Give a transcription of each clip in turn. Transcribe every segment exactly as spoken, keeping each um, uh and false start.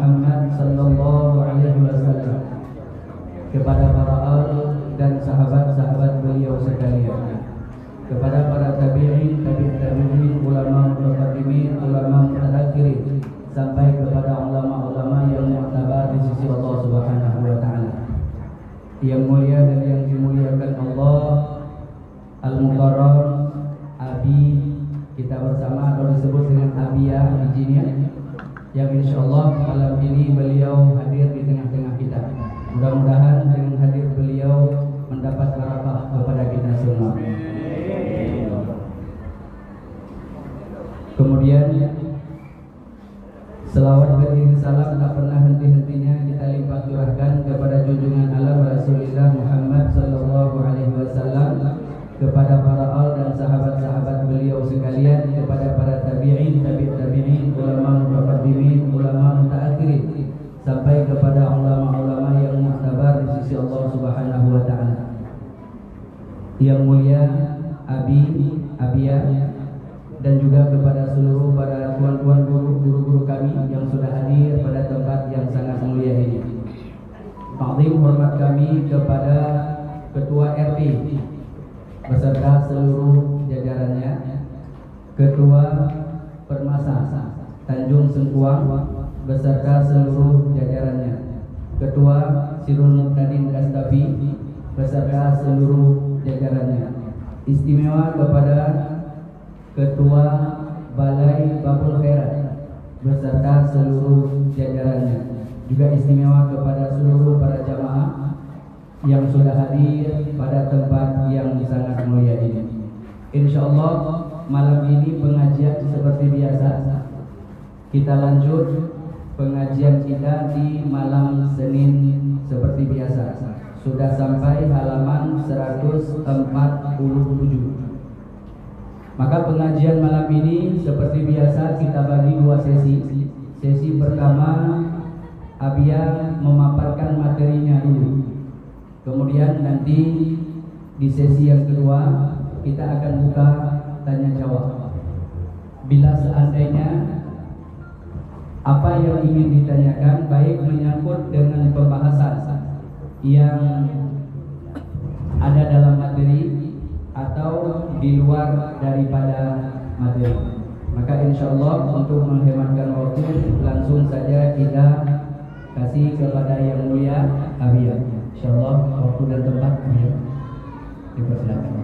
Muhammad sallallahu alaihi wasallam, kepada para al dan sahabat-sahabat beliau sekalian, kepada para tabi'in, tabi' tabi'in, ulama mutaqaddimin, ulama mutaakhirin, sampai kepada ulama-ulama yang muktabar di sisi Allah Subhanahu wa taala. Yang mulia dan yang dimuliakan Allah, Al-Mukarram Abi kita bersama atau disebut dengan Abi ya di sini ya, yang insyaallah malam ini beliau hadir di tengah-tengah kita. Mudah-mudahan dengan hadir beliau mendapat barakah kepada kita semua. Kemudian, selawat beriring salam tak pernah henti-hentinya kita limpah curahkan kepada junjungan alam Rasulullah Muhammad sallallahu alaihi wasallam, kepada para al dan sahabat-sahabat beliau sekalian, kepada para tabi'in, tabi' tabi'in, ulama mutaqaddimin, ulama mutaakhirin, sampai kepada ulama-ulama yang muktabar di sisi Allah Subhanahu wa taala. Yang mulia Abi, Abia, dan juga kepada seluruh para tuan-tuan guru, guru-guru kami yang sudah hadir pada tempat yang sangat mulia ini. Takzim hormat kami kepada Ketua R T beserta seluruh jajarannya, Ketua Permasa Tanjung Sengkuang beserta seluruh jajarannya, Ketua Sirul Muqtadin Kastapi beserta seluruh jajarannya, istimewa kepada Ketua Balai Babul Khairat beserta seluruh jajarannya, juga istimewa kepada seluruh para jamaah yang sudah hadir pada tempat yang sangat mulia ini. Insyaallah, malam ini pengajian seperti biasa. Kita lanjut pengajian kita di malam Senin seperti biasa. Sudah sampai halaman seratus empat puluh tujuh. Maka pengajian malam ini seperti biasa kita bagi dua sesi. Sesi pertama, Abia memaparkan materinya dulu. Kemudian nanti di sesi yang kedua, kita akan buka tanya jawab. Bila seandainya apa yang ingin ditanyakan baik menyangkut dengan pembahasan yang ada dalam materi atau di luar daripada materi, maka insyaallah untuk menghematkan waktu, langsung saja kita kasih kepada Yang Mulia Abia. Insyaallah waktu dan tempat Abia dipersilakan.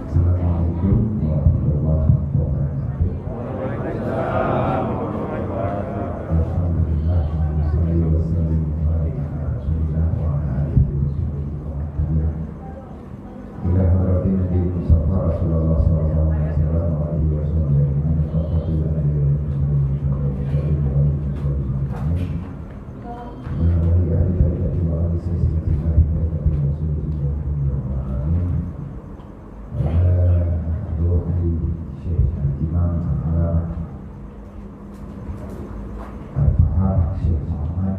Assalamualaikum warahmatullahi wabarakatuh. Alhamdulillah, wa salli wa sallim wa barik ala Rasulillah wa ala alihi wa sahbihi wa man tabi'ah. Ila hadratin Nabi Mustafa Rasulullah sallallahu alaihi wasallam wa alihi wa sahbihi ajma'in. Wa qul amin. Wa ahli tarikati wa ahli silsilati wa ahli tarikati Rasulullah. Amin. Wa ala ruhi Syekh Al-Imam Al-Allamah Al-Faham Syekh Muhammad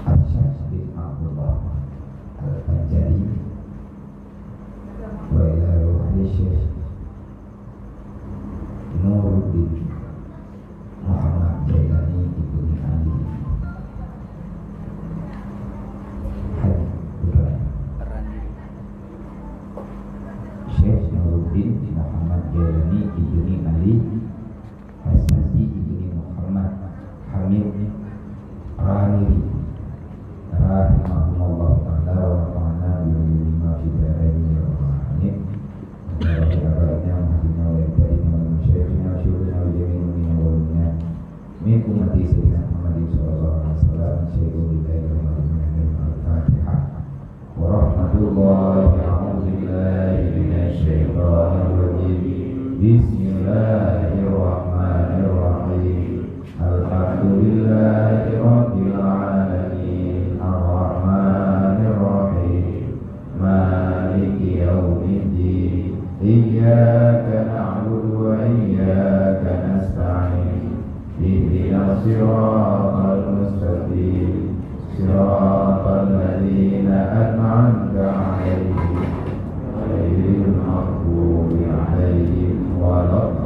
Arsyad bin Abdullah Al-Banjari, wa ila ruhi Syekh Nuruddin Muhammad Jailani ibni Ali Haji Putra. Syekh Nuruddin Muhammad Jailani ibni Ali Hasaji ibni Muhammad Hamid Raniri, rahimahumullahu ta'ala wa nafa'ana bi ulumihima fid darain ya rabbal alamin. Wa bi abaina wa ahdina wa ajdadina wa masyaikhina wa syuyukhina wa jami'i mu'minina wal mu'minat min ummati Sayyidina Muhammadin sallallahu alaihi wasallam, syai'un lillahi wa lillahi. Al-Fatihah. Warahmatullahi, a'udzubillahi minasyaitonirrajim. Bismillahirrahmanirrahim. Alhamdulillahi rabbil alamin. Arrahmanirrahim. Maliki yaumiddin. Iyyaka na'budu wa iyyaka nasta'in. Ihdinas siratal mustaqim. Siratal ladzina an'amta 'alaihim, ghairil maghdubi 'alaihim waladdallin.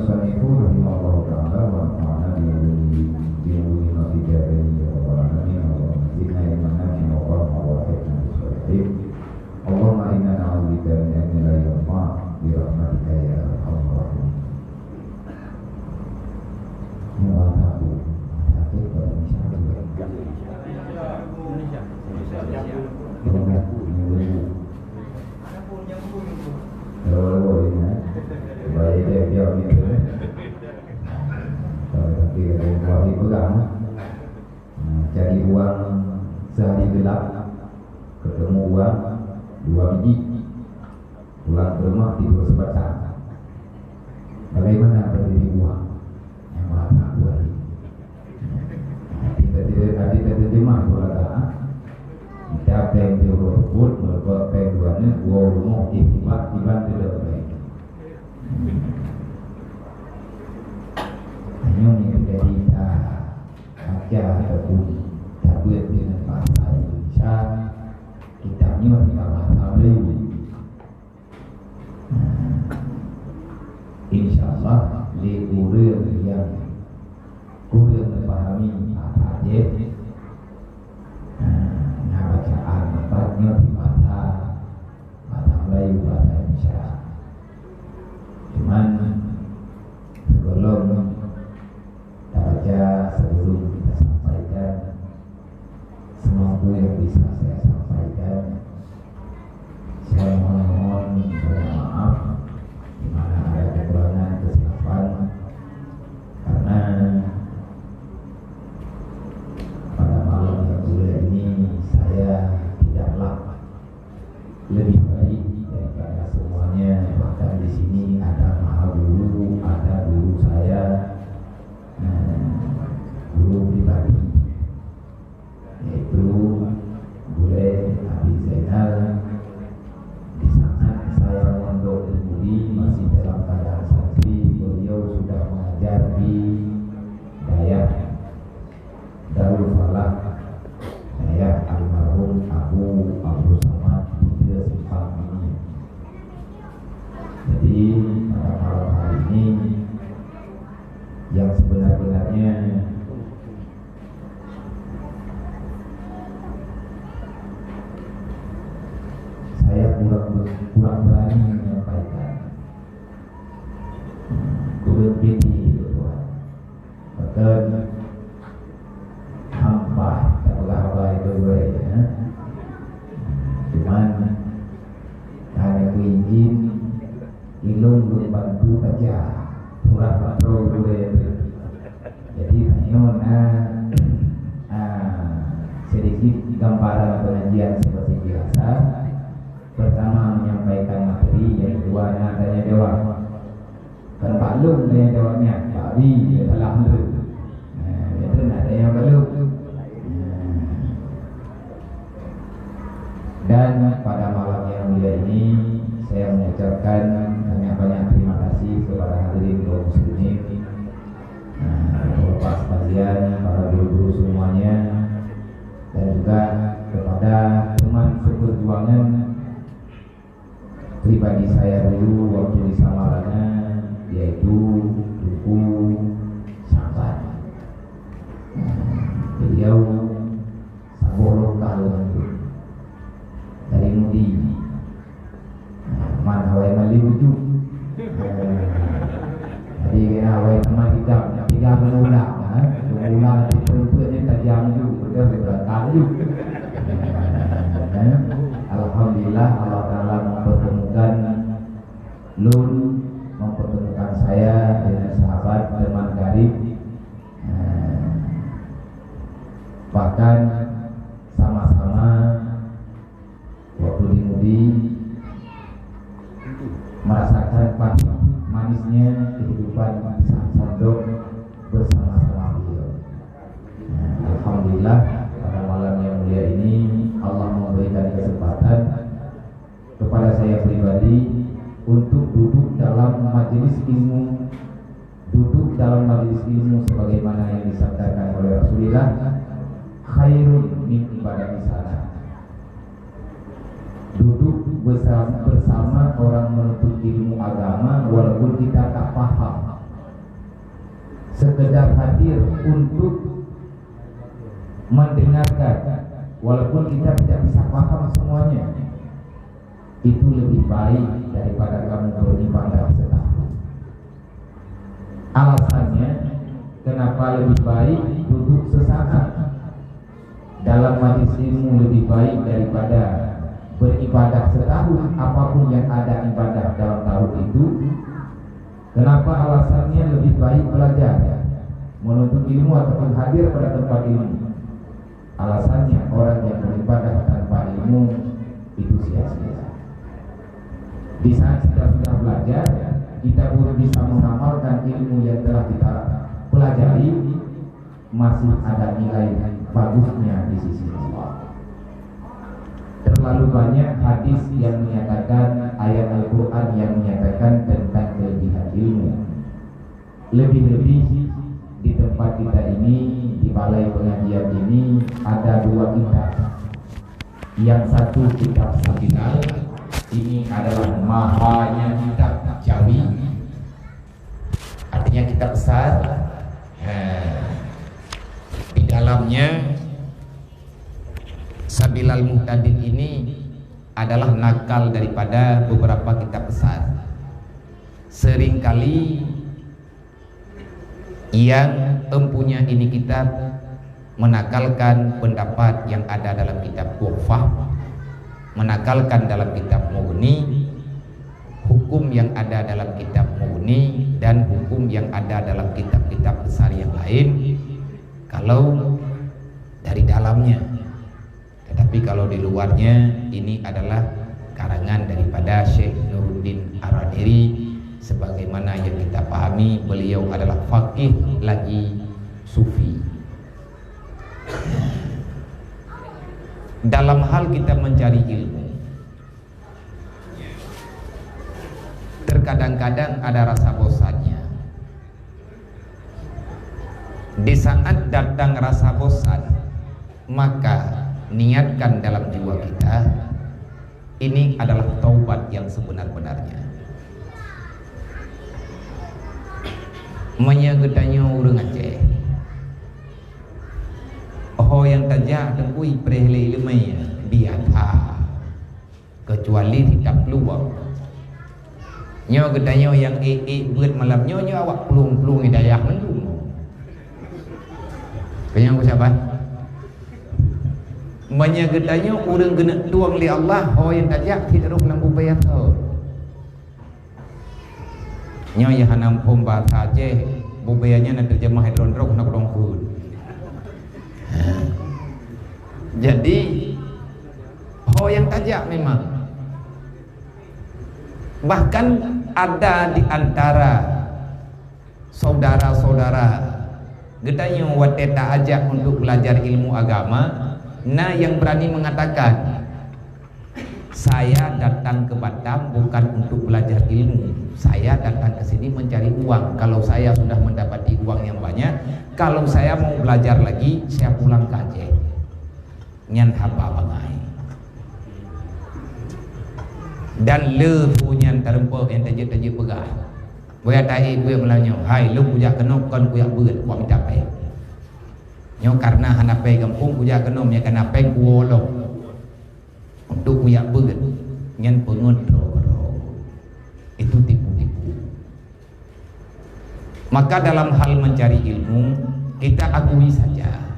Musannif rahimahullahu ta'ala wa nafa'ana bi ulumihi, bi ulumihi ma fid darain ya rabbal alamin. Allahumma zidna ilman nafi'an warhamna wa alhiqna bis shalihin. Allahumma inna na'udzubika min ilmin la yanfa' bi rahmatika ya arhamar rahimin. Yang bahasa aku, bahasa aku pada misalnya. Indonesia. Indonesia. Indonesia. Indonesia. Kalau, kalau ini, eh. Baik, dia, dia, dia, eh. Kalau tapi ada yang buat pegang, eh. Hmm, cari uang sehari gelap, ketemu uang dua biji. Pulang ke rumah, tidur sebatang. Bagaimana pendiri uang? Yang maha pengampun. Hati terjemah, hati terjemah tu lah, ah. Kita peng di urut put, merebut peng dua ni, dua rumah, ihtibar, tiban tidak baik. Hanya yang terjadi, ah, baca ataupun tablet dengan bahasa Indonesia, kita nyoe dengan bahasa Melayu. Insya Allah, lé ureueng nyang kureueng neupahami bahasa Aceh, na bacaan nyoe di bahasa, bahasa Melayu, bahasa Indonesia. Cuman, sebelum tabaca, sebelum kita sampaikan, semampu yang bisa saya sampaikan, saya mohon-mohon banyak maaf di mana ada kekurangan kesilapan, karena pada malam yang mulia ini saya tidaklah lebih baik daripada semuanya. Bahkan di sini ada maha guru, ada guru saya, eh, guru pribadi, yaitu Bule Abi Zainal. Di saat saya mondok di Budi, masih dalam keadaan santri, beliau sudah mengajar di Dayah Darul Falah, Dayah almarhum Abu Abdul Samad, Tiga Simpang ini. Jadi, pada malam hari ini, yang sebenar-benarnya saya kurang, kurang berani menyampaikan. Kurang pede, Tuan. Bahkan hampa tapeugah haba itu, ya. Cuman, hana kuizin, ilôn lôn bantu baca surat droe gurée. Jadi, tanyoe na, ah, sedikit gambaran pengajian seperti biasa. Pertama, menyampaikan materi, yang kedua, na tanya jawab. Kan bak lôn tanya jawab nyan, tapi dia salah tu. Nah, dia tu nak tanya bak lôn. Nah. Dan pada malam yang mulia ini, saya mengucapkan banyak-banyak terima kasih kepada hadirin kaum muslimin, nah, terlepas sekalian para guru-guru semuanya, dan juga kepada teman seperjuangan pribadi saya dulu waktu di Samarana, yaitu Teungku Sa'ban. Beliau saboh lokal dari Mudi. Man awai Mali ujuk. Jadi, kena awai teman kita tiga mula, ha? Mula di perut ni tajam ju, betul, betul, tajam ju. Ha? Alhamdulillah, Allah Ta'ala mempertemukan lôn, mempertemukan saya dengan sahabat, teman karib. Ha. Bahkan sama-sama waktu di Mudi, merasakan pahit manisnya kehidupan di Sandok bersama-sama beliau. Nah, alhamdulillah, pada malam yang mulia ini, Allah memberikan kesempatan kepada saya pribadi untuk duduk dalam majelis ilmu, duduk dalam majelis ilmu sebagaimana yang disabdakan oleh Rasulullah, "Khairun min ibadati sana." Duduk bersama, bersama orang menuntut ilmu agama walaupun kita tak paham. untuk mendengarkan, walaupun kita tidak bisa paham semuanya, itu lebih baik daripada kamu beribadah setahun. Alasannya, kenapa lebih baik duduk sesaat dalam majlis ilmu lebih baik daripada beribadah setahun, apapun yang ada ibadah dalam tahun itu. Kenapa alasannya lebih baik belajar, menuntut ilmu ataupun hadir pada tempat ilmu? Alasannya, orang yang beribadah tanpa ilmu itu sia-sia. Di saat kita sudah belajar, kita belum bisa mengamalkan ilmu yang telah kita pelajari, masih ada nilai bagusnya di sisi Allah. Terlalu banyak hadis yang menyatakan, ayat Al-Quran yang menyatakan tentang kelebihan ilmu. Lebih-lebih di tempat kita ini, di balai pengajian ini, ada dua kitab. Yang satu kitab Sabinal, ini adalah mahanya kitab Jawi, artinya kitab besar. Ha. Di dalamnya, Sabilal Muhtadin ini adalah nakal daripada beberapa kitab besar. Seringkali yang empunya ini kitab menakalkan pendapat yang ada dalam kitab Tuhfah, menakalkan dalam kitab Mughni, hukum yang ada dalam kitab Mughni, dan hukum yang ada dalam kitab-kitab besar yang lain, kalau dari dalamnya. Tetapi kalau di luarnya, ini adalah karangan daripada Syekh Nuruddin Ar-Raniri. Sebagaimana yang kita pahami, beliau adalah faqih lagi sufi. Dalam hal kita mencari ilmu, terkadang-kadang ada rasa bosannya. Di saat datang rasa bosan, maka niatkan dalam jiwa kita, ini adalah taubat yang sebenar-benarnya. Meunyoe geutanyoe ureuëng Aceh, ho nyang tajak teungku ipreh lé ileumèe, biasa. Keucuali si taplueng. Nyoe geutanyoe nyang ék-ék beuet malam nyoe, nyoe awak plueng-plueng hidayah mandum. Keu nyang saban. Meunyoe geutanyoe ureuëng geuneuk tueng lé Allah, ho nyang tajak cit rôh lam bubé asoe. Nyoe nyang hana muphom bahasa Aceh, bubé nyan na teurjeumah droe-droe na keudong kheun. Jadi, ho nyang tajak memang. Bahkan ada di antara saudara-saudara geutanyoe watée taajak untuk belajar ilmu agama, na nyang berani mengatakan, "Saya datang ke Batam bukan untuk belajar ilmu. Saya datang ke sini mencari uang. Kalau saya sudah mendapati uang yang banyak, kalau saya mau belajar lagi, saya pulang ke Aceh." Nyan haba bangai. Dan le peue nyan tareumpok nyang tajeuet-tajeuet peugah. Boya taék buet meulayeue nyoe, "Hai, lôn kujak keunoe kon kujak beuet, kuwak mita péng." Nyoe kareuna hana péng gampông kujak keunoe, meunyo kana péng kuwoe lom. Untuk kujak beuet, nyan peungeut droe-droe. Itu tipu-tipu. Maka dalam hal mencari ilmu, kita akui saja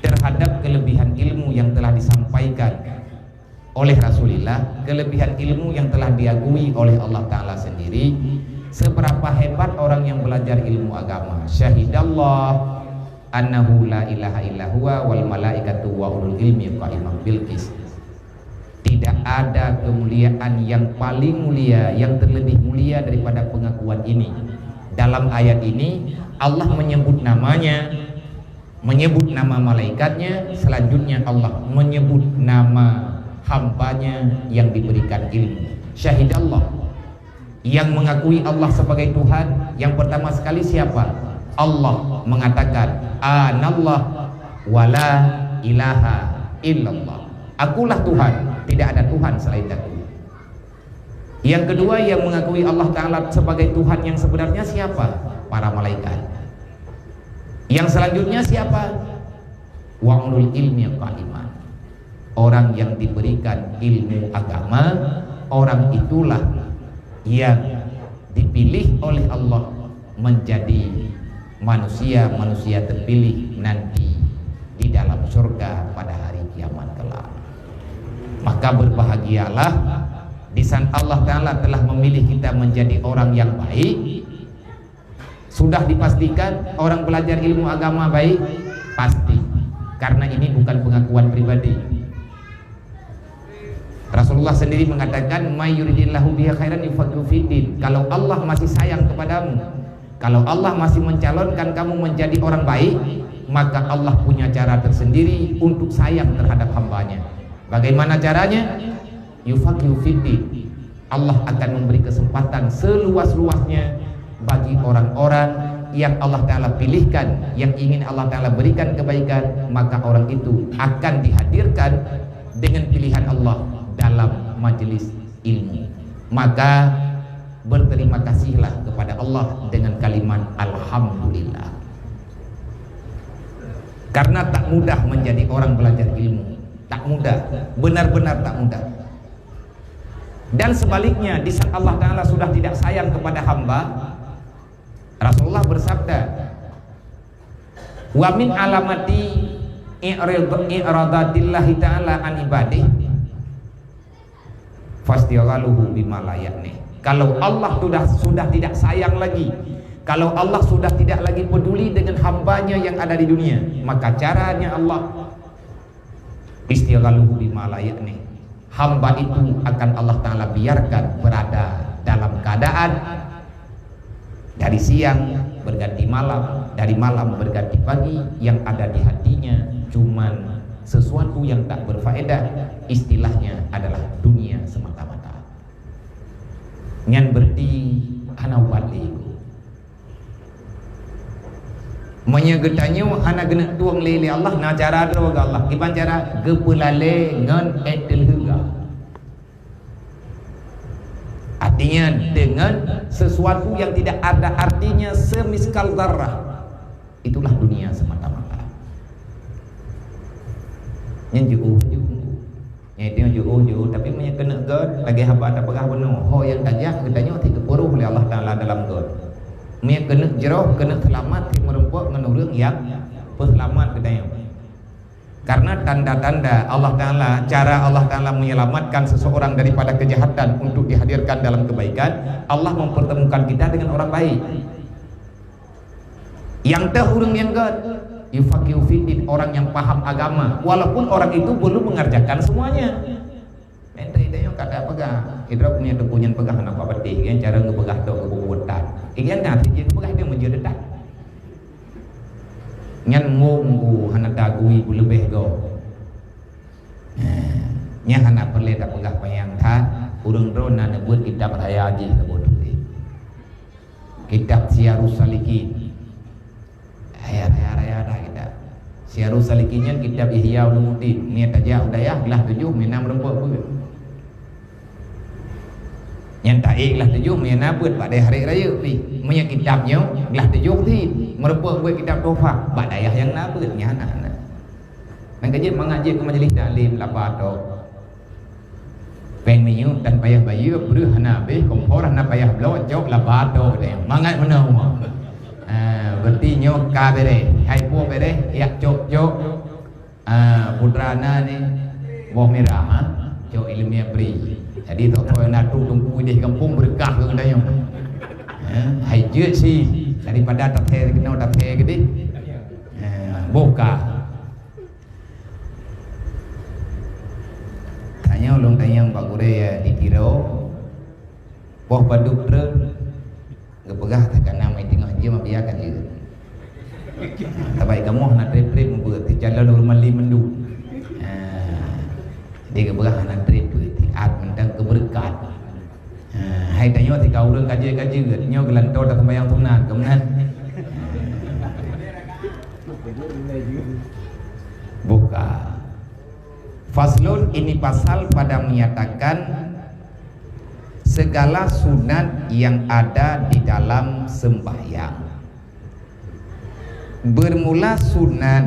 terhadap kelebihan ilmu yang telah disampaikan oleh Rasulullah, kelebihan ilmu yang telah diakui oleh Allah Ta'ala sendiri, seberapa hebat orang yang belajar ilmu agama. Syahidallah annahu la ilaha illa huwa wal malaikatu wa ulul ilmi qaiman bil qist. Tidak ada kemuliaan yang paling mulia, yang terlebih mulia daripada pengakuan ini. Dalam ayat ini, Allah menyebut namanya, menyebut nama malaikatnya, selanjutnya Allah menyebut nama hambanya yang diberikan ilmu. Syahidallah. Yang mengakui Allah sebagai Tuhan, yang pertama sekali siapa? Allah mengatakan, "Anallah wa la ilaha illallah." Akulah Tuhan, tidak ada Tuhan selain Aku. Yang kedua, yang mengakui Allah Ta'ala sebagai Tuhan yang sebenarnya siapa? Para malaikat. Yang selanjutnya siapa? Wa ulul ilmi qaiman. Orang yang diberikan ilmu agama, orang itulah yang dipilih oleh Allah menjadi manusia-manusia terpilih nanti di dalam surga pada hari kiamat kelak. Maka berbahagialah di saat Allah Ta'ala telah memilih kita menjadi orang yang baik. Sudah dipastikan orang belajar ilmu agama baik? Pasti. Karena ini bukan pengakuan pribadi. Rasulullah sendiri mengatakan, "May yuridillahu bihi khairan yufaqihu fiddin." Kalau Allah masih sayang kepadamu, kalau Allah masih mencalonkan kamu menjadi orang baik, maka Allah punya cara tersendiri untuk sayang terhadap hambanya. Bagaimana caranya? Yufaqihu fiddin. Allah akan memberi kesempatan seluas-luasnya bagi orang-orang yang Allah Ta'ala pilihkan, yang ingin Allah Ta'ala berikan kebaikan, maka orang itu akan dihadirkan dengan pilihan Allah dalam majelis ilmu. Maka berterima kasihlah kepada Allah dengan kalimat alhamdulillah. Karena tak mudah menjadi orang belajar ilmu, tak mudah, benar-benar tak mudah. Dan sebaliknya, di saat Allah Ta'ala sudah tidak sayang kepada hamba, Rasulullah bersabda, "Wa min alamati i'rid-, i'radatillahi ta'ala an ibadih, fastighaluhu bima la ya'ni." Kalau Allah sudah, sudah tidak sayang lagi, kalau Allah sudah tidak lagi peduli dengan hambanya yang ada di dunia, maka caranya Allah, istighaluhu bima la ya'ni. Hamba itu akan Allah Ta'ala biarkan berada dalam keadaan dari siang berganti malam, dari malam berganti pagi, yang ada di hatinya cuman sesuatu yang tak berfaedah, istilahnya adalah dunia semata-mata. Nyan berarti hana ubat lé. Meunyoe geutanyoe hana geuneuk tueng lé, lé Allah, na cara droe geuh Allah. Kiban cara? Geupeulalé ngon ék teulheuga. Artinya, dengan sesuatu yang tidak ada artinya semiskal zarrah. Itulah dunia semata-mata. Nyan jiôh, jiôh. Nyan itu jiôh, jiôh. Tapi meunyoe keuneuk gét, lagée haba tapeugah bunoe, ho nyang tajak geutanyoe cit geupuroh lé Allah Ta'ala dalam gét. Meunyoe keuneuk jroh, keuneuk seulamat, cit meurumpok ngon ureuëng nyang peuseulamat geutanyoe. Karena tanda-tanda Allah Ta'ala, cara Allah Ta'ala menyelamatkan seseorang daripada kejahatan untuk dihadirkan dalam kebaikan, Allah mempertemukan kita dengan orang baik. Nyang teuh ureuëng nyang gét, yufaqihu fiddin, orang yang paham agama, walaupun orang itu belum mengerjakan semuanya. Entah idayong kata peugah, idrop punya teupeu nyan peugah hana patéh, kan cara geupeugah tok geububuet that. Ikan dah sijil peugah dia menjadi that. Nyan munggu hana tagui beuleubeh go. Nyan hana peureulée tapeugah panyang that, ureuëng droe na neubuet kitab raya jih saboh tuléh. Kitab Siyarus Salikin. Raya, raya, raya dah kitab. Siyarus Salikin nyan kitab Ihya Ulumuddin. Meunyoe tajak u dayah glah tujoh, meunyoe na meurumpok beuet. Nyan taék glah tujoh, meunyoe na beuet bak dayah Raya pih. Meunyoe kitab nyoe glah tujoh cit, meurumpok beuet kitab Tuhfah bak dayah nyang na beuet nyan hana. Nyan ka jeuet mangat jeuet keu majlis taklim laba tok. Péng minyeuk tan payah bayeue, breueh hana habéh, kompor hana payah bloe, cok laba tok deh. Mangat meunoe umoe. Ha, berarti nyoe ka bereh. Hai puih bereh, yak cok-cok. Ha, putra na ni, boh mirah, ha? Cok ileumèe bri. Jadi, tok-tok na tu teungku ideh gampông beureukah keu geutanyoe. Ha, hai jeuet si, daripada tathèe keunoe tathèe keudeh. Ha, boh ka. Tanyoe lôn tanyong bak gurèe di Tiro, boh padub treun geupeugah takana meuteungoh jeuem biya ka jeuet. Tabai kamoe hana trép-trép meubeuet, teucalon ureueng malim mandum. Ha, jadi geupeugah hana trép beuet, tiat mantong keubeureukat. Ha, hai tanyoe tika ureueng ka jeuet-ka jeuet, nyoe geulantoe taseumbahyang sunat, keu meunan. Buka. Faslun, ini pasal pada menyatakan segala sunat yang ada di dalam sembahyang. Bermula sunat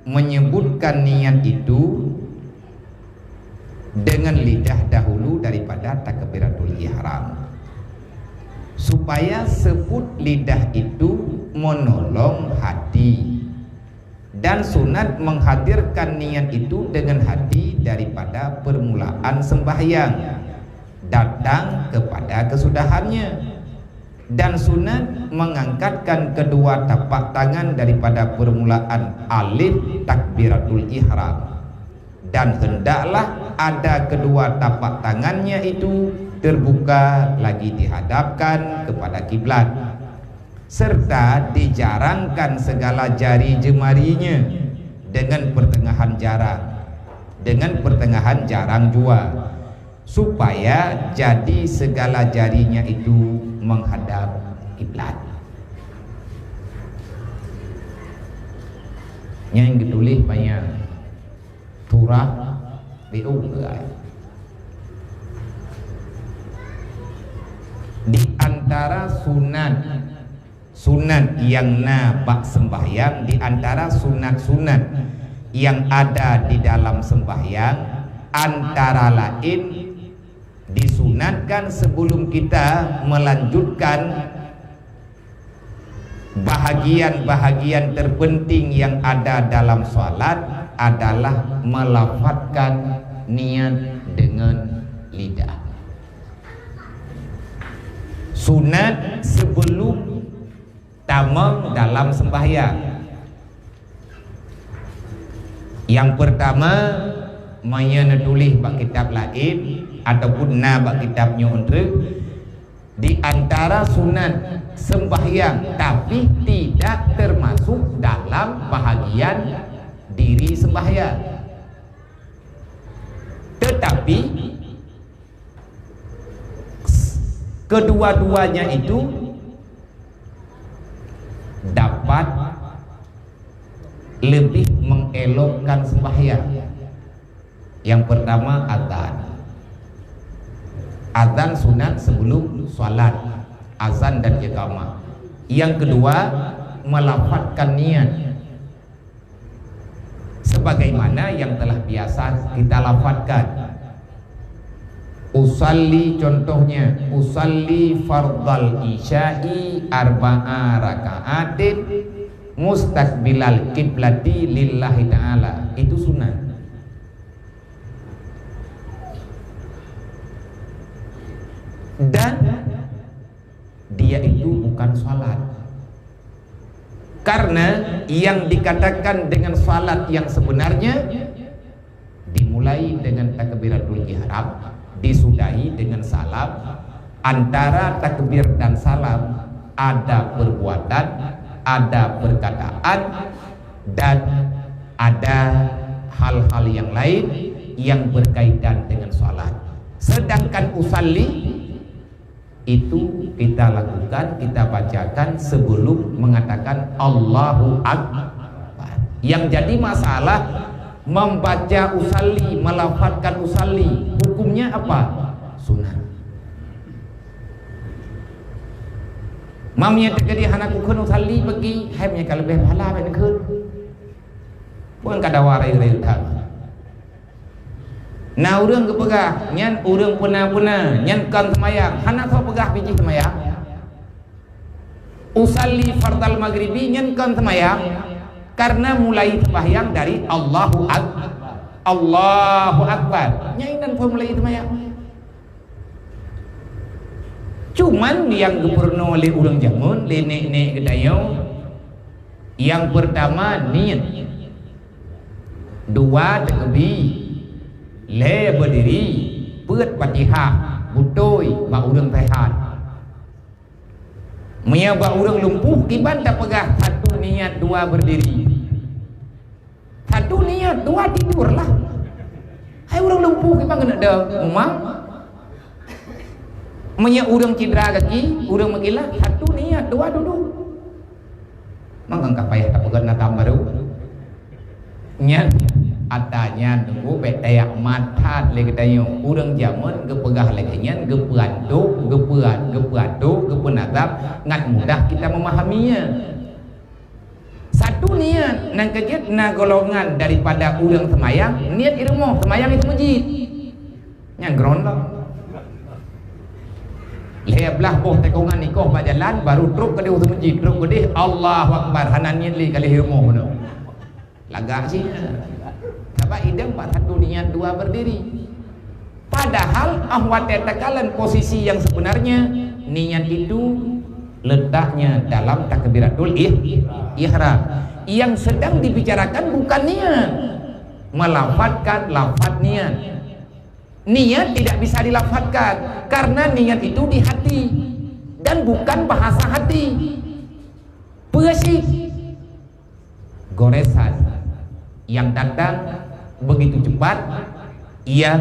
menyebutkan niat itu dengan lidah dahulu daripada takbiratul ihram, supaya sebut lidah itu menolong hati. Dan sunat menghadirkan niat itu dengan hati daripada permulaan sembahyang datang kepada kesudahannya. Dan sunat mengangkatkan kedua tapak tangan daripada permulaan alif takbiratul ihram. Dan hendaklah ada kedua tapak tangannya itu terbuka lagi dihadapkan kepada kiblat, serta dijarangkan segala jari jemarinya dengan pertengahan jarang, dengan pertengahan jarang jua, supaya jadi segala jarinya itu menghadap kiblat. Nyang geutuléh banyak. Turah li'u keuai. Di antara sunat, sunat nyang na bak sembahyang, di antara sunat-sunat nyang ada di dalam sembahyang, antara laén disunatkan sebelum kita melanjutkan bahagian-bahagian terpenting yang ada dalam salat adalah melafazkan niat dengan lidah. Sunat sebelum tamong dalam sembahyang. Yang pertama, meunyoe neutuléh bak kitab laén ataupun na bak kitab nyoe, di antara sunat sembahyang, tapi tidak termasuk dalam bahagian diri sembahyang. Tetapi kedua-duanya itu dapat lebih mengelokkan sembahyang. Yang pertama, azan. Azan sunat sebelum salat, azan dan iqamah. Yang kedua, melafazkan niat sebagaimana yang telah biasa kita lafazkan. Usalli, contohnya, usalli fardal isya'i arba'a raka'atin mustaqbilal kiblati lillahi ta'ala. Itu sunat. Dan dia itu bukan salat. Karena yang dikatakan dengan salat yang sebenarnya dimulai dengan takbiratul ihram, disudahi dengan salam. Antara takbir dan salam ada perbuatan, ada perkataan, dan ada hal-hal yang lain yang berkaitan dengan salat. Sedangkan usalli itu kita lakukan, kita bacakan sebelum mengatakan Allahu Akbar. Yang jadi masalah membaca usalli, melafazkan usalli, hukumnya apa? Sunat. Mam nyang teukeudi hana kukheun usalli bagi, hai meunyo ka leubeh pahala bèk neukheun. Bukan kada warai-warai utang. Na ureuëng geupeugah, nyan ureuëng peuna-peuna, nyan kon seumayang, hana soe peugah bijih seumayang. Usalli fardal maghribi, nyan kon seumayang, karena mulai sembahyang dari Allahu Ak-, Allahu Akbar. Nyan inan kon mulai seumayang. Cuman nyang geupeurunoe lé ureuëng jameun, lé nek-nek geutanyoe, nyang peurtama niet, dua takbi, lhée beudiri, peuet Fatihah, beutôi bak ureuëng seuhat. Meunyoe bak ureuëng lumpuh, kiban tapeugah satu niet, dua beudiri. Satu niet, dua tidurlah. Hai ureuëng lumpuh kiban keuneuk deuh mumang. Meunyoe ureuëng cidra gaki, ureuëng meukilah, satu niet, dua duduek. Mangkang ka payah tapeugét natam barô. Nyan, ata nyan teungku bék tayak mat that lé geutanyoe. Ureuëng jameun geupeugah lagée nyan, geupeuantok, geupeuat, geupeuantok, geupeunazam, ngat mudah kita memahaminya. Tu niat, nyang keujeuet na golongan daripada ureuëng seumayang, niat i rumoh, seumayang i meuseujid. Nyang gron lom. Lhée blaih boh tikongan ikoh bak jalan, baru trok keudeh u meuseujid, trok keudeh, Allahu Akbar, hana niat lé ka lheueh i rumoh nyoe. Lagak sih. Sabab idam bak satu niat dua berdiri. Padahal ah watée takalon posisi yang sebenarnya, niat itu letaknya dalam takbiratul ih-, ihram. Yang sedang dibicarakan bukan niat, melafazkan lafaz niat. Niat tidak bisa dilafazkan karena niat itu di hati dan bukan bahasa hati. Peue sih? Goresan yang datang begitu cepat, yang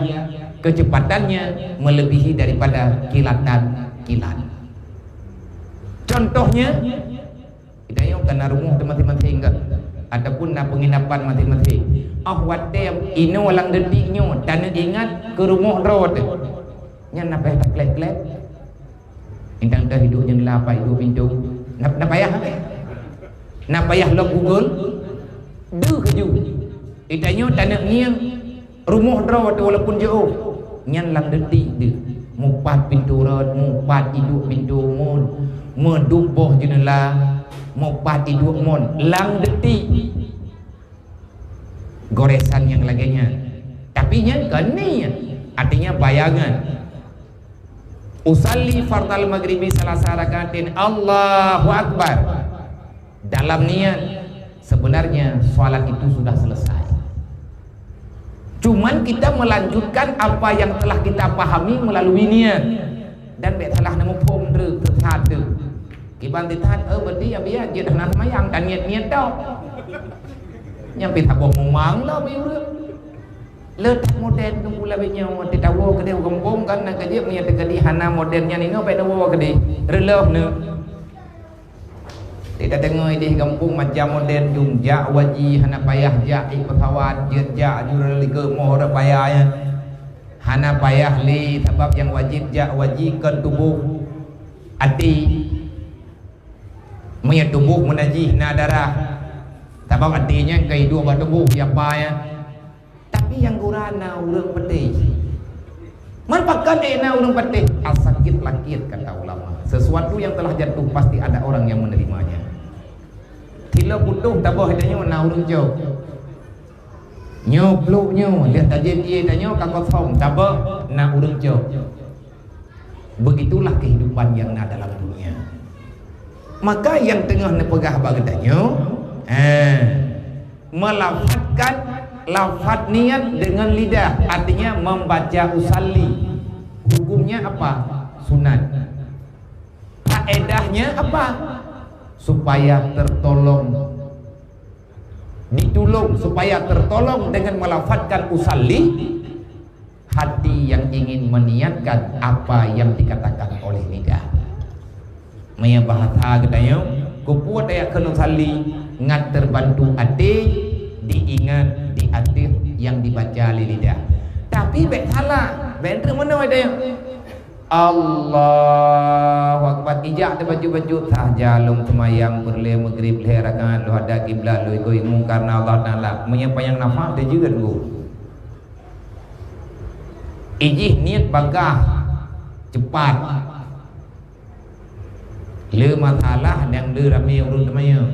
kecepatannya melebihi daripada kilatan kilat. Contohnya, kita yuk kena rumoh masing-masing ke, ataupun na penginapan masing-masing. Oh watée inoe lam detik nyoe, dan ingat ke rumoh droe teuh. Nyan na payah taklek-klek. Intang teuh hidup nyan la apa hidup pintu. Na, na payah, eh? Na payah lok Google. Deuh keju. Itanyoe taneuk ngieng rumoh droe teuh walaupun jiôh. Nyan lam detik deuh. Mupat pintu rot, mupat iduek pintu mon. Meuduek boh jeuneula, mupat iduek mon. Lam detik. Goresan nyang lagée nyan. Tapi nyan kon niat, artinya bayangan. Usalli fardal maghribi salasa rakaatin, Allahu Akbar. Dalam niat, sebenarnya salat itu sudah selesai. Cuman kita melanjutkan apa yang telah kita pahami melalui niat. Dan bék salah neumuphom treuk satu. Kiban teutat, eh, berarti ya biar jeuet hana seumayang, tan niet-niet tau. Nyang pih saboh mumang lah bagi ureuëng. Le that modern tu pula bak nyoe, teuh tawoe keudeh gampông kan, na keujeuet meunyoe teukeudi hana modern nyan inoe, bék tawoe keudeh. Reuloh neuh. Teuh tadeungoe ideh gampông macam modern jum, jak waji hana payah jak ié pesawat, jeuet jak jureulikeu moh rot payah nyan. Hana payah lé sabab nyang wajéb jak waji kon tuboh, até. Meunyoe tuboh meunajih na darah, sabab até nyan ka iduek bak tuboh, siapa nyan? Tapi nyang gura na ureuëng patéh. Man pakon ék na ureuëng patéh? Asakit lakit, kata ulama. Sesuatu yang telah jatuh pasti ada orang yang menerimanya. Tilo putôh taboh tanyoe na ureuëng cok. Nyoe pluek nyoe, lheueh tajieb ié tanyoe ka kosong, taboh na ureuëng cok. Begitulah kehidupan yang na dalam dunia. Maka nyang teungoh neupeugah bak geutanyoe, eh, melafazkan lafaz niat dengan lidah, artinya membaca usalli. Hukumnya apa? Sunat. Faedahnya apa? Supaya tertolong, ditulung, supaya tertolong dengan melafazkan usalli, hati yang ingin meniatkan apa yang dikatakan oleh lidah. Meunyoe bahasa geutanyoe, keupeue tajak kheun usalli, ngat terbantu até, diingat di ateueh nyang dibaca lé lidah. Tapi bék salah, bék treuk meunoe tanyoe. Allahu Akbar. Ijak teuh bacut-bacut, sah ja lôn seumayang peureulée meugrib lhée rakaat, lôn hadap kiblat, lôn ikot imum karena Allah Taala. Meunyoe panyang nafah, teujeuet geuh. Ijih niet bagaih, cepat. Le masalah nyang le ramé ureuëng seumayang.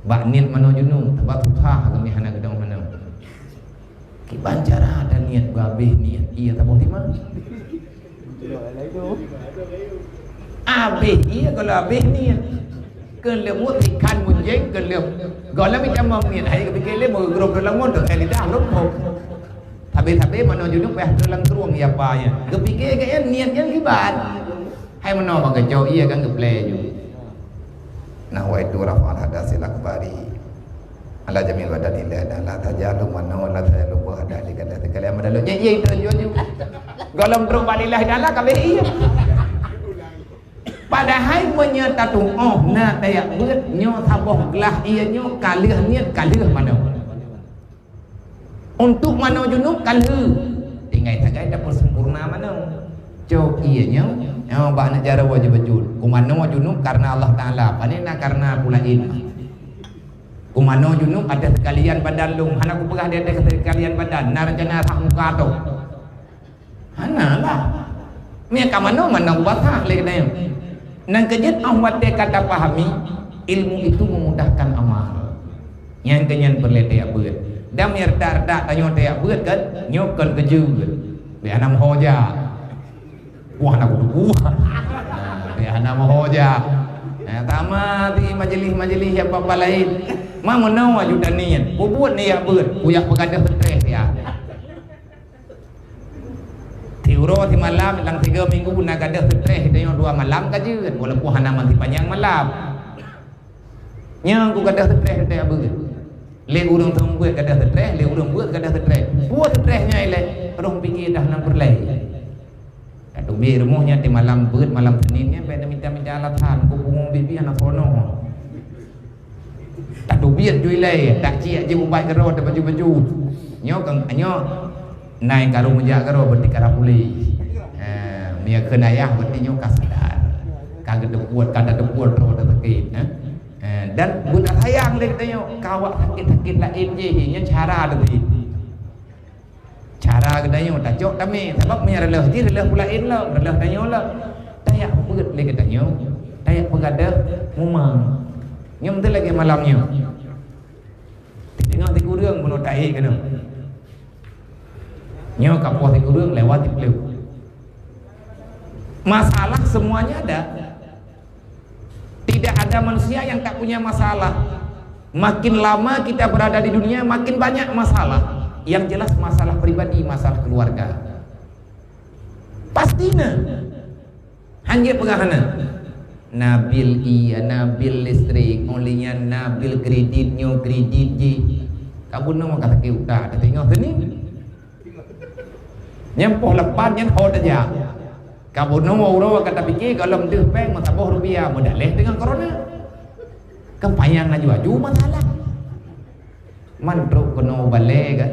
Bak niet manoe junub, sabab susah kami hana geudong manoe. Kiban cara ada niet, geuhabéh niet, ié saboh teuma. Habéh ié kalau habéh niet. Keu leumo ikan munjeng keu leumo. Gohlom itamong niet, hai geupike lé meugrôp dalam ngon tu, eh, lidah lom hok. Habéh-habéh manoe junub payah dalam krueng ya apa nya. Geupike ke niet nyang kiban. Hai meunoe bak geucok ié kan geuplé ju. Nawaitu raf'al hadasil akbari ala jami'il badani la ilaha illa saja lu mano la saya lupa ada di kata sekali amat dalu. Nyan ié itu ju ju. Gohlom trok bak lillahi taala ka béh ié. Padahai meunyoe tatuoh na tajak beuet nyoe saboh glah ié nyoe ka lheueh niet ka lheueh manoe. Untuk manoe junub ka lheueh, tinggai sagai tapeusempurna manoe. Cok ié nyoe, nyoe bak aneuk jaroe jeuet bacut. Keu manoe junub karena Allah Taala, pane na karena pula ilmu. Kumanoe junub ateueh seukalian badan lôn, hana kupeugah di ateueh seukalian badan, na reuncana rhah muka tôh. Hana lah. Meunyo ka manoe, manoe ubasah lé geutanyoe. Nyang keujeuet, óh watée ka tapahami, ilmu itu memudahkan amal. Nyang keunyan peureulée tajak beuet. Dan meunyo reutak-reutak tanyoe tajak beuet kan, nyoe kon keujeuet. Bèk hana meuho jak. Wah, na kudu buah. Nah, bèk hana meuho jak. Nah, sama di majelis-majelis nyang papa laén. Ma meunoe aju taniet. Kubuet nijak beuet, kujak peugadôh stress ya. Tiuroe simalam lam tiga minggu na gadôh stress, tanyoe dua malam ka jeuet, walaupun hana mantong panjang malam. Nyang ku gadôh stress teuh beuet. Lé ureuëng thôn beuet gadôh stress, lé ureuëng beuet gadôh stress. Buet stress nyan ilée, rhung pike dah na peureulée. Ka teubiet rumoh nyan di malam beuet, malam Senin nyan bèk na mita-mita alasan, ku pungo bibi hana sono. Tateubiet ju ilée, taciek jih ubat keudroe, tabaju-baju. Nyoe keuh, nyoe nai karu meujak keudroe, berarti ka na puléh. Ha, meunyo kheun ayah, berarti nyoe ka sadar. Ka geuteupuet, ka tateupuet droe, tasakét, ha. Ha, dan beuna sayang lé geutanyoe, ka awak sakét-sakét laén jih, nyan cara teubiet. Cara geutanyoe tacok tamé, sabab meunyo reuloh jih, reuloh peulaén lom, reuloh tanyoe lom. Tajak beuet lé geutanyoe, tajak peugadôh mumang. Nyoe beutôi lagée malam nyoe. Teungoh sikureueng bunoe taék keunoe. Nyoe ka poh sikureueng lewat siplôh. Masalah semuanya ada. Tidak ada manusia yang tak punya masalah. Makin lama kita berada di dunia, makin banyak masalah. Yang jelas masalah pribadi, masalah keluarga. Pasti na. Hana peugah hana. Na bil ie, na bil listrik, óh lheueh nyan na bil kredit nyoe, kredit jih. Ka bunoe ka sakét utak, tateungoh sini. Nyan poh lapan nyan ho tajak. Ka bunoe uroe ka tapike gohlom deuh péng meusaboh rupiah, meudaléh deungon corona. Kan panyang laju-laju masalah. Man trok keunoe balée kan.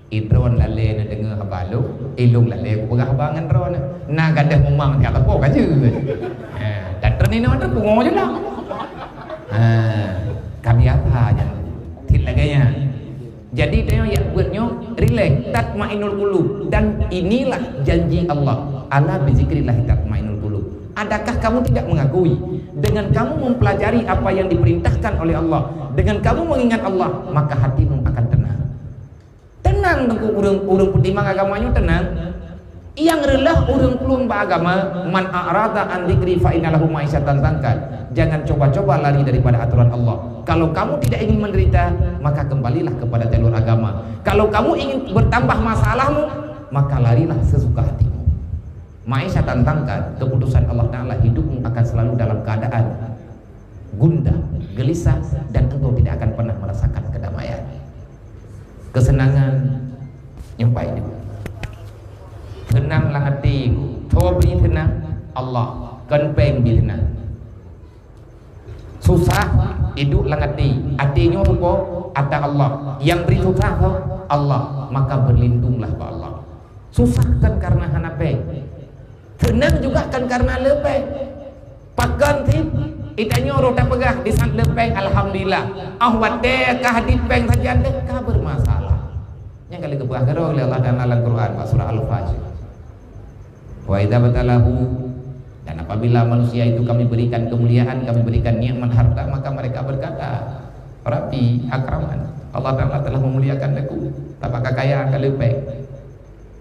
Idroe lalée neudeungoe haba lôn, ilôn lalée kupeugah haba ngon droeneuh. Na gadôh mumang siat sapo ka jeuet. Ha, dan treun inoe treun pungo ju lah. Ha, ka biasa nyan. Cit lagée nyan. Jadi, tanyoe jak beuet nyoe rilek, tatmainnul qulub. Dan inilah janji Allah, "Ala bizikrillahi tatmainnul qulub." Adakah kamu tidak mengakui? Dengan kamu mempelajari apa yang diperintahkan oleh Allah, dengan kamu mengingat Allah, maka hatimu akan tenang. Tenang teungku ureuëng, ureuëng peutimang agama nyoe tenang. Nyang reuloh ureuëng plueng bak agama, "Man a'rada an dzikri fa inna lahu ma'isyatan dzanka." Jangan coba-coba lari daripada aturan Allah. Kalau kamu tidak ingin menderita, maka kembalilah kepada jalur agama. Kalau kamu ingin bertambah masalahmu, maka larilah sesuka hatimu. Ma'isyatan dzanka, keputusan Allah Ta'ala, hidupmu akan selalu dalam keadaan gundah, gelisah, dan engkau tidak akan pernah merasakan kedamaian. Kesenangan nyampai di. Seunang lam até, tho bri seunang Allah, kon péng bri seunang. Susah, idup lam até. Até nyoe rupa ata Allah. Nyang bri susah tho Allah, maka berlindunglah bak Allah. Susah kan karena hana péng. Seunang juga kan karena le péng. Pakon cit, itanyoe roh tapeugah di saat le péng, alhamdulillah. Óh watée ka hadit péng sajan deh ka bermasalah. Nyang kali geupeugah keudroe lé Allah Taala lam Quran, bak surah Al-Fajr. "Wa idza btalahu," dan apabila manusia itu Kami berikan kemuliaan, Kami berikan nikmat harta, maka mereka berkata, "Rabbi akraman." Allah Taala telah memuliakan aku, tapi ka kaya ka le péng.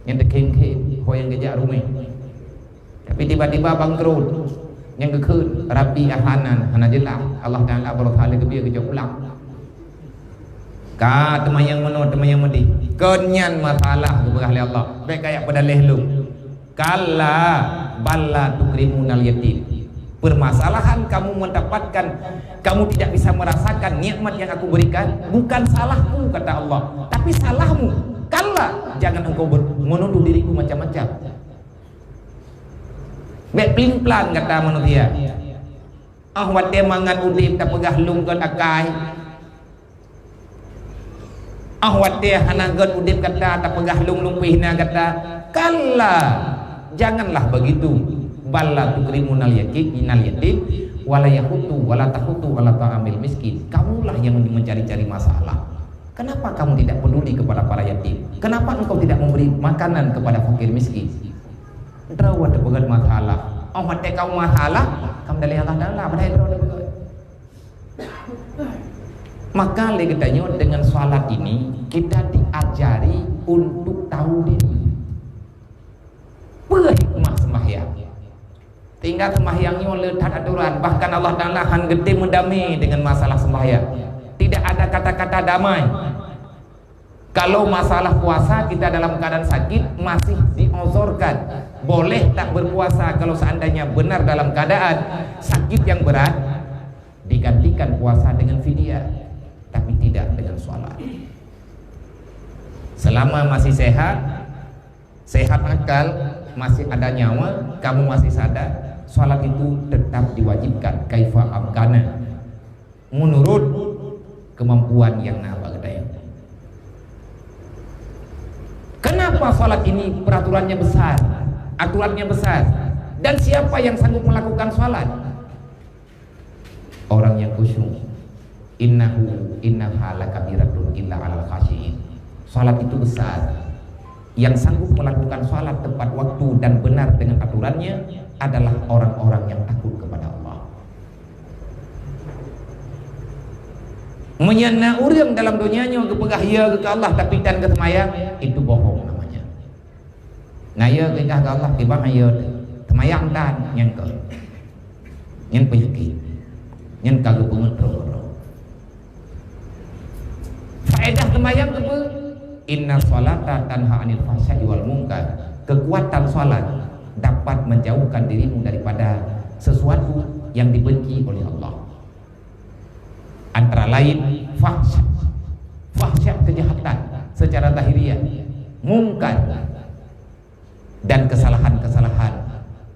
Nyang teukhém-khém, ho nyang geujak rumeh. Tapi tiba-tiba bangkrut. Nyang geukheun, "Rabbi ahanan," hana jeulaih. Allah Taala berusaha lé geubri geujok pulang. Ka teumanyong meunoe, teumanyong meudeh. Kon nyan masalah geupeugah lé Allah. Bék kajak peudaléh lôn. Kalla bal la tukrimunal yatim. Permasalahan kamu mendapatkan, kamu tidak bisa merasakan nikmat yang Aku berikan, bukan salahku, kata Allah, tapi salahmu. Kalla, jangan engkau ber-, menuduh diriku macam-macam. Bék plimplan gata manusia. Óh watée mangat udeb tapeugah lôn kon akai. Óh watée hana gét udeb gata tapeugah lôn, lôn peuhina gata. Kalla, janganlah begitu. Bal la tukrimunal yaki-, inal yatim. Wala yahuddu wala tahuddu ala ta'amil miskin. Kamulah yang mencari-cari masalah. Kenapa kamu tidak peduli kepada para yatim? Kenapa engkau tidak memberi makanan kepada fakir miskin? Droe teupeugah masalah. Oh, watée kamu masalah, kamu dari Allah Taala, padahai droe teupeugah. Maka lé geutanyoe dengan salat ini kita diajari untuk tahu diri. Peue hikmah sembahyang? Tinggai sembahyang nyoe le that aturan, bahkan Allah Taala han geutem meudamé dengan masalah sembahyang. Tidak ada kata-kata damai. Kalau masalah puasa, kita dalam keadaan sakit masih diuzurkan. Boleh tak berpuasa kalau seandainya benar dalam keadaan sakit yang berat, digantikan puasa dengan fidyah, tapi tidak dengan sholat. Selama masih sehat, sehat akal, masih ada nyawa, kamu masih sadar, sholat itu tetap diwajibkan, kaifa amkana, menurut kemampuan yang na bak geutanyoe. Kenapa sholat ini peraturannya besar, aturannya besar, dan siapa yang sanggup melakukan sholat? Orang yang khusyuk. Innahu, innaha lakabiratun illa alal khasyiin. Salat itu besar. Yang sanggup melakukan salat tepat waktu dan benar dengan aturannya adalah orang-orang yang takut kepada Allah. Meunyoe na ureuëng dalam donya nyoe geupeugah ya keu Allah tapi tan geuseumayang, itu bohong namanya. Naya geudah keu Allah, tiba naya teumayang dan nyang keu. Nyang penyakit. Nyang ka geupeungeut roh-roh. Faedah teumayang keupeue? Inna salata tanha anil fahsya'i wal munkar. Kekuatan salat dapat menjauhkan dirimu daripada sesuatu yang dibenci oleh Allah. Antara lain fahsya, fahsya kejahatan secara zahiriah, mungkar, dan kesalahan-kesalahan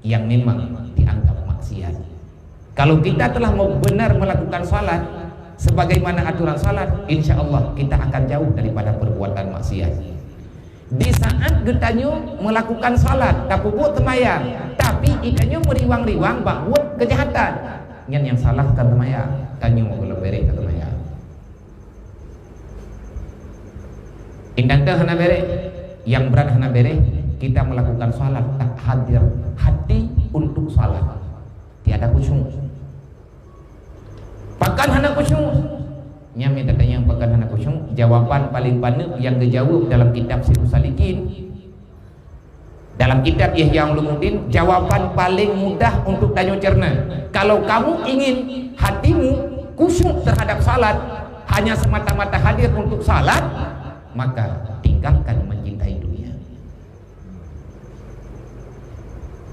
yang memang dianggap maksiat. Kalau kita telah mau benar melakukan salat sebagaimana aturan salat, insya Allah kita akan jauh daripada perbuatan maksiat. Di saat geutanyoe melakukan salat, tapeubuet seumayang, tapi geutanyoe meuriwang-riwang bak buet kejahatan, nyan nyang salah kon seumayang, tanyoe gohlom bereh seumayang. Indang teuh hana bereh, nyang brat hana bereh, kita melakukan salat tak hadir hati untuk salat. Tiada khusyuk. Pakon hana khusyuk? Nyan mita tanyong pakon hana khusyuk, jawaban paling paneuk nyang geujaweueb dalam kitab Sirus Salikin. Dalam kitab Ihya Ulumuddin, jawaban paling mudah untuk tanyoe cerna. Kalau kamu ingin hatimu khusyuk terhadap salat, hanya semata-mata hadir untuk salat, maka tinggalkan mencintai dunia.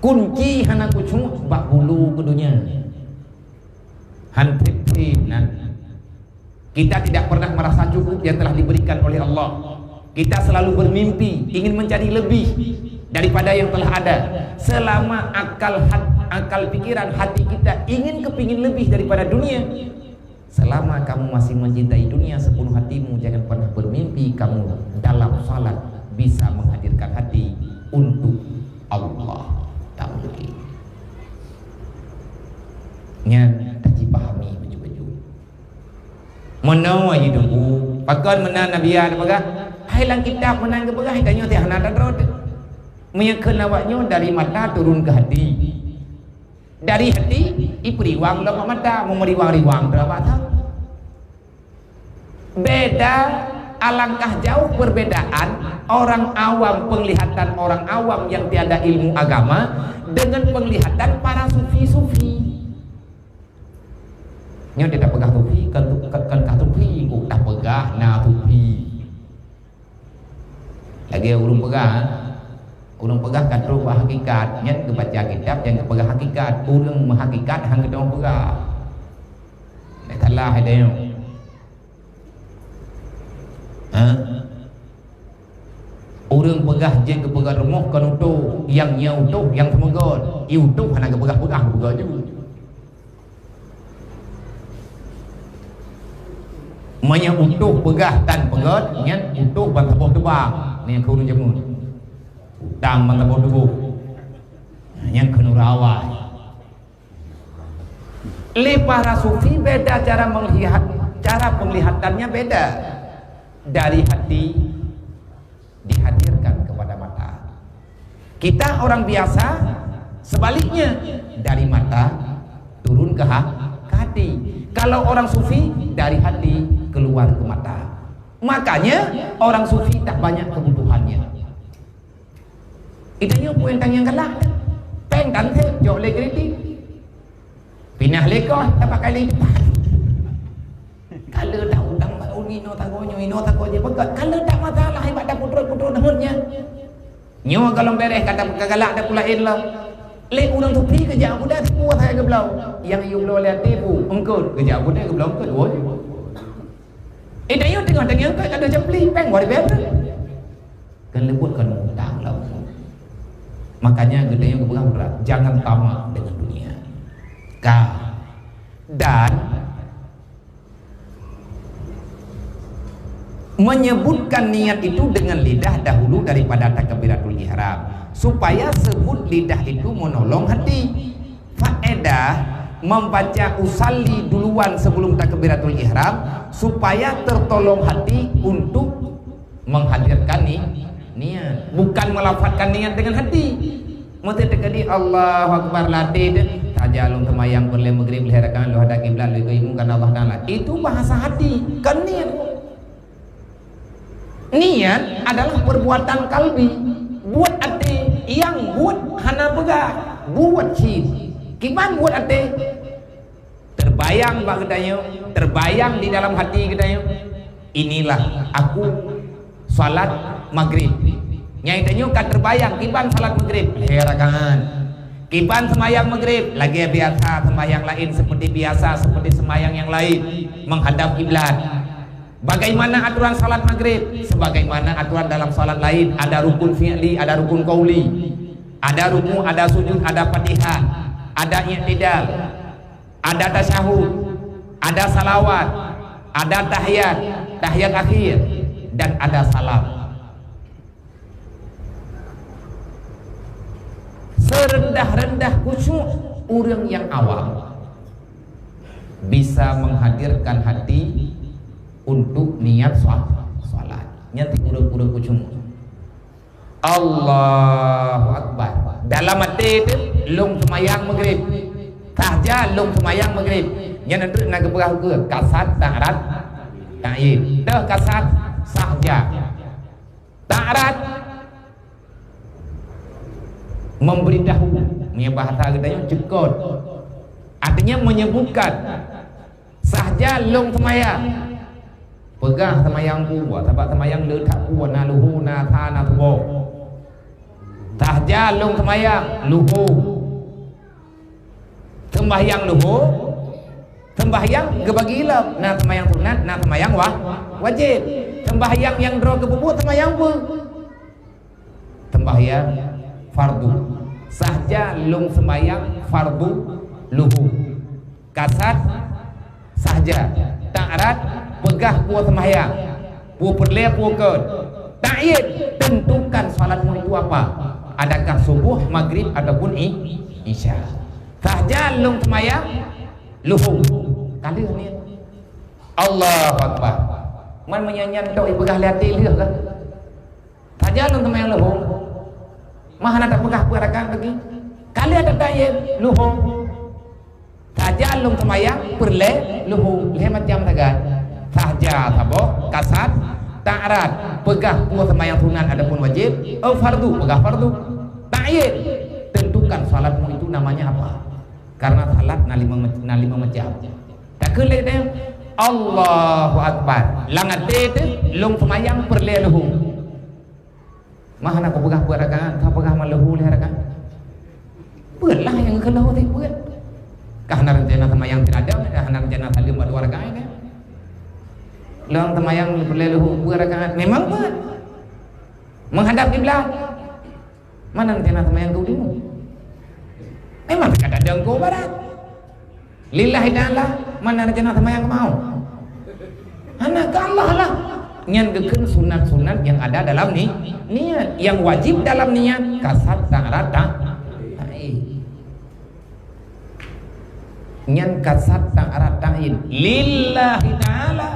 Kunci hana khusyuk bak bulu keu dunia. Han treb-treb nan. Kita tidak pernah merasa cukup yang telah diberikan oleh Allah. Kita selalu bermimpi ingin mencari lebih daripada yang telah ada. Selama akal hat-, akal pikiran hati kita ingin kepingin lebih daripada dunia, selama kamu masih mencintai dunia sepenuh hatimu, jangan pernah bermimpi kamu dalam salat bisa menghadirkan hati untuk Allah. Tak mungkin. Nyan tajipahami baju-baju. Meunoe jitunggu, pakon meunan Nabi ya peugah, hai lam kitab meunan geupeugah, tanyoe teuh hana tadrot. Meunyoe kheun awak nyoe dari mata turun ke hati. Dari hati, ipeuriwang lom mata, meuriwang-riwang teuh awak teuh. Beda, alangkah jauh perbedaan orang awam, penglihatan orang awam yang tiada ilmu agama dengan penglihatan para sufi-sufi. Nyoe dia tak peugah sufi, kan, kan, kan ka sufi, oh, tak peugah na sufi. Lagée ureuëng peugah, ureuëng peugah ka trok bak hakikat, nyan geubaca kitab nyang geupeugah hakikat, ureuëng meuhakikat han geutanyoe peugah. Dak salah hai tanyoe. Ha? Ureuëng peugah jeuet geupeugah rumoh kon utoh, nyang nyoe utoh, nyang seumeugot. I utoh hana geupeugah-peugah, geupeugah ju. Meunyoe utoh peugah tan peugét, nyan utoh ban saboh teubang, nyan keu ureuëng jameun. Utang ban saboh tuboh, nyan keu ureuëng awai. Lé para sufi beda cara melihat, cara penglihatannya beda. Dari hati dihadirkan kepada mata. Kita orang biasa, sebaliknya, dari mata turun ke ha-, ke hati. Kalau orang sufi, dari hati keluar ke mata. Makanya orang sufi tak banyak kebutuhannya. Geutanyoe peue nyang galak? Péng kan sép, jok lé kredit. Pinah lé kos, tapakai lé depan. Kalau tak utang bak uni, inoe tagoe nyoe, inoe tagoe jih peugah. Kalau tak masalah, ibadah putroe-putroe dahut nyan. Nyoe gohlom bèrèh, ka tapeugah galak, tapeulaén lom. Lé ureueng sufi geujak budak sipu asai geubloe. Nyang yue bloe lé até bu, eungkôt. Geujak budak geubloe eungkôt, woi. Eh, tanyoe teungoh tangieng eungkôt ka deuh jeumpli, péng wari bèe. Kan leubuet kan utang lah. Makanya geutanyoe geupeugah berat, jangan tamak dengan dunia. Ka. Dan menyebutkan niat itu dengan lidah dahulu daripada takbiratul ihram, supaya sebut lidah itu menolong hati. Faedah membaca usalli duluan sebelum takbiratul ihram, supaya tertolong hati untuk menghadirkan ni-, niat, bukan melafazkan niat dengan hati. Meuteuk teukeudi Allahu Akbar lam até teuh, saja lôn seumayang peureulèe maghrib lhèe rakaat, lôn hadap kiblat, lôn ikôt imum karena Allah Taala. Itu bahasa hati, kan niat. Niat adalah perbuatan kalbi, buet até, nyang buet hana peugah, buet cit. Kiban buet até? Terbayang bak geutanyoe, terbayang di dalam hati geutanyoe, "Inilah aku salat maghrib." Nyang geutanyoe ka terbayang kiban salat maghrib, lhèe rakaat. Kiban seumayang maghrib, lagèe biasa seumayang laén, seperti biasa, seperti seumayang nyang laén, menghadap kiblat. Bagaimana aturan salat maghrib? Sebagaimana aturan dalam salat lain, ada rukun fi'li, ada rukun qauli, ada ruku, ada sujud, ada Fatihah, ada i'tidal, ada tasyahud, ada salawat, ada tahiyat, tahiyat akhir, dan ada salam. Serendah-rendah khusyuk ureueng nyang awam bisa menghadirkan hati untuk niat sha-, shalat. Nyan ti ureueng-ureueng khusyuk. Allahu Akbar. Dalam até teuh, lôn seumayang maghrib. Sahja lôn seumayang maghrib. Nyan treuk na geupeugah ukeue, kasat, ta'rad, ta'yid. Teuh kasat, sahja. Ta'rad, memberitahu, meunyoe bahasa geutanyoe cukot. Artinya menyebutkan, sahja lôn seumayang. Peugah seumayang peue, sabab seumayang le that peue, na luho, na sa, na suboh. Sahja lôn seumayang, luho. Sembahyang luho, sembahyang geubagi lom, na sembahyang sunat, na sembahyang wa-, wajib. Sembahyang nyang droe geupeubuet sembahyang peue? Sembahyang fardu. Sahja lôn sembahyang fardu luho. Kasat, sahja. Ta'rad, peugah peue sembahyang. Peue peureulèe, peue kon. Ta'yid, tentukan salatmu itu apa. Adakah subuh, maghrib, ataupun i-, isya. Sahja lôn seumayang luho. Ka lheueh niat. Allahu Akbar. Man meunyan-nyan tok ipeugah lé até lheueh kah? Sahja lôn seumayang luho. Mah hana tapeugah peuet rakaat lagi. Ka lheueh that ta'yid luho. Sahja lôn seumayang peureulèe luho, lhèe macam sagai. Sahja saboh, kasat, ta'rad, peugah peue seumayang sunat ataupun wajib, eu fardu, peugah fardu. Ta'yid, tentukan salatmu itu namanya apa. Karena salat na limong, na limong macam. Takheun lé teuh, Allahu Akbar. Lam até teuh, lôn seumayang peureulèe luho. Mah hana kupeugah peuet rakaat, ka peugah mah luho lhèe rakaat. Peuet lah nyang keu luho teuh peuet. Ka hana rencana seumayang siradam, ka hana rencana saleuem bak dua rakaat kan. Lôn seumayang peureulèe luho peuet rakaat, memang peuet. Menghadap kiblat. Mana rencana seumayang keu udeue? Memang teuka dong keu barat. Lillahi ta'ala, mana rencana seumayang keu mau? Hana, keu Allah lah. Nyan geukheun sunat-sunat nyang ada dalam ni-, niat. Nyang wajib dalam niat, kasat, ta'rad, ta-, ta'yid. Nyan kasat ta'arat ta'in. Lillahi ta'ala.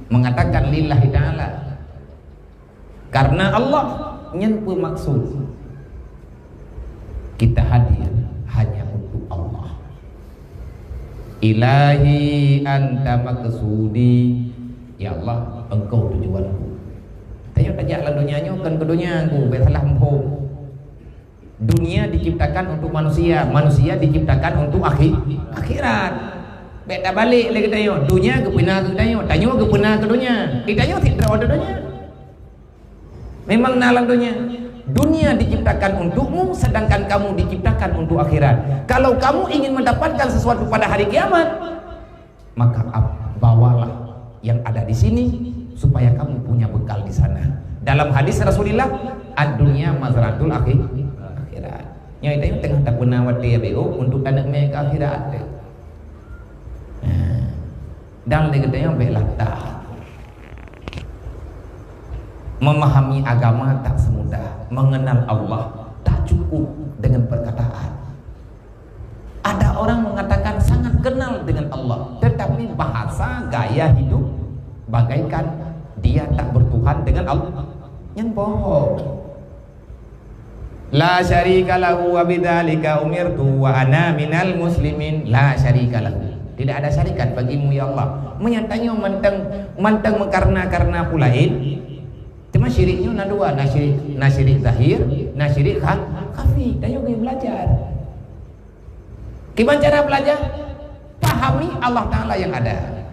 Mengatakan lillahi ta'ala. Karena Allah, nyan peumaksud kita hadir hanya untuk Allah. Ilahi anta maqsudi. Ya Allah, Engkau tujuanku. Tanyoe tajak lam donya nyoe kon keu donya ku, bèk salah muphom. Dunia diciptakan untuk manusia, manusia diciptakan untuk akhi-, akhirat. Bèk tabalek lé geutanyoe, dunia geupeuna keu geutanyoe, tanyoe geupeuna keu dunia. Geutanyoe sidroe di dunia. Memang na lam dunia. Dunia diciptakan untukmu, sedangkan kamu diciptakan untuk akhirat. Kalau kamu ingin mendapatkan sesuatu pada hari kiamat, maka ap-, bawalah yang ada di sini supaya kamu punya bekal di sana. Dalam hadis Rasulullah, "Ad-dunya mazra'atul akhi-, akhirat." Nyoe tanyoe teungoh tapeuna watèe B O untuk taneuk mè keu akhirat. Nah, dan lé geutanyoe bèk latah. Memahami agama tak semudah, mengenal Allah tak cukup dengan perkataan. Ada orang mengatakan sangat kenal dengan Allah, tetapi bahasa gaya hidup bagaikan dia tak bertuhan dengan Allah. Nyan bohong. La syarika lahu wa bidzalika umirtu wa ana minal muslimin. La syarika lahu. Tidak ada syarikat bagimu, ya Allah. Meunyo tanyoe mantong, mantong meukarna-karna peue laén. Cuma syirik nyoe na dua, na syirik, na syirik zahir, na syirik kha-, khafi. Tanyoe geubri belajar. Kiban cara belajar? Pahami Allah Ta'ala yang ada.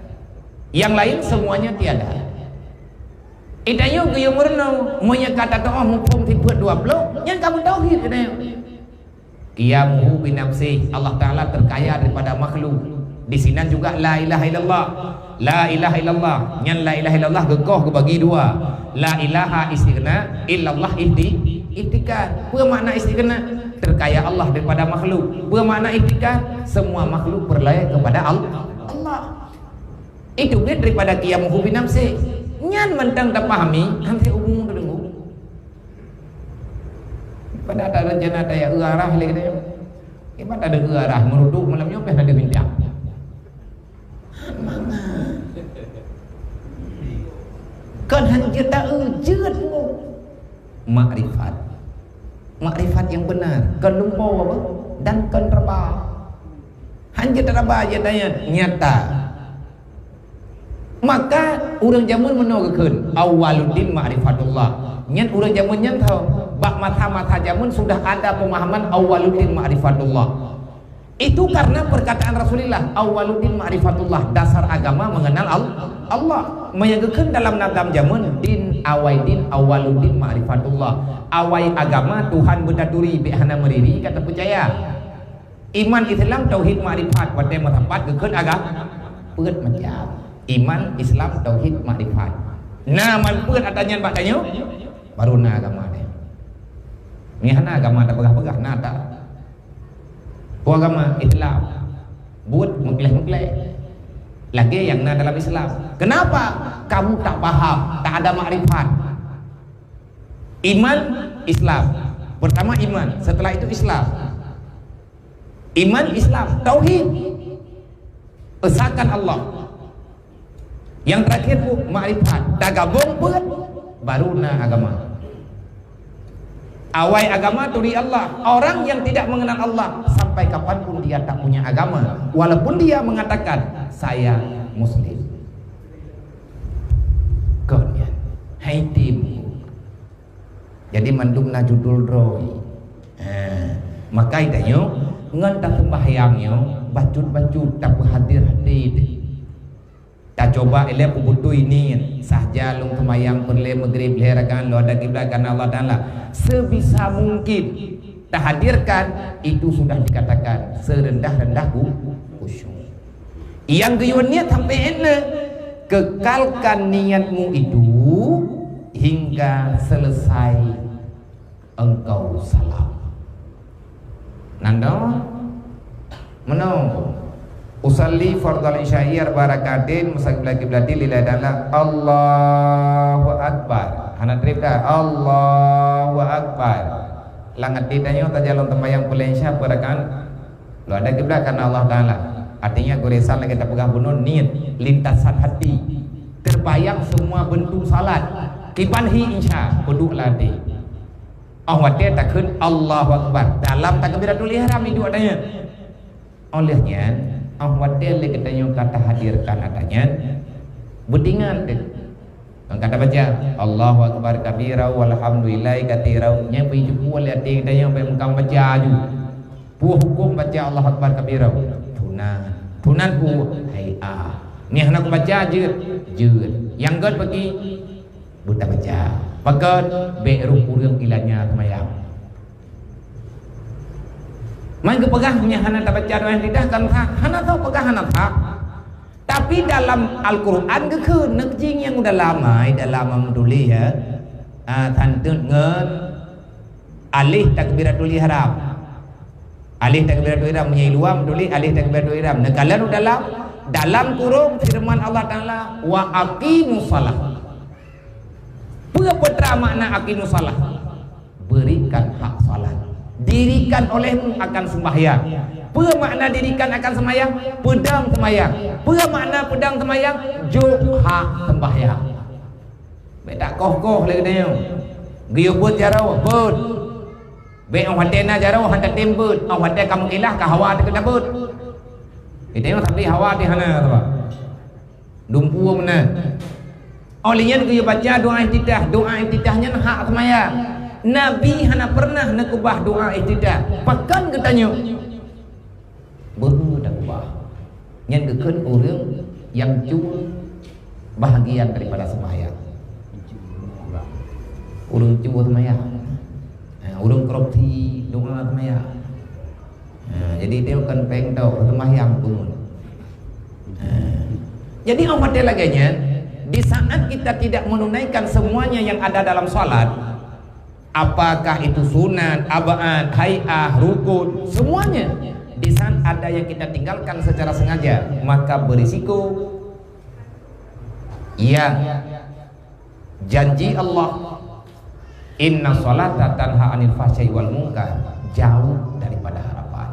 Yang lain semuanya tiada. Geutanyoe geuyue meurunoe, meunyo ka tatu'oh muphom sifeuet dua ploh, nyan ka meutauhid geutanyoe. Qiyamuhu binafsih, Allah Ta'ala terkaya daripada makhluk. Di sinan juga la ilaha illallah. La ilaha illallah. Nyan la ilaha illallah geukoh geubagi dua. La ilaha istighna, illallah ihti-, ihtikar. Peue makna istighna? Terkaya Allah daripada makhluk. Peue makna ihtikar? Semua makhluk percaya kepada Al-, Allah. Itu bit daripada qiyamuhu binafsih. Nyan mantong tapahami, han seumu teudeungoe. Pada ada rencana daya arah lagi dia. Ibarat ada arah merutuk malam nyoe pih ada bintang. Mangat. Kon han jeuet taeu, jeuet mu. Makrifat. Makrifat yang benar, kon lumpoe apa? Dan kon raba. Han jeuet raba jeuet ayat nyata. Maka ureuëng jameun meunoe geukheun, "Awwaluddin ma'rifatullah." Nyan ureuëng jameun nyan tho, bak masa-masa jameun sudah ada pemahaman awwaluddin ma'rifatullah. Itu karena perkataan Rasulullah, "Awwaluddin ma'rifatullah", dasar agama mengenal Al-, Allah. Meunyo geukheun dalam nizam jameun, din awai din awwaluddin ma'rifatullah. Awai agama Tuhan beutaturi, bèk hana meuriri ka tapeucaya. Iman, Islam, tauhid, makrifat, watèe meusapat geukheun agama. Peuet macam. Iman, Islam, tauhid, makrifat. Na man peuet ata nyan bak tanyoe, baru na agama nyan. Nyan hana agama tapeugah-peugah, na ta. Peue agama? Islam. Buet meukleh-meukleh. Lagèe nyang na dalam Islam. Kenapa? Kamu tak paham, tak ada makrifat. Iman, Islam. Pertama iman, setelah itu Islam. Iman, Islam, tauhid. Esakan Allah. Yang terakhir tu makrifat. Tagabong peuet, baru na agama. Awai agama turi Allah. Orang yang tidak mengenal Allah, sampai kapanpun dia tak punya agama, walaupun dia mengatakan, "Saya Muslim." Kon nyan. Hai tim. Jadi mandum na judul droe. Ha, makai tanyoe ngon taseumbahyang nyoe bacut-bacut tapeuhadir hati deh. Tacoba ilèe peubeutôi niet, sahja lôn seumayang peureulèe Maghrib lhèe rakaat lôn hadap kiblat karena Allah Taala. Sebisa mungkin tahadirkan, itu sudah dikatakan serendah-rendah khu-, khusyuk. Nyang geuyue niet sampoe ék na, kekalkan niatmu itu hingga selesai engkau salam. Nando, meunoe, usalli fardhal isya'i arba'a rak'atin mustaqbilal qiblati lillahi ta'ala. Allahu Akbar. Hana trép dah. Allahu Akbar. Lam até tanyoe tajalon seumayang peureulèe Isya berakaat? Kalau ada kiblat karena Allah Taala. Artinya goresan lagi tak pegang bunoe niet, lintasan hati. Terbayang semua bentuk salat. Kiban hi insya, peuduek lam até. Oh watée takheun Allahu Akbar. Dalam takbiratul ihram iduek tanya. Oleh nyan, oh watée lé geutanyoe ka tahadirkan ata nyan, beutingat deh. Nyang ka tabaca, Allahu Akbar kabira walhamdulillahi katsira. Nyan pih jipeubuet lé até geutanyoe bèk meukam baca aju. Peue hukôm baca Allahu Akbar kabira? Sunat. Sunat peue? Hai'ah. Nyan hana kubaca jeuet? Jeuet. Nyang gèt bagi? Beuta baca. Pakon? Bèk rôh ureueng ilanya seumayang. Man geupeugah nyan hana tabaca doa iftitah kan sah? Hana teupeugah hana sah. Tapi dalam Al-Qur'an geukheun, neuk jih nyang u dalam, ai dalam meutuléh ya. Ah, santeuet ngon alih takbiratul ihram. Alih takbiratul ihram, meunyoe i luwa meutuléh alih takbiratul ihram. Neukalon u dalam, dalam kurung firman Allah Taala, "Wa aqimus shalah." Peue peue makna aqimus shalah? Berikan hak salat. Dirikan olehmu akan sembahyang. Peue makna dirikan akan sembahyang? Peudong sembahyang. Peue makna peudong sembahyang? Jok hak sembahyang. Bèk takoh-koh lé geutanyoe. Geuyue beuet jaroe, beuet. Bèk 'oh watèe na jaroe, han tatem beuet. 'Oh watèe ka meukilah, ka hawa teuh keu tabeuet. Geutanyoe tapi hawa teuh hana, sabab dumpeue meunan. Óh lheueh nyan geuyue baca doa iftitah. Doa iftitah nyan hak seumayang. Nabi hana peureunah neukeubah doa iftitah. Pakon geutanyoe? Beuhe takeubah. Nyan geukheun ureueng nyang cue bahagian daripada seumayang. Ureueng cue seumayang. Ha, ureueng korupsi doa seumayang. Ha, jadi dia bukan pengto, seumayang pun. Ha. Jadi, 'oh watèe lagèe nyan, di saat kita tidak menunaikan semuanya yang ada dalam salat, apakah itu sunat, ab'ad, hai'ah, rukun, semuanya, di saat ada yang kita tinggalkan secara sengaja, maka berisiko yang Janji Allah, "Inna sholata tanha 'anil fahsya'i wal munkar," jauh daripada harapan.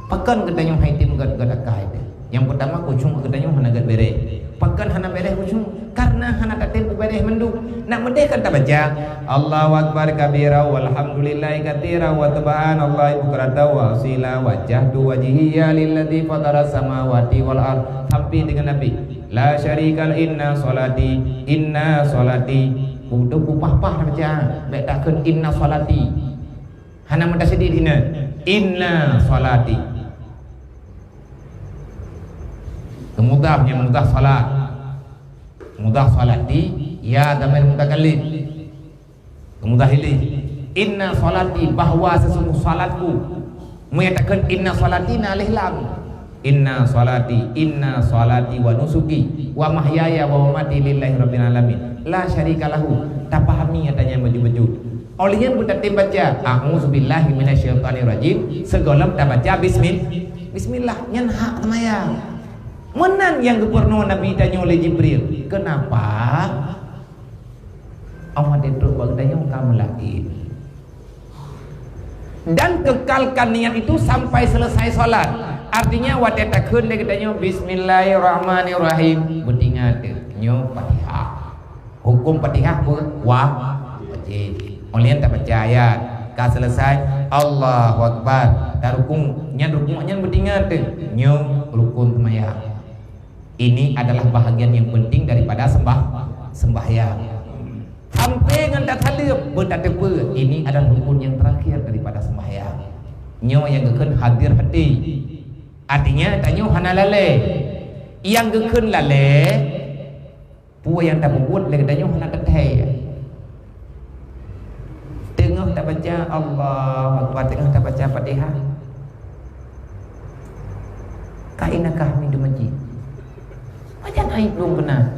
Pakon geutanyoe hai tem gét-gét akai teuh? Nyang peutama, khusyuk geutanyoe hana gét bèrèh. Pakon hana bèrèh khusyuk? Karena hana tatem peubèrèh mandum. Nak meudeh kan tabaca, "Allahu akbar kabira walhamdulillahi katsira wa subhanallahi bukratan wa asila, wajjahtu wajhiya lilladzi fataras samawati wal ard," sampai dengan Nabi. La syarika la, inna sholati, inna sholati. Untuk bupah-pah baca, bèk takheun inna sholati. Hana meutasydid hina. Inna sholati. Keumudah nyang mudah salat. Mudah sholati, ya dhamir mutakallim. Keumudah ilée, "Inna sholati," bahwa sesungguh salatku. Meunyo takheun "Inna sholati" na alif lam. "Inna sholati, inna sholati wa nusuki, wa mahyaya wa mamati lillahi rabbil alamin. La syarika lahu." Tapahami ata nyan bacut-bacut. Óh lheueh nyan beutatem baca, "A'udzubillahi minasyaitonirrajim," sigohlom tabaca bismil-, bismillah. Nyan hak seumayang. Meunan nyang geupeurunoe Nabi tanyoe lé Jibril. Kenapa? Allah ditrok bak geutanyoe ka meulaén. Dan kekalkan niat itu sampai selesai salat. Artinya, watée takheun lé geutanyoe, "Bismillahirrahmanirrahim," beutingat teuh, nyoe Fatihah. Huköm Fatihah peue? Wa-, wajéb. Óh lheueh nyan tabaca ayat, ka selesai, Allahu Akbar, tarukuk. Nyan rukuk nyan beutingat teuh, nyoe rukun seumayang. Ini adalah bahagian yang penting daripada sembah-, sembahyang. Sampai ngon tasaleuem, beutateupeue, ini adalah rukun yang terakhir daripada sembahyang. Nyoe nyang geukheun hadir hati. Artinya, tanyoe hana lalée. Nyang geukheun lalée, peue nyang tapeubuet lé geutanyoe hana teuthée. Teungoh tabaca Allahu Akbar, teungoh tabaca Fatihah, ka inakah mi di masjid. Pajan aib lôn keunan.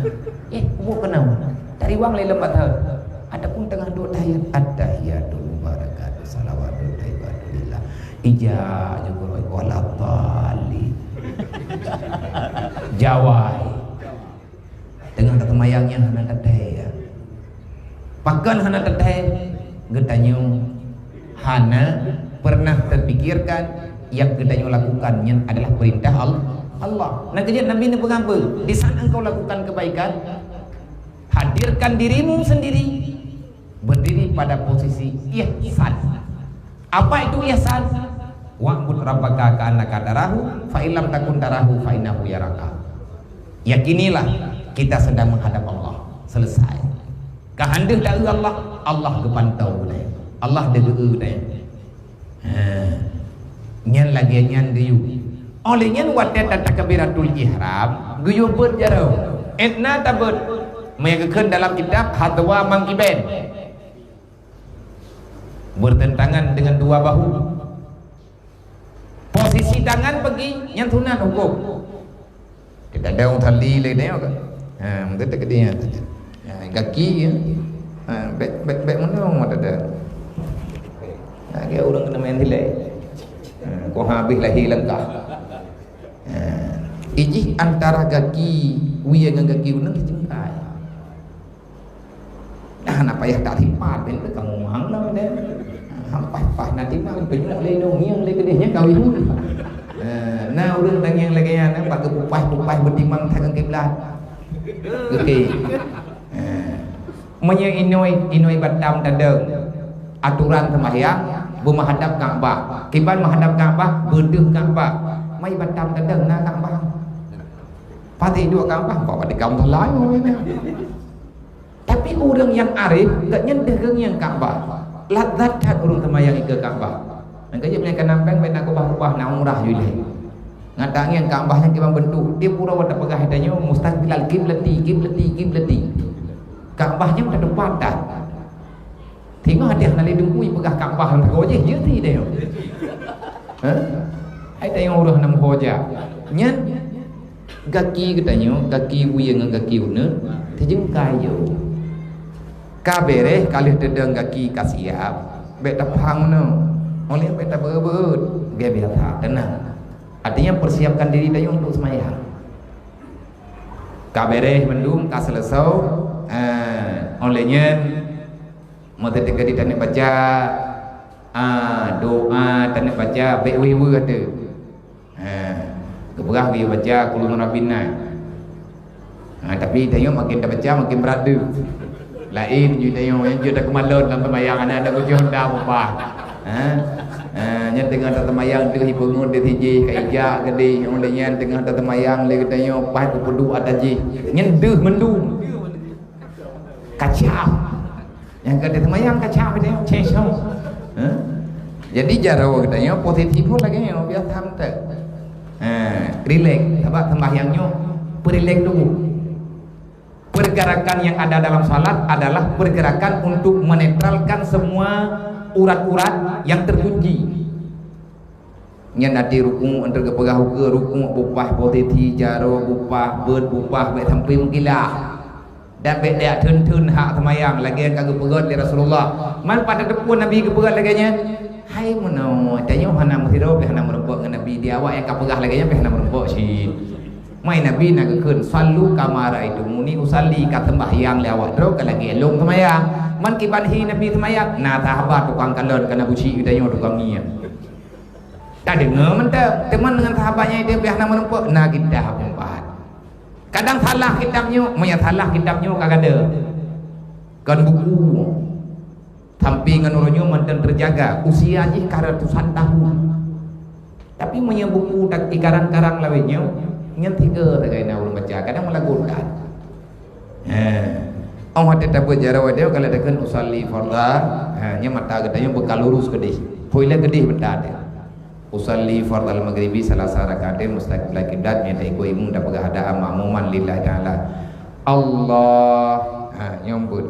Eh, buet keunan. Tariwang lé lam bathôn. Ataupun teungoh duek tahiyat, "At-tahiyatu mubarakatu salawatu thayyibatu lillah." Ija nyoe gurôi, "Waladhdallin." Jawai. Teungoh taseumayang nyan hana teuthée, ya. Pakon hana teuthée? Geutanyoe hana pernah terpikirkan Nyang geutanyoe lakukan nyan adalah peurintah Al-, Allah. Nyang keujeuet Nabi neupeugah, "Di saat engkau lakukan kebaikan, hadirkan dirimu sendiri berdiri pada posisi ihsan." Apa itu ihsan? "Wa'bud rabbaka ka'annaka tarahu, fa illam takun tarahu fa innahu yaraka." Yakinilah kita sedang menghadap Allah. Selesai. Ka han deuh taeu Allah, Allah geupantau geutanyoe. Allah deuh geu-eu geutanyoe. Ha. Nyan lagèe nyan geuyue. Óh lheueh nyan watèe tatakbiratul ihram, geuyue beuet jaroe. Étna tabeuet. Meunyo geukheun dalam kitab Hadwa Mangkiben. Bertentangan dengan dua bahu. Posisi tangan bagi nyan sunat hukum. Kita ada orang tali lagi tengok kan. Ha, mungkin tak kena. Ha, kaki ya. Ha, baik baik baik mana orang ada. Ha, dia orang kena main tilai. Ha, kau habis lahir langkah. Ha, ijih antara kaki wie ngan kaki uneung sijengkai. Nah, na payah that hipat, ben teuka ngumang na deh. Hampah-pah na timang, peunyoe lé nyoe ngieng lé keudeh nyan kawin. Eh, na ureueng tangieng lagèe nyan, eh, bak geupupaih-pupaih beutimang that ngon kiblat. Oke. Eh, meunyoe inoi, inoi Batam tadong aturan seumahyang, beumeuhadap Ka'bah. Kiban meuhadap Ka'bah, beudeuh Ka'bah. Mai Batam tadong na Ka'bah. Pati dua Ka'bah, kok pada kaum lain. Tapi ureueng nyang arif, gobnyan deuh geuh ngieng Ka'bah. Lazat that ureueng seumayang ikeue Ka'bah. Nyang ka jeuet meunyo ka nampéng, bèk na keubah-keubah, na umrah ju ilèe. Ngat tangieng Ka'bah nyan kiban beuntuk, tiep uroe tapeugah tanyoe mustaqbilal kiblati, kiblati, kiblati. Ka'bah nyan ka teumpat that. Singoh até hana lé teungku ipeugah Ka'bah lam sagoe jih, jeuet si tanyoe. Hah? Hai tanyoe uroe hana meuho jak. Nyan Gaki geutanyoe, gaki wie ngon gaki uneut, teujengkai yo. Ka beureh, ka lheueh teudong gaki ka siap, bèk taphang meunoe. Óh lheueh bèk tabeuet-beuet, biasa, teunang. Artinya, persiapkan diri tanyoe untuk seumayang. Ka beureh mandum, ka seuleusoe, eh, óh lheueh nyan, meuteuka di taneuk baca, ah, doa taneuk baca, bèk wie-wie ateueh. Ha, geupeugah geuyue baca Qul A'udzu Birabbin Nas. Ha, tapi tanyoe makin tabaca makin brat deuh. Laén jih tanyoe, nyang jeuet takeumalon lam seumayang, hana ada kujoh da mupah. Ha? Ha, nyan teungoh taseumayang deuh ipeungeut di sijih, ka ijak keudeh, nyang lé nyan teungoh taseumayang lé geutanyoe paih geupeuduek atas jih. Nyan deuh mandum. Kacau. Nyang ka teuseumayang kacau, dia cesong. Ha? Jadi, jaroe geutanyoe positif pun lagèe nyoe, biasa mantap. Ha, rilek. Sabab sembahyang nyoe, peurilek tuboh. Pergerakan yang ada dalam salat adalah pergerakan untuk menetralkan semua urat-urat yang terkunci. Nyan até rukuk, enteuk geupeugah ukeue rukuk, bupah posisi, jaroe bupah, beuet bupah, bèk sampoe meukilah. Dan bèk tajak theun-theun hak seumayang, lagèe ka geupeugèt lé Rasulullah. Man pat tateupeue Nabi geupeugèt lagèe nyan? Hai meunoe, tanyoe hana meusidroe pih hana meurumpok ngon Nabi. Di awak nyang ka peugah lagèe nyan pih hana meurumpok cit. Mai Nabi na geukheun, "Shallu kama ra'aitumuni usalli," ka seumbahyang lé awak droe ka lagèe lôn seumayang. Man kiban hi Nabi seumayang, na sahabat tukang kalon, ka na buci geutanyoe tukang ngieng. Tadeungoe mantong, teuma ngon sahabat nyang itu pih hana meurumpok, na geudah peumpahan. Kadang salah kitab nyoe, meunyo salah kitab nyoe ka gadôh. Kon buku. Sampai ngon uroe nyoe mantong teujaga, usia jih ka ratusan tahun. Tapi meunyo buku tak ikarang-karang lawét nyoe, nyan tiga sagai na ulôn baca, kadang meulagot that. Ha. Óh watèe tabeuet jaroe nyoe, kalau takheun usalli fardha, ha, nyoe mata geutanyoe beuka lurus keudeh. Pui lé keudeh mata teuh. Usalli fardhal maghribi salasa rakaatin mustaqbilal qiblat, nyan taikôt imum tapeugah adaan makmuman lillahi ta'ala. Allah. Ha, nyoe beut.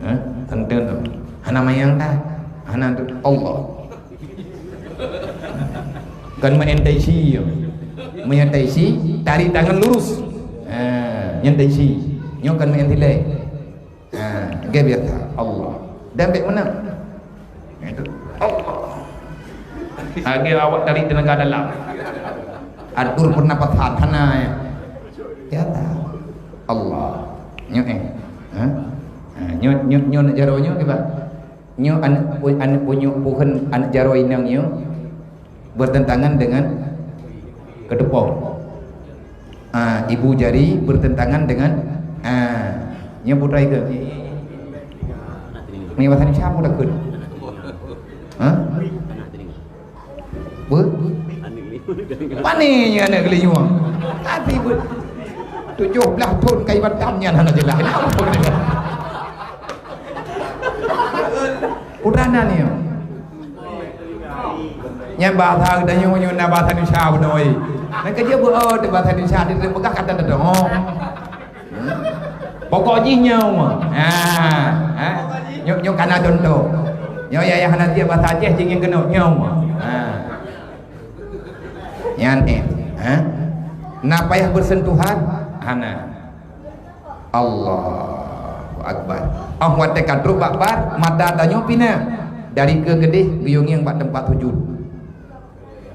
Ha, teuntèe tu. Hana mayang dah. Hana tu. Allah. Kan main taisi. Main taisi, tarik tangan lurus. Ha, nyan taisi. Nyoe kan main tilai. Ha, gèt biasa. Allah. Dan bèk meunan. Itu. Allah. Lagi awak tarik tenaga dalam. Atur pernapasan hana ya. Ya. Allah. Nyoe eh. Ha? Ha, nyoe nyoe nyoe nak jaroe nyoe kiban. Nyoe aneuk pu-, aneuk punyuek pohon aneuk jaroe inong nyoe. Bertentangan dengan keuteupoh. Ah, ibu jari bertentangan dengan, ah, nyoe putra ika. Ni bahasa Indonesia apa takut? Hah? Ber? Pane nyoe aneuk geulinyueng. Tapi ber-, tujoh blaih thon ka ibadat nyan hana jeulaih. Kenapa kena? Putra nan nyoe. Nyan bahasa geutanyoe nyoe na bahasa Indonesia bunoe. Nyan keujeuet beu, oh, bahasa Indonesia dipeugah kata deungoe. Hmm? Pokok jih nyoe. Ha, ha. Nyoe, nyoe kana contoh. Nyoe yah, yah hana tiep bahasa Aceh jih ngieng keunoe nyoe. Ha. Nyan eh, ha? Na payah bersentuhan? Hana. Allahu Akbar. Oh watèe ka trok bak bar, mata tanyoe pina. Dari keu keudeh geuyue ngieng bak teumpat sujud.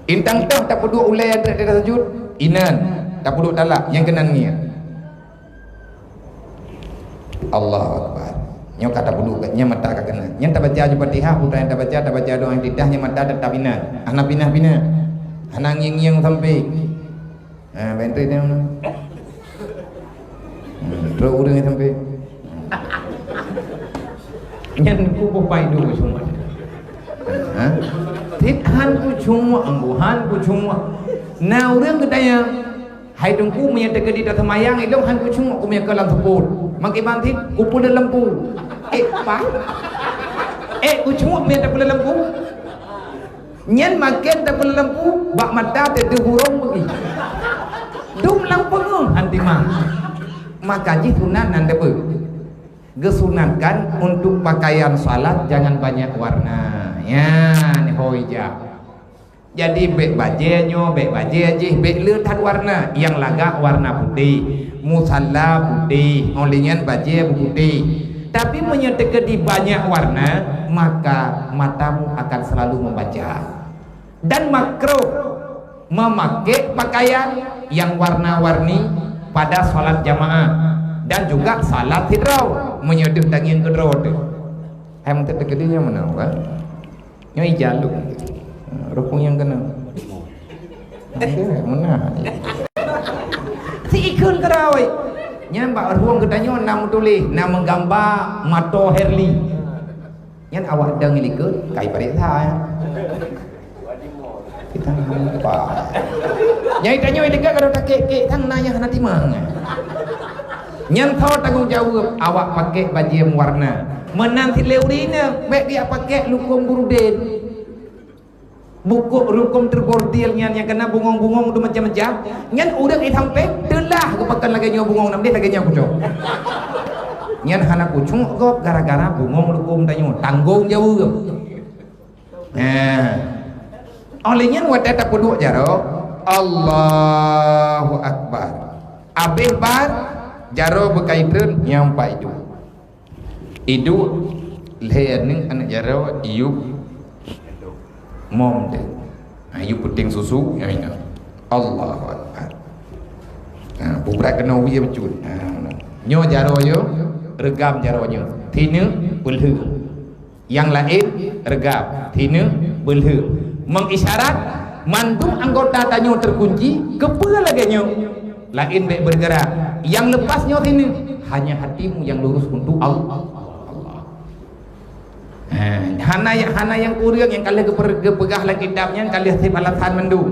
Intang toh tapeuduek ulèe nyang trép di atas sujud, inan tapeuduek talak nyang keunan ngieng. Allahu Akbar. Nyoe ka tapeuduek, nyan mata ka keunan. Nyan tabaca ju Fatihah, utai nyang tabaca, tabaca doa iftitah, nyan mata teutap inan. Hana pinah-pinah. Hana ngieng-ngieng sampé. Ha, bèk enteuk dia mana? Hmm, trok ureueng sampai. Nyan ku boh pai dulu semua. Ha? Sit han ku cuma, anggu han ku cuma. Na ureueng geutanya, "Hai Teungku, meunyoe teukeudi taseumayang ilong han ku cuma ku meunyoe keu lam seupôt. Makai ban sit, ku peuleumpu." Eh, pa? Eh, ku cuma meunyoe tapeuleumpu? Nyan maken tapeuleumpu bak mata teuh hurông beugi. Dum lam peungeuh hantimah. Maka jih sunat nan teubeu. Geusunatkan untuk pakaian salat jangan banyak warna. Nyan hôi jak. Jadi bèk bajèe nyoe, bèk bajèe jih, bèk le that warna. Nyang lagak warna putéh, musalla putéh, óh lheueh nyan bajèe putéh. Tapi meunyoe teukeudi banyak warna, maka matamu akan selalu membaca. Dan makruh memakai pakaian yang warna-warni pada salat jamaah dan juga salat sidroe meunyoe deuh tangieng keudroe teuh. Hai meuteuk teukeudi nyoe meunan kan? Nyoe ijalok. Rukun nyang keunoe. Meunan. Si ikheun keudroe. Nyan bak rueng geutanyoe na meutuléh, na meugamba mato Herli. Nyan awak dang ilikot, kai pareksa, ya. Kita hampa. Nyai tanyoe ilikot kalau takek-kek, kan nanya hana timang. Nyan tho tanggong jaweueb awak pakek bajèe meuwarna. Meunan silée ureueng inong, bèk geujak pakek lukôm burudén. Bukôk rukôm teubordil nyan nyang keunan bungong-bungong tu macam-macam. Nyan ureueng itam pèng teulah geupakon lagèe nyoe bungong nam deh lagèe nyoe kucok. Nyan hana kucok gob gara-gara bungong lukôm tanyoe. Tanggong jaweueb. Nah. Óh lheueh nyan watèe tapeuduek jaroe, Allahu Akbar. Abéh bar, jaroe beukaitrön nyang pat iduek. Iduek lhèe aneuk, aneuk jaroe iyup mom teuh. Ha, iyup peuting susu nyang inong. Allahu Akbar. Ha, bubrak keunoe wie bacut. Ha, nyoe jaroe nyoe, reugam jaroe nyoe. Sineuk peulheueh. Nyang laén reugam, sineuk peulheueh. Mengisyarat mandum anggota tanyoe teukunci, keupeue lagèe nyoe? Laén bèk bergerak. Nyang lepas nyoe sineuk, hanya hatimu yang lurus untuk Allah. Allah. Ha, hana, hana nyang kureueng nyang ka lheueh geupeugah lam kitab nyan ka lheueh sép alasan mandum.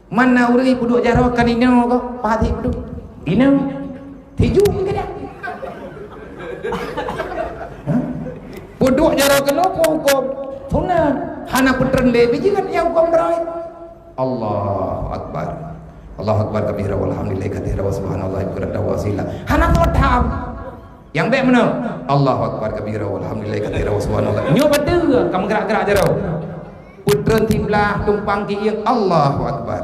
Man na ureueng peuduek jaroe kan inong kok, pahat sép tu. Inong. Tiju ke dah? Ha? Peuduek jaroe keunoe pun huköm sunat. Hana peutrön lé biji kan nyang huköm beurangkat. Allahu Akbar. Allahu Akbar kabira walhamdulillahi katsira wa subhanallahi bukratan wa asila. Hana soe tham. Nyang bèk meunoe. Allahu Akbar kabira walhamdulillahi katsira wa subhanallah. Nyoe beutôi ka meugerak-gerak jaroe. Peutrön siblah tumpang kieng Allahu Akbar.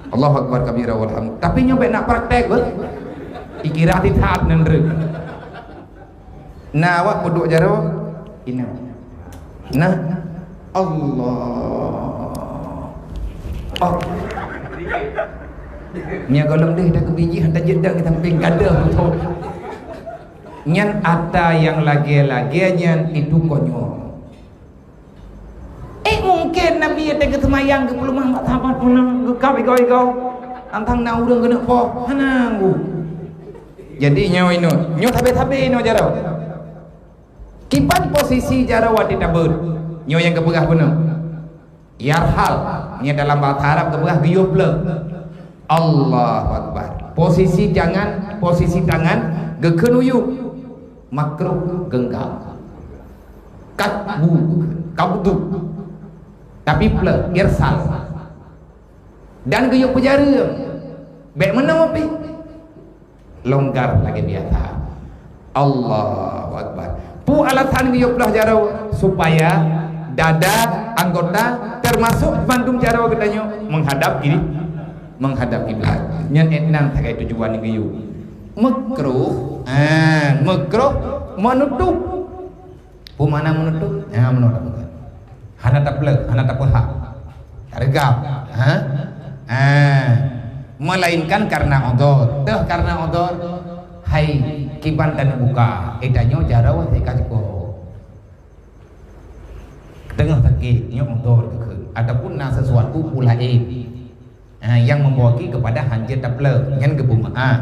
Allahu Akbar kabira walhamd. Tapi nyoe bèk nak praktek beuh. Dikira tithat nang dreueng. Na awak peuduek jaroe, inong. Nah, Allah. Oh. Nya golom deh dah keubiji hanta jeuet dah sampéng gadoh tu. Nyan ata nyang lagèe-lagèe nyan itu konyol. Eh, Mungken Nabi nyang teungoh seumayang geupeuleumah mat sahabat meunan, geukab igoe-igoe. Tantang na ureuëng keuneuk poh, hana ngu. Jadi nyoe inoe, nyoe sabe-sabe inoe jaroe. Kiban posisi jaroe watée tabeuet, nyoe nyang geupeugah bunoe. Yarhal, nyan dalam bahasa Arab geupeugah geuyue pleuh. Allahu Akbar. Posisi tangan, posisi tangan geukheun u yup. Makruh genggam. Katbu, kabdu. Tapi pleuh, irsal. Dan geuyue peujareueng. Bék meunoe pih. Longgar lagée biasa. Allahu Akbar. Peue alasan geuyue pleuh jaroe? Supaya dada, anggota, teumasok bandum jaroe geutanyoe meuhadab kiblat, meuhadab kiblat. Nyan ék nan sagai tujuan geuyue. Makruh, ah, makruh meunutôb. Peue makna meunutôb? Nyan meunoe tapeugah. Hana tapleuh, hana tapeuhah. Tareugam. Ha? Ha. Melainkan karena udhur. Teuh karena udhur, hai kiban taneuk buka. Eh, tanyoe jaroe teuka cukôp. Teungoh sakét, nyoe udhur geukheun. Ataupun na sesuatu peue laén. Ha, nyang membawa ki kepada hanjeuet tapleuh, nyan geupeumeuáh.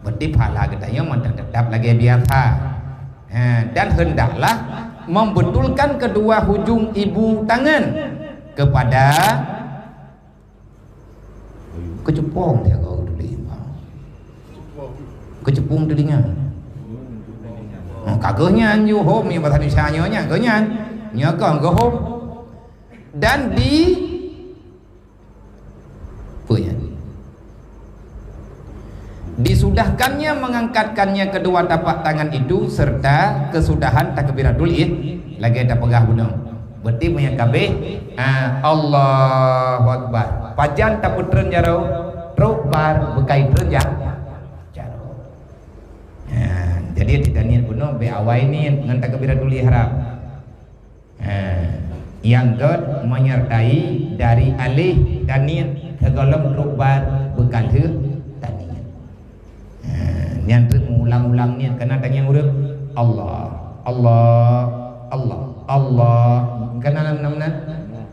Berarti pahala geutanyoe mantong tetap lagée biasa. Ha, dan hendaklah membetulkan kedua hujung ibu tangan kepada keucupong dia kau dulu. Keucupong telinga. Oh, ka geuh nyan, you home, bahasa Indonesia nyoe nyan, geuh nyan. Nyoe kong geuh home. Dan di Peue nyan? Disudahkannya mengangkatkannya kedua tapak tangan itu serta kesudahan takbiratul ih-, lagée tapeugah bunoe. Berarti meunyo kabeh, ah, Allahu Akbar. Pajan tapeutreun jaroe, trok bar beukai treun ja-, jaroe. Ha, jadi di Daniel bunoe bék awai niet ngon takbiratul ihram. Ha, nyang gét menyertai dari aleh dan niet sigohlom trok bar beukalheueh taniet. Ha, nyan treuk meuulang-ulang niet kana tanyong ureuëng, Allah, Allah, Allah, Allah. Kana nam-nam nan?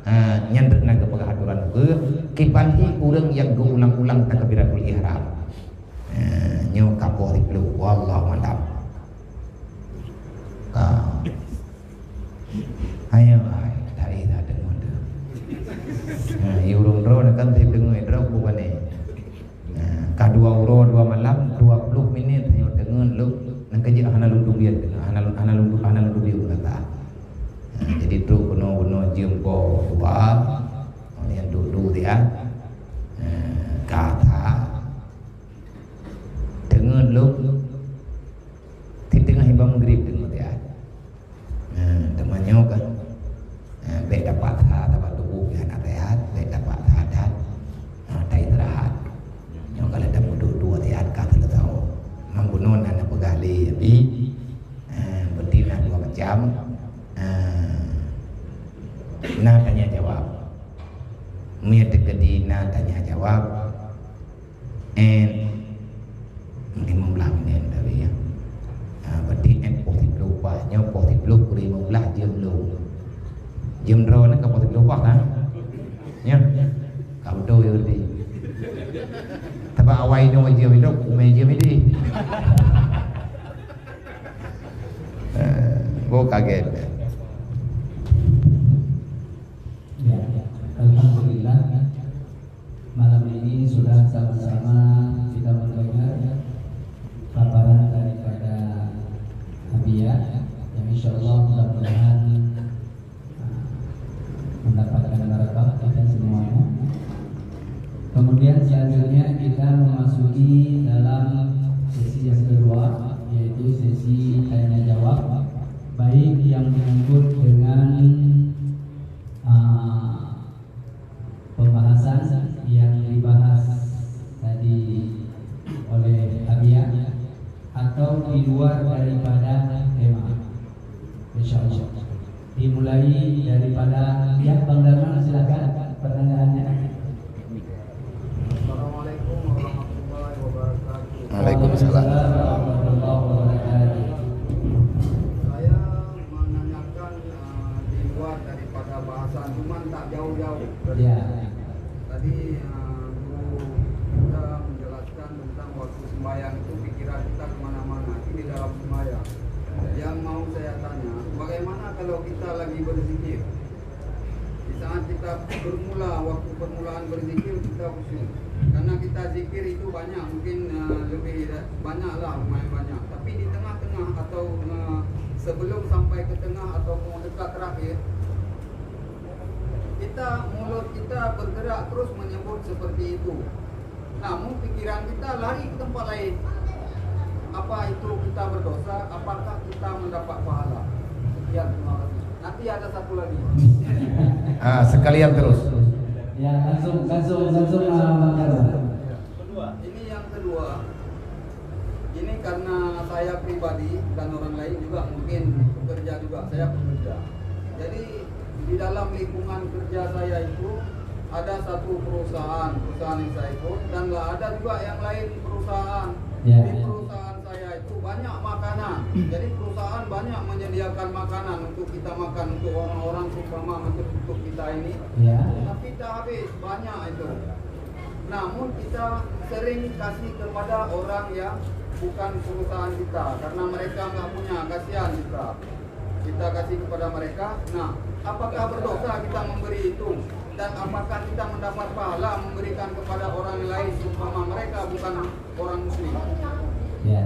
Ha, nyan treuk na geupeugah aturan ukeue, kiban hi ureuëng nyang geuulang-ulang takbiratul ihram. Ha, nyoe ka poh siplôh, wallahu a'lam. Ka. Hai, hai, dari dah dengar tu. Ha, i ureuëng droe kan seb deungoe droe bukan ni. Ha, ka dua uroe dua malam, dua puluh minit hanya deungoe lom. Nang kejak hana lôn tubiet, hana lôn, hana lôn, hana lôn tubiet kata. Ha, jadi trok bunoe-bunoe jeuem po dua, yang dulu dia. Ha, kata. Deungon lom, siteungoh iba meugrib deungon siat. Nah, teuma nyoe kan, nah, bék dapat that, dapat tuboh pih hana sehat, bék dapat that, that, nah, ta istirahat. Nyoe kalau dah mudoh dua siat ka seuleusoe. Memang bunoe na neupeugah lé, tapi, nah, berarti na dua macam. Nah, na tanya jawab. Meunyo teukeudi na tanya jawab, N, lima belas minit tadi ya. Ha, berarti N poh siplôh pat. Nyoe poh siplôh kureueng lima belas jeuem lom. Jeuem droe nyoe ka poh siplôh pat kan? Ya. Ka beutôi ya berarti. Tapi awai nyoe jeuem itu, umai jeuem ini. Eh, bo kaget. Ya, alhamdulillah. Malam ini sudah sama-sama kita mendengar paparan daripada Abiya, yang insya Allah mudah-mudahan, ah, mendapatkan barakah kita semuanya. Kemudian selanjutnya kita memasuki dalam sesi yang kedua, yaitu sesi tanya jawab, baik yang menyangkut dengan, ah, pembahasan yang dibahas tadi oleh Abiya atau di luar daripada tema. Insya Allah. Dimulai daripada, ya, Bang Darman, silakan pertanyaannya. Assalamualaikum warahmatullahi wabarakatuh. Waalaikumsalam. Waalaikumsalam warahmatullahi wabarakatuh. Saya menanyakan, eh, di luar daripada Bahasan, cuman tak jauh-jauh. Ya. Tadi, eh, guru kita menjelaskan tentang waktu sembahyang itu pikiran kita kemana-mana, itu di dalam sembahyang. Yang mau saya tanya, bagaimana kalau kita lagi berzikir? Di saat kita bermula, waktu permulaan berzikir, kita khusyuk. Karena kita zikir itu banyak, mungkin, eh, lebih da-, banyak lah, lumayan banyak. Tapi di tengah-tengah atau, eh, sebelum sampai ke tengah atau mau dekat terakhir, kita, mulut kita bergerak terus menyebut seperti itu. Namun pikiran kita lari ke tempat lain. Apa itu kita berdosa? Apakah kita mendapat pahala? Sekian, terima kasih. Nanti ada satu lagi. Ah, sekalian terus. Ya, langsung, langsung, langsung, ah, Bang Karman. Ini yang kedua. Ini karena saya pribadi dan orang lain juga mungkin pekerja juga, saya pekerja. Jadi, di dalam lingkungan kerja saya itu ada satu perusahaan, perusahaan yang saya ikut, dan lah ada juga yang lain perusahaan. Ya. Di perusahaan saya itu banyak makanan. Jadi, perusahaan banyak menyediakan makanan untuk kita makan, untuk orang-orang, seumpama untuk, untuk kita ini. Ya. Tapi tak habis, banyak itu. Namun, kita sering kasih kepada orang yang bukan perusahaan kita, karena mereka nggak punya, kasihan kita. Kita kasih kepada mereka. Nah, apakah berdosa kita memberi itu? Dan apakah kita mendapat pahala memberikan kepada orang lain, seumpama mereka bukan orang muslim? Ya.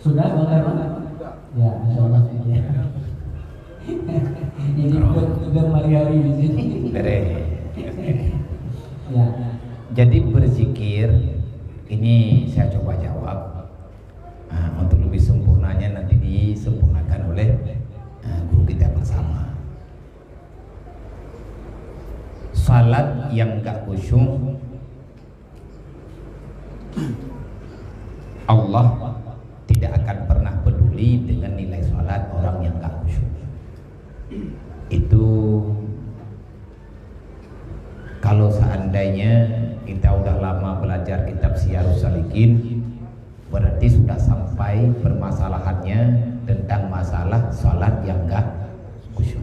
Sudah, Bang Karman? Sudah. Ya, insya Allah. Ya. Ini buat, buat hari-hari di sini. Beres. Ya. Jadi berzikir, ini saya coba jawab. Ah, untuk lebih sempurnanya nanti disempurnakan oleh, ah, guru kita bersama. Salat yang gak khusyuk, Allah tidak akan pernah peduli dengan nilai salat orang yang gak khusyuk. Itu kalau seandainya kita udah lama belajar kitab Siyarus Salikin, berarti sudah sampai permasalahannya tentang masalah salat yang gak khusyuk.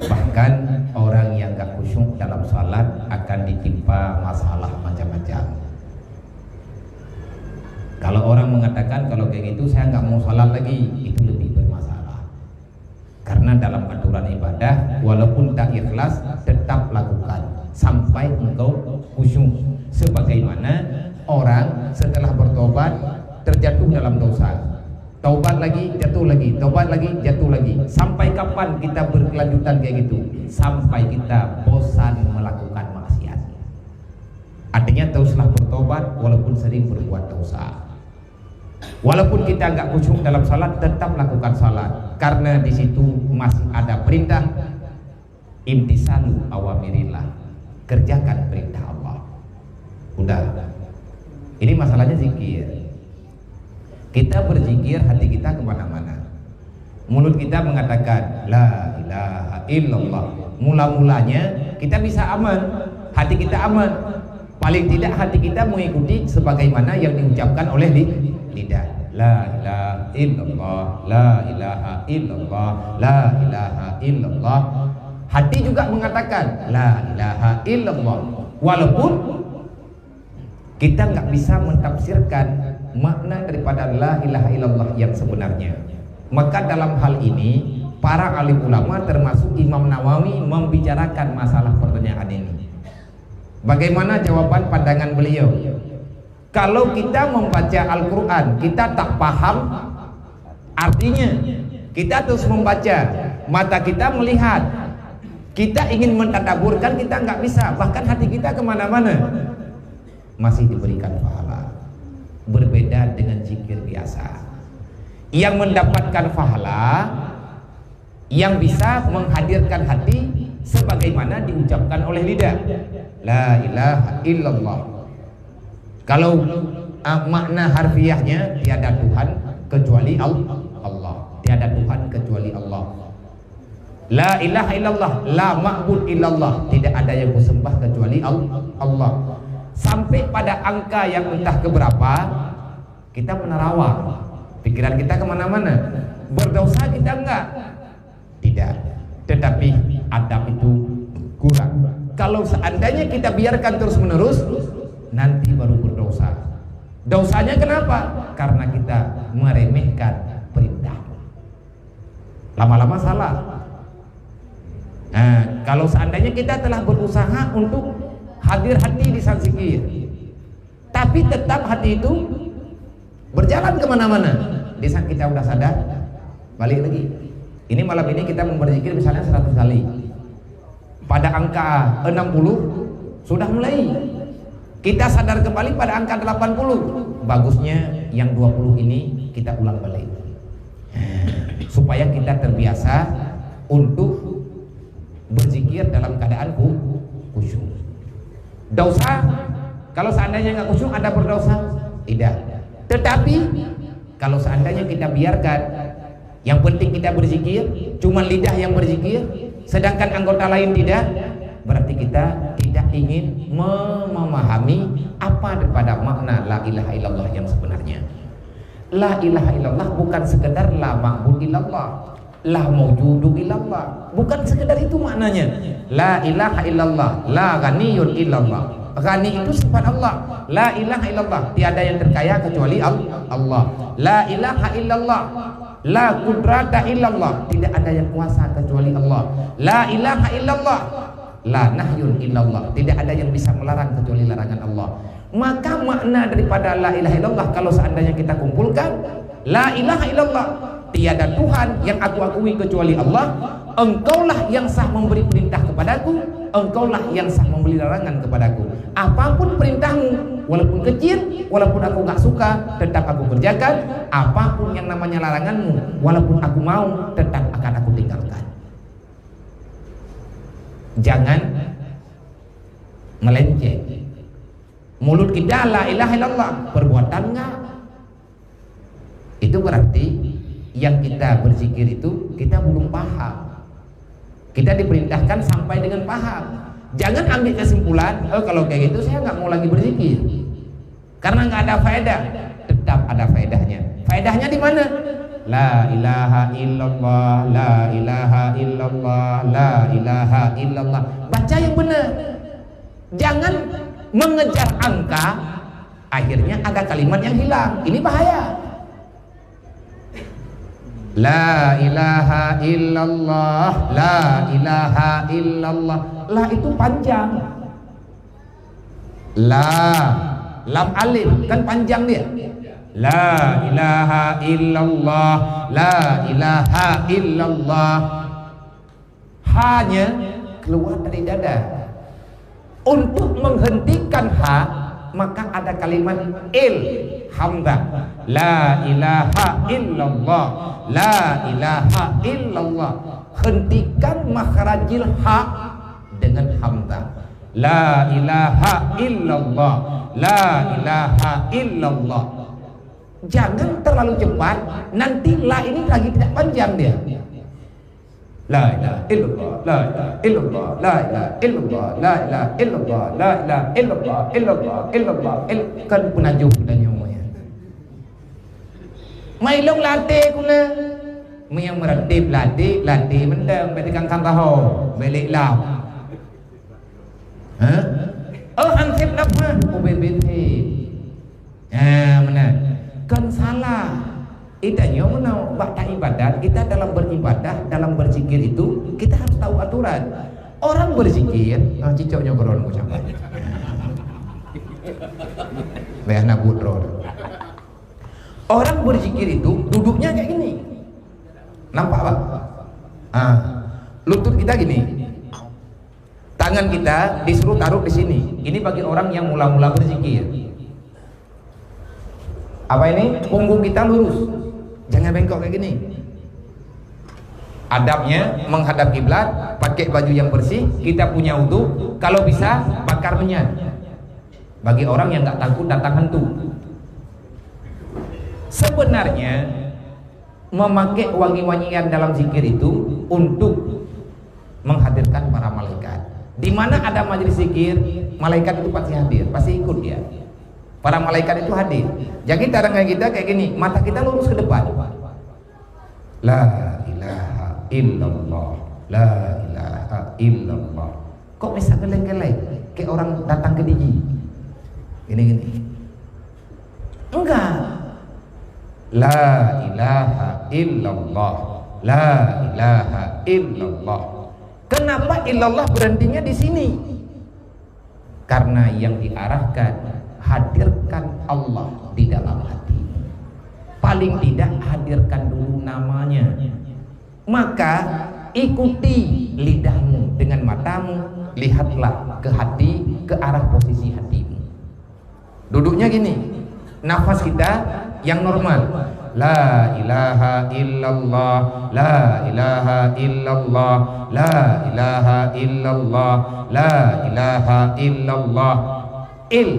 Bahkan orang yang gak khusyuk dalam salat akan ditimpa masalah macam-macam. Kalau orang mengatakan, "Kalau kayak gitu saya nggak mau salat lagi," itu lebih bermasalah. Karena dalam aturan ibadah, walaupun tak ikhlas, tetap lakukan sampai engkau khusyuk. Sebagaimana orang setelah bertobat terjatuh dalam dosa, taubat lagi, jatuh lagi, taubat lagi, jatuh lagi. Sampai kapan kita berkelanjutan kayak gitu? Sampai kita bosan melakukan maksiat. Artinya, teruslah bertobat walaupun sering berbuat dosa. Walaupun kita nggak khusyuk dalam salat, tetap lakukan salat. Karena di situ masih ada perintah, imtisalu awamirillah, kerjakan perintah Allah. Udah. Ini masalahnya zikir. Kita berzikir, hati kita kemana-mana. Mulut kita mengatakan, "La ilaha illallah." Mula-mulanya kita bisa aman, hati kita aman. Paling tidak hati kita mengikuti sebagaimana yang diucapkan oleh li-, lidah. "La ilaha illallah, la ilaha illallah, la ilaha illallah." Hati juga mengatakan, "La ilaha illallah." Walaupun kita nggak bisa mentafsirkan makna daripada la ilaha illallah yang sebenarnya. Maka dalam hal ini, para alim ulama termasuk Imam Nawawi membicarakan masalah pertanyaan ini. Bagaimana jawaban pandangan beliau? Kalau kita membaca Al-Quran, kita tak paham artinya, kita terus membaca, mata kita melihat, kita ingin mentadabburkan, kita nggak bisa, bahkan hati kita kemana-mana. Masih diberikan pahala. Berbeda dengan zikir biasa. Yang mendapatkan pahala yang bisa menghadirkan hati sebagaimana diucapkan oleh lidah. La ilaha illallah. Kalau, ah, makna harfiahnya, tiada Tuhan kecuali Al-, Allah. Tiada Tuhan kecuali Allah. La ilaha illallah, la ma'bud illallah, tidak ada yang kusembah kecuali Al-, Allah. Sampai pada angka yang entah keberapa, kita menerawang. Pikiran kita kemana-mana. Berdosa kita enggak? Tidak. Tetapi adab itu kurang. Kalau seandainya kita biarkan terus-menerus, nanti baru berdosa. Dosanya kenapa? Karena kita meremehkan perintah. Lama-lama salah. Nah, kalau seandainya kita telah berusaha untuk hadir hati di saat zikir, tapi tetap hati itu berjalan kemana-mana, di saat kita udah sadar, balik lagi. Ini malam ini kita mau berzikir misalnya seratus kali. Pada angka enam puluh sudah mulai. Kita sadar kembali pada angka delapan puluh. Bagusnya yang dua puluh ini kita ulang balik. Supaya kita terbiasa untuk berzikir dalam keadaan khu-, khusyuk. Dosa, kalau seandainya nggak khusyuk, ada berdosa? Tidak. Tetapi kalau seandainya kita biarkan, yang penting kita berzikir, cuma lidah yang berzikir, sedangkan anggota lain tidak, berarti kita tidak ingin me-, memahami apa daripada makna la ilaha illallah yang sebenarnya. La ilaha illallah bukan sekedar la ma'bud illallah, la maujudu illallah. Bukan sekedar itu maknanya. La ilaha illallah, la ghaniyun illallah. Ghani itu sifat Allah. La ilaha illallah, tiada yang terkaya kecuali Al-, Allah. La ilaha illallah, la qudrata illallah, tidak ada yang kuasa kecuali Allah. La ilaha illallah, la nahyun illallah, tidak ada yang bisa melarang kecuali larangan Allah. Maka makna daripada la ilaha illallah, kalau seandainya kita kumpulkan, la ilaha illallah, tiada Tuhan yang aku akui kecuali Allah, Engkaulah yang sah memberi perintah kepadaku, Engkaulah yang sah memberi larangan kepadaku. Apapun perintahmu, walaupun kecil, walaupun aku nggak suka, tetap aku kerjakan. Apapun yang namanya laranganmu, walaupun aku mau, tetap akan aku tinggalkan. Jangan melenceng. Mulut kita la ilaha illallah, perbuatan enggak. Itu berarti yang kita berzikir itu kita belum paham. Kita diperintahkan sampai dengan paham. Jangan ambil kesimpulan, "Oh, kalau kayak gitu saya nggak mau lagi berzikir." Karena nggak ada faedah. Tetap ada faedahnya. Faedahnya di mana? La ilaha illallah, la ilaha illallah, la ilaha illallah. Baca yang benar. Jangan mengejar angka, akhirnya ada kalimat yang hilang. Ini bahaya. La ilaha illallah, la ilaha illallah. La itu panjang. La, lam alif, kan panjang dia. La ilaha illallah, la ilaha illallah. Ha-nya keluar dari dada. Untuk menghentikan ha, maka ada kalimat il, hamzah. La ilaha illallah, la ilaha illallah. Hentikan makhrajil ha dengan hamzah. La ilaha illallah, la ilaha illallah. Jangan terlalu cepat, nanti la ini lagi tidak panjang dia. La ilaha illallah, la ilaha illallah, la ilaha illallah, la ilaha illallah, la ilaha illallah, illallah, il-, kan peunajôh tanyoe nyan. Mai lôn latih kula. Meunyo meuratéb latih, latih mantong, bèk dikangkang taho, bèk lé lam. Ha? Oh, hansip nafah, ubé-bé thé. Ha, meunan. Kon salah. Itanyoe meunan, bak taibadat, kita dalam beribadah, dalam berzikir itu, kita harus tahu aturan. Orang berzikir, ah, cicok nyoe keudroe nunggu capai. Bèk hana buet droe. Orang berzikir itu duduknya kayak gini. Nampak, Pak? Ah, lutut kita gini. Tangan kita disuruh taruh di sini. Ini bagi orang yang mula-mula berzikir. Apa ini? Punggung kita lurus. Jangan bengkok kayak gini. Adabnya menghadap kiblat, pakai baju yang bersih, kita punya wudu, kalau bisa bakar menyan. Bagi orang yang nggak takut datang hantu. Sebenarnya, memakai wangi-wangian dalam zikir itu untuk menghadirkan para malaikat. Di mana ada majelis zikir, malaikat itu pasti hadir, pasti ikut dia. Para malaikat itu hadir. Jadi, tangan kita kayak gini, mata kita lurus ke depan. La ilaha illallah. La ilaha illallah. Kok bisa geleng-geleng? Kayak orang datang ke digi. Gini-gini. Enggak. La ilaha illallah. La ilaha illallah. Kenapa illallah berhentinya di sini? Karena yang diarahkan, hadirkan Allah di dalam hatimu. Paling tidak hadirkan dulu namanya. Maka ikuti lidahmu dengan matamu, lihatlah ke hati, ke arah posisi hatimu. Duduknya gini, nafas kita yang normal. La ilaha illallah, la ilaha illallah, la ilaha illallah, la ilaha illallah. Il.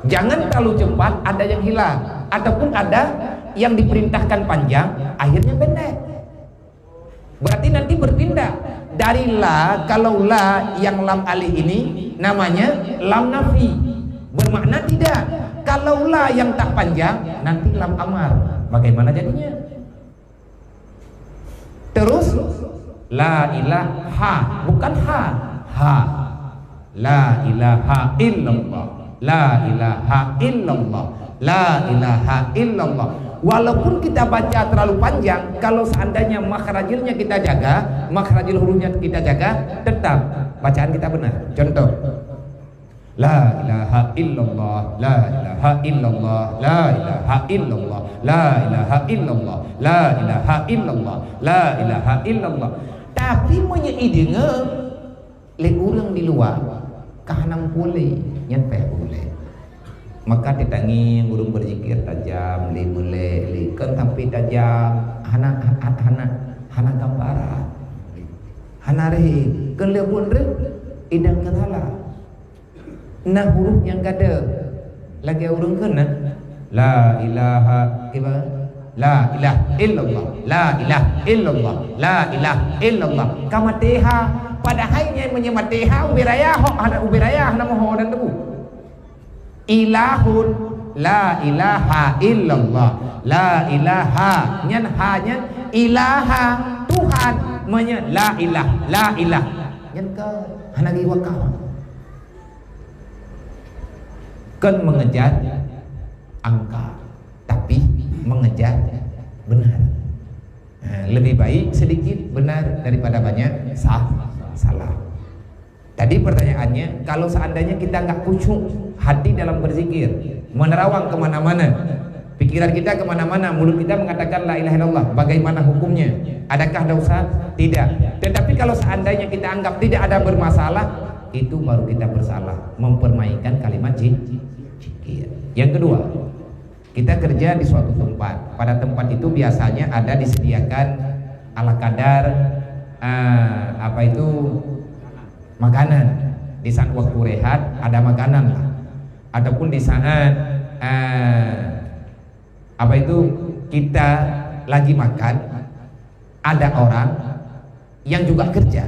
Jangan terlalu cepat, ada yang hilang, ataupun ada yang diperintahkan panjang, akhirnya pendek. Berarti nanti berpindah dari la, kalau la yang lam alif ini namanya lam nafi, bermakna tidak. Kalau la yang tak panjang, nanti lam amar. Bagaimana jadinya? Terus, la ilaha, bukan ha, ha. La ilaha illallah. La ilaha illallah. La ilaha illallah. Walaupun kita baca terlalu panjang, kalau seandainya makhrajilnya kita jaga, makhrajil hurufnya kita jaga, tetap bacaan kita benar. Contoh, la ilaha illallah, la ilaha illallah, la ilaha illallah, la ilaha illallah, la ilaha illallah, la ilaha illallah. Tapi meunyoe ideungoe lé ureuëng di luwa, ka hana muphom lé, nyan payah ulée. Maka teutangieng ureuëng beuzikir tajam, lé meulée, lé kon sampai tajam, hana, ha-, hana, hana gambaran. Hana rhim, kon lé buet rhim, idang ka salah. Na huruf nyang gadôh, lagée ureuëng kheun na, la ilaha, kiban? La ilaha illallah, la ilaha illallah, la ilaha illallah. Ka maté ha, padahai nyan meunyoe maté ha, ubé raya hok, hana ubé raya, hana meuho dan tebu. Ilahun, la ilaha illallah, la ilaha, nyan ha nyan ilaha, Tuhan, meunyoe la ilah, la ilah. Nyan ka hana geuwakaf. Kon mengejar angka, tapi mengejar benar. Ha, lebih baik sedikit benar daripada banyak sa-, salah. Tadi pertanyaannya, kalau seandainya kita nggak khusyuk hati dalam berzikir, menerawang kemana-mana, pikiran kita kemana-mana, mulut kita mengatakan la ilaha illallah, bagaimana hukumnya? Adakah dosa? Tidak. Tetapi kalau seandainya kita anggap tidak ada bermasalah, itu baru kita bersalah, mempermainkan kalimat ji-, zikir. Yang kedua, kita kerja di suatu tempat. Pada tempat itu biasanya ada disediakan ala kadar, eh, apa itu, makanan. Di saat waktu rehat ada makanan lah. Ataupun di saat, eh, apa itu, kita lagi makan, ada orang yang juga kerja,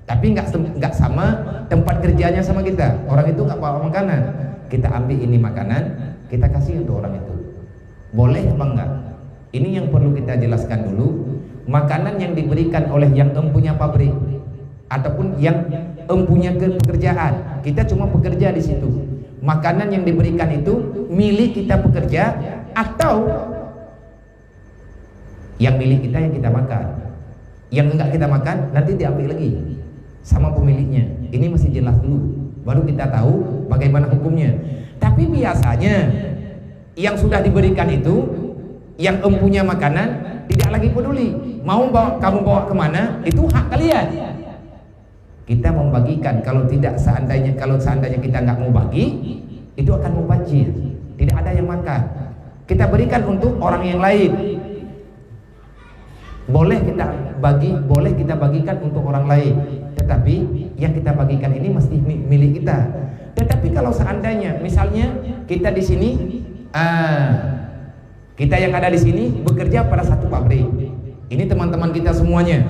tapi nggak sem-, nggak sama tempat kerjanya sama kita. Orang itu nggak bawa makanan. Kita ambil ini makanan, kita kasih untuk orang itu. Boleh apa enggak? Ini yang perlu kita jelaskan dulu. Makanan yang diberikan oleh yang empunya pabrik ataupun yang empunya ke-, pekerjaan, kita cuma pekerja di situ. Makanan yang diberikan itu milik kita pekerja atau yang milik kita yang kita makan. Yang enggak kita makan, nanti diambil lagi sama pemiliknya. Ini mesti jelas dulu, baru kita tahu bagaimana hukumnya. Tapi biasanya yang sudah diberikan itu, yang empunya makanan, tidak lagi peduli. Mau bawa, kamu bawa kemana, itu hak kalian. Kita membagikan, kalau tidak seandainya, kalau seandainya kita nggak mau bagi, itu akan mubazir. Tidak ada yang makan. Kita berikan untuk orang yang lain. Boleh kita bagi, boleh kita bagikan untuk orang lain. Tetapi yang kita bagikan ini mesti mi-, milik kita. Tetapi kalau seandainya, misalnya kita di sini, ah, kita yang ada di sini bekerja pada satu pabrik. Ini teman-teman kita semuanya.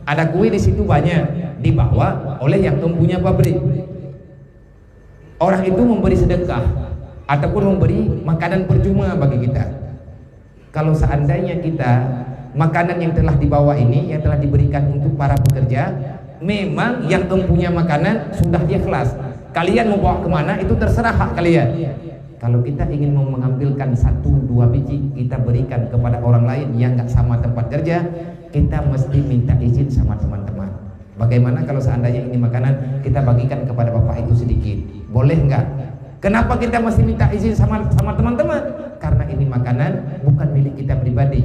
Ada kue di situ banyak, dibawa oleh yang empunya pabrik. Orang itu memberi sedekah ataupun memberi makanan percuma bagi kita. Kalau seandainya kita Makanan yang telah dibawa ini, yang telah diberikan untuk para pekerja, memang yang empunya makanan sudah ikhlas. Kalian mau bawa ke mana, itu terserah hak kalian. Kalau kita ingin mau mengambilkan satu dua biji, kita berikan kepada orang lain yang nggak sama tempat kerja, kita mesti minta izin sama teman-teman. Bagaimana kalau seandainya ini makanan kita bagikan kepada bapak itu sedikit? Boleh nggak? Kenapa kita mesti minta izin sama, sama teman-teman? Karena ini makanan bukan milik kita pribadi.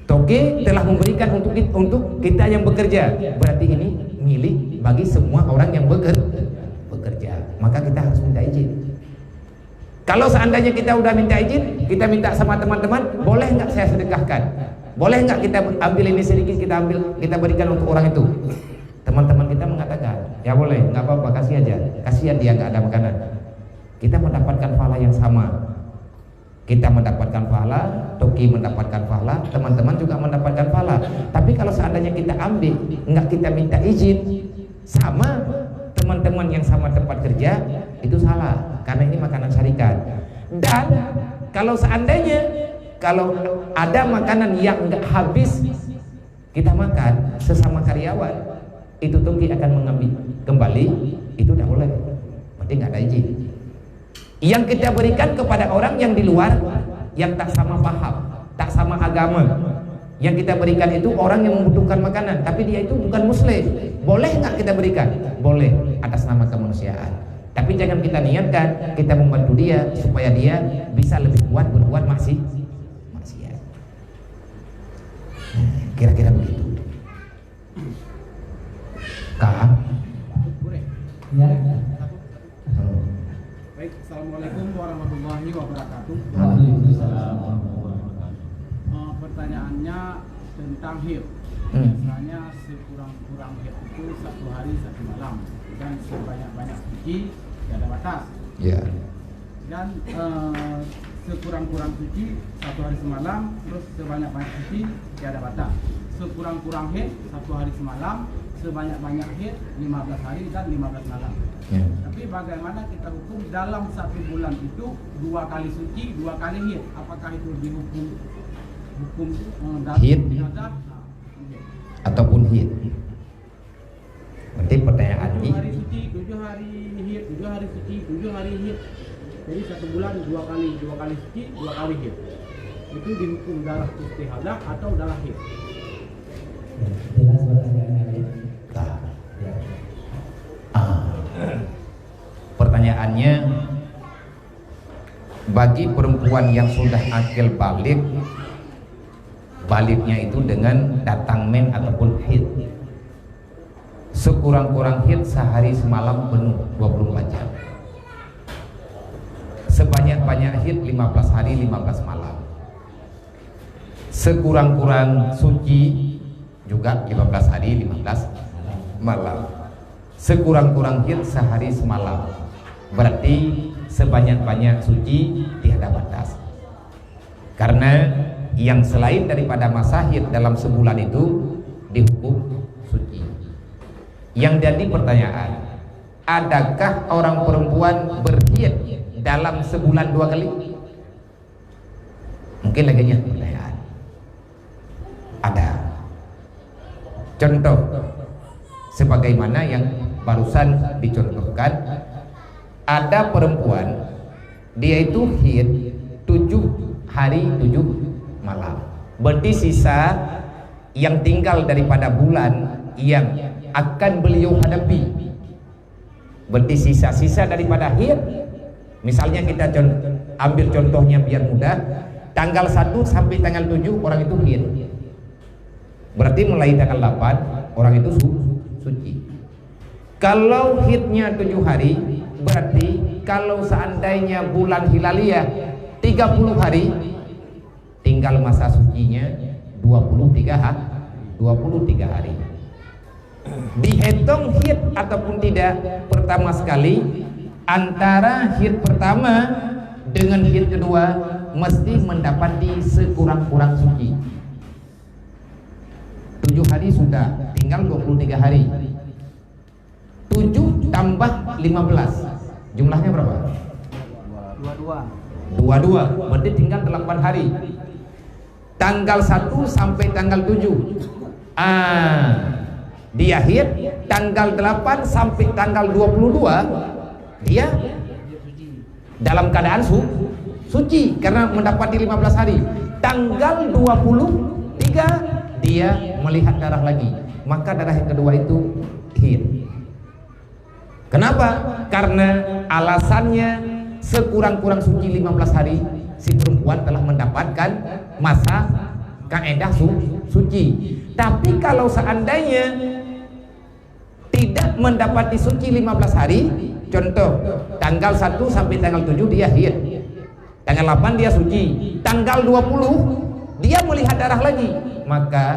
Toke telah memberikan untuk kit-, untuk kita yang bekerja. Berarti ini milik bagi semua orang yang beker-, bekerja. Maka kita harus minta izin. Kalau seandainya kita udah minta izin, kita minta sama teman-teman, "Boleh nggak saya sedekahkan? Boleh nggak kita ambil ini sedikit, kita ambil, kita berikan untuk orang itu?" Teman-teman kita mengatakan, "Ya boleh, nggak apa-apa, kasih aja. Kasihan dia nggak ada makanan." Kita mendapatkan pahala yang sama. Kita mendapatkan pahala, toke mendapatkan pahala, teman-teman juga mendapatkan pahala. Tapi kalau seandainya kita ambil, nggak kita minta izin sama teman-teman yang sama tempat kerja, itu salah. Karena ini makanan syarikat. Dan kalau seandainya, kalau ada makanan yang nggak habis kita makan sesama karyawan, itu toke akan mengambil kembali, itu tidak boleh. Berarti nggak ada izin. Yang kita berikan kepada orang yang di luar, yang tak sama paham, tak sama agama. Yang kita berikan itu orang yang membutuhkan makanan, tapi dia itu bukan muslim. Boleh nggak kita berikan? Boleh, atas nama kemanusiaan. Tapi jangan kita niatkan kita membantu dia supaya dia bisa lebih kuat berbuat maksi-, maksiat. Kira-kira begitu. Kak? Ya. Hmm. Baik, assalamualaikum warahmatullahi wabarakatuh. Waalaikumsalam warahmatullahi wabarakatuh. Eh, pertanyaannya tentang haid. Hmm. Biasanya sekurang-kurang haid itu satu hari satu malam dan sebanyak-banyak suci tiada batas. Ya. Dan, eh, sekurang-kurang suci satu hari semalam, terus sebanyak-banyak suci tiada batas. Sekurang-kurang haid satu hari semalam, sebanyak-banyak haid lima belas hari dan lima belas malam. Ya. Tapi bagaimana kita hukum dalam satu bulan itu dua kali suci, dua kali haid? Apakah itu dihukum hukum, eh, dalam Haid. Ibadah? Nah, iya. Ataupun haid? Berarti pertanyaan tujuh ini hari suci, tujuh hari haid, tujuh hari suci, tujuh hari haid. Jadi satu bulan dua kali, dua kali suci, dua kali haid. Itu dihukum darah istihadah atau darah haid? Jelas pertanyaannya, ya? Nah. Ya. Ah. Pertanyaannya, bagi perempuan yang sudah akil baligh, balighnya itu dengan datang men ataupun haid. Sekurang-kurang haid sehari semalam penuh dua puluh empat jam. Sebanyak-banyak haid lima belas hari lima belas malam. Sekurang-kurang suci juga lima belas hari lima belas malam. Sekurang-kurang haid sehari semalam. Berarti sebanyak-banyak suci tiada batas. Karena yang selain daripada masa haid dalam sebulan itu dihukum suci. Yang jadi pertanyaan, adakah orang perempuan berhaid dalam sebulan dua kali? Mungkin lagi nyan pertanyaan. Ada. Contoh, sebagaimana yang barusan dicontohkan, ada perempuan, dia itu haid tujuh hari tujuh malam. Berarti sisa yang tinggal daripada bulan yang akan beliau hadapi. Berarti sisa-sisa daripada haid, misalnya kita con-, ambil contohnya biar mudah, tanggal satu sampai tanggal tujuh orang itu haid. Berarti mulai tanggal delapan orang itu su-, suci. Kalau haidnya tujuh hari, berarti kalau seandainya bulan hilaliah tiga puluh hari, tinggal masa sucinya dua puluh tiga ha-, dua puluh tiga hari. Dihitung haid ataupun tidak, pertama sekali, antara haid pertama dengan haid kedua mesti mendapati sekurang-kurang suci. Tujuh hari sudah, tinggal dua puluh tiga hari. Tujuh tambah lima belas, jumlahnya berapa? Dua dua. Dua dua, berarti tinggal delapan hari. Tanggal satu sampai tanggal tujuh, ah, dia haid. Tanggal delapan sampai tanggal dua puluh dua, dia dalam keadaan su-, suci karena mendapati lima belas hari. Tanggal dua puluh tiga, dia melihat darah lagi. Maka darah yang kedua itu haid. Kenapa? Karena alasannya sekurang-kurang suci lima belas hari, si perempuan telah mendapatkan masa kaedah su-, suci. Tapi kalau seandainya tidak mendapati suci lima belas hari, contoh, tanggal satu sampai tanggal tujuh dia haid. Tanggal delapan dia suci. Tanggal dua puluh dia melihat darah lagi. Maka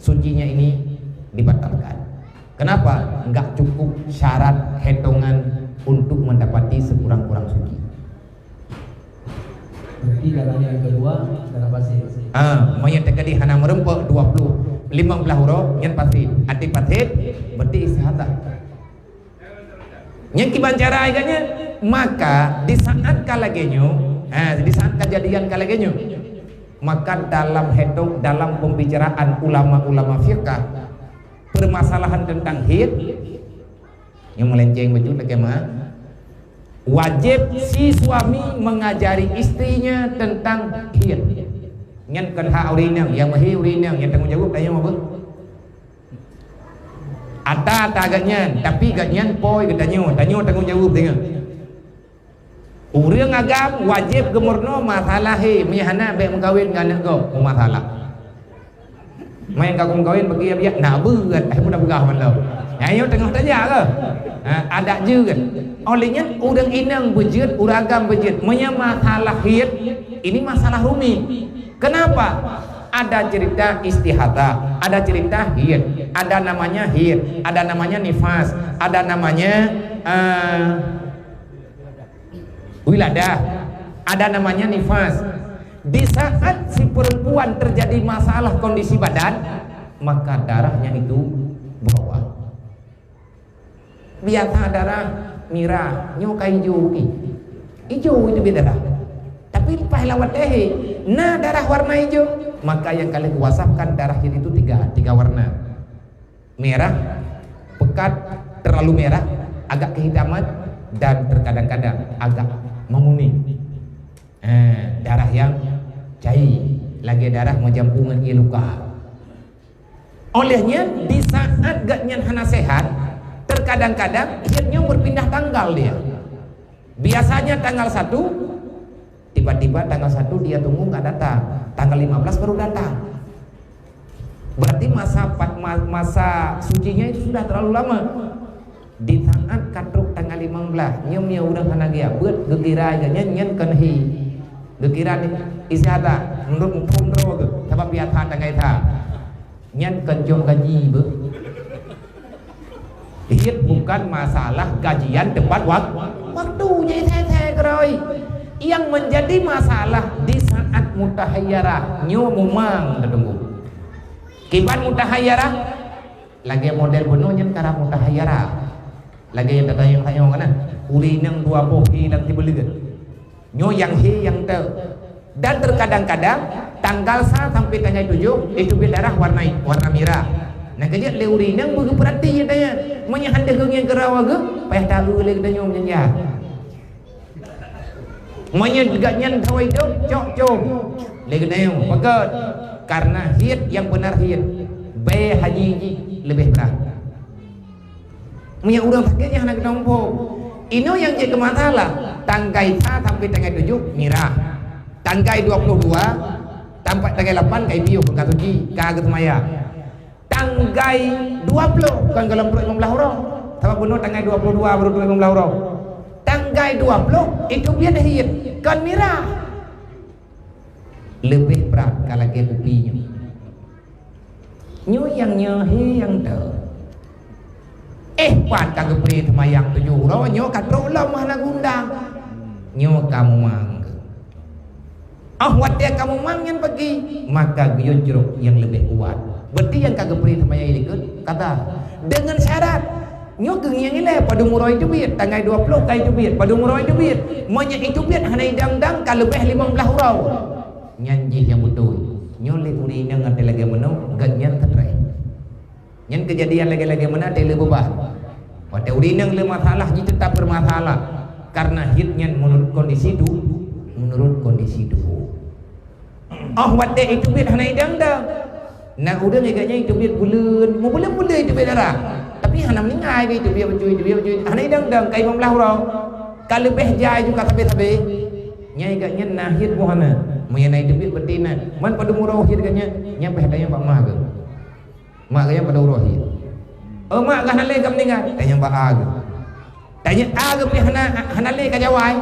sucinya ini dibatalkan. Kenapa? Enggak cukup syarat hitungan untuk mendapati sekurang-kurang suci. Berarti darah yang kedua, darah pasir. Ah, meunyoe teukeudi hana meureumpok dua puluh, lima belas uroe, nyan pasir. Arti pasir, berarti istihadah. Nyan kiban cara agaknya, maka di saat ka lagée nyoe, ha, di saat kejadian ka lagée nyoe, maka dalam hitung, dalam pembicaraan ulama-ulama fiqah, permasalahan tentang haid, nyang melenceng beujeuet lagée ma, wajib si suami mengajari istrinya tentang haid. Nyan kon hak ureueng inong, nyang meuhi ureueng inong, nyang tanggung jaweueb tanyoe apa? Ata-ata geuh nyan, tapi geuh nyan poi geutanyoe, tanyoe tanggung jaweueb deungon. Ureueng agam wajéb geumeurunoe masalah he, meunyo hana bék meukawen ngon aneuk gob, meumasalah. Main ka meukawen bagi biak na beuet, ai mudah peugah mandum. Nyan nyoe teungoh tajak keuh. Ha, adat jeuet. Oleh nyan ureueng inong beujeuet, ureueng agam beujeuet. Meunyo masalah hiet, ini masalah rumit. Kenapa? Ada cerita istihadah, ada cerita haid, ada namanya haid, ada namanya nifas, ada namanya, eh, wiladah, ada namanya nifas. Di saat si perempuan terjadi masalah kondisi badan, maka darahnya itu berubah. Biasa darah mirah, nyoe ka ijo, eh. Ijo itu biasa darah. Tapi lepas lawat deh, na darah warna ijo, maka yang kalian wasafkan darah itu tiga, tiga warna. Merah, pekat, terlalu merah, agak kehitaman, dan terkadang-kadang agak menguning. Eh, darah yang cai, lagée darah meujampu ngon ié luka. Oleh nyan, di saat geuh nyan hana sehat, terkadang-kadang hiet nyoe berpindah tanggal dia. Biasanya tanggal satu, tiba-tiba tanggal satu dia tunggu nggak datang, tanggal lima belas baru datang. Berarti masa pat-, ma-, masa sucinya itu sudah terlalu lama. Di saat ka trok tanggal lima belas, nyoe meunyo ureueng hana geujak beuet, geukira nyan, nyan kon hi. Geukira ni, istihadah, meunurot muphom droe geuh, sabab biasa tanggai that. Nyan kon jok gaji beuh. Hiet bukan masalah gajian tepat wak-, waktu, jadi saya-saya keurôi. Yang menjadi masalah di saat mutahayyarah, nyoe mumang teutunggu. Kiban mutahayyarah, lagée model bunoe nyan karab mutahayyarah. Lagée nyang tatanyong-tanyong kan, ureueng inong dua boh hi lam sibuleuen. Nyoe nyang hi nyang te. Dan terkadang-kadang tanggal sa sampai tanggal tujoh itu biet darah warna, warna mirah. Nah, kejak lé ureueng inong beugeupeurati tanya. Meunyo han deuh geungieng keurawa geuh, payah taeu lé geutanyoe meunyan. Meunyo geuh nyan dawai dong, cok com. Lé geutanyoe, peugét. Karena hiet nyang beunar hiet. Bée haji jih leubeh brat. Meunyo ureueng sakét nyan hana geutamong phom. Inoe nyang jeuet keu masalah, tanggai sa sampai tanggai tujoh mirah. Tanggai dua puluh dua sampai tanggai lapan ka ipiôh ka suci, ka geuseumayang. Tanggai dua ploh kon goh lom trok limong blaih uroe. Sabab bunoe tanggai dua puluh dua baru trok limong blaih uroe. Tanggai dua ploh itu biet hiet, kon mirah. Leubeh brat ka lagée kupi nyoe. Nyoe nyang nyoe he nyang te. Eh, pat ka geubri seumayang tujoh uroe, nyoe ka trok lom hana geuundang. Nyoe ka mumang. Oh, watée ka mumang nyan pagi, maka geuyue jroh nyang leubeh kuat. Berarti nyang ka geubri seumayang likot, kata, deungon syarat, nyoe geungieng ilée padum uroe teubiet, tanggai dua ploh ka teubiet, padum uroe teubiet. Meunyoe teubiet hana idang-dang ka leubeh limong blaih uroe. Nyan jih nyang beutôi. Nyoe lé ureueng inong até lagèe meunoe, gobnyan stres. Nyan keujadian lagèe-lagèe meunan até lé beban. Watèe ureueng inong lé masalah, jih teutap bermasalah. Karena hiet nyan menurut kondisi tu, menurut kondisi tuboh. Oh, watèe iteubiet hana idang-dang. Na ureueng lagèe nyan iteubiet buleuen, meubuleuen-buleuen iteubiet darah. Tapi hana meuninggai, iteubiet bacut, iteubiet bacut, hana idang-dang, ka limong blah uroe. Ka leubeh jai juga sabé-sabé. Nyan gobnyan na hiet boh hana. Meunyoe na iteubiet beutôi na. Man padum uroe hiet gobnyan, nyan payah tanyong bak ma geuh. Ma geuh nyan padum uroe hiet. "Oh, ma, geuh hana lé ka meuninggai?" Tanyong bak a geuh. Tanyong a geuh pih hana, hana lé ka jawai.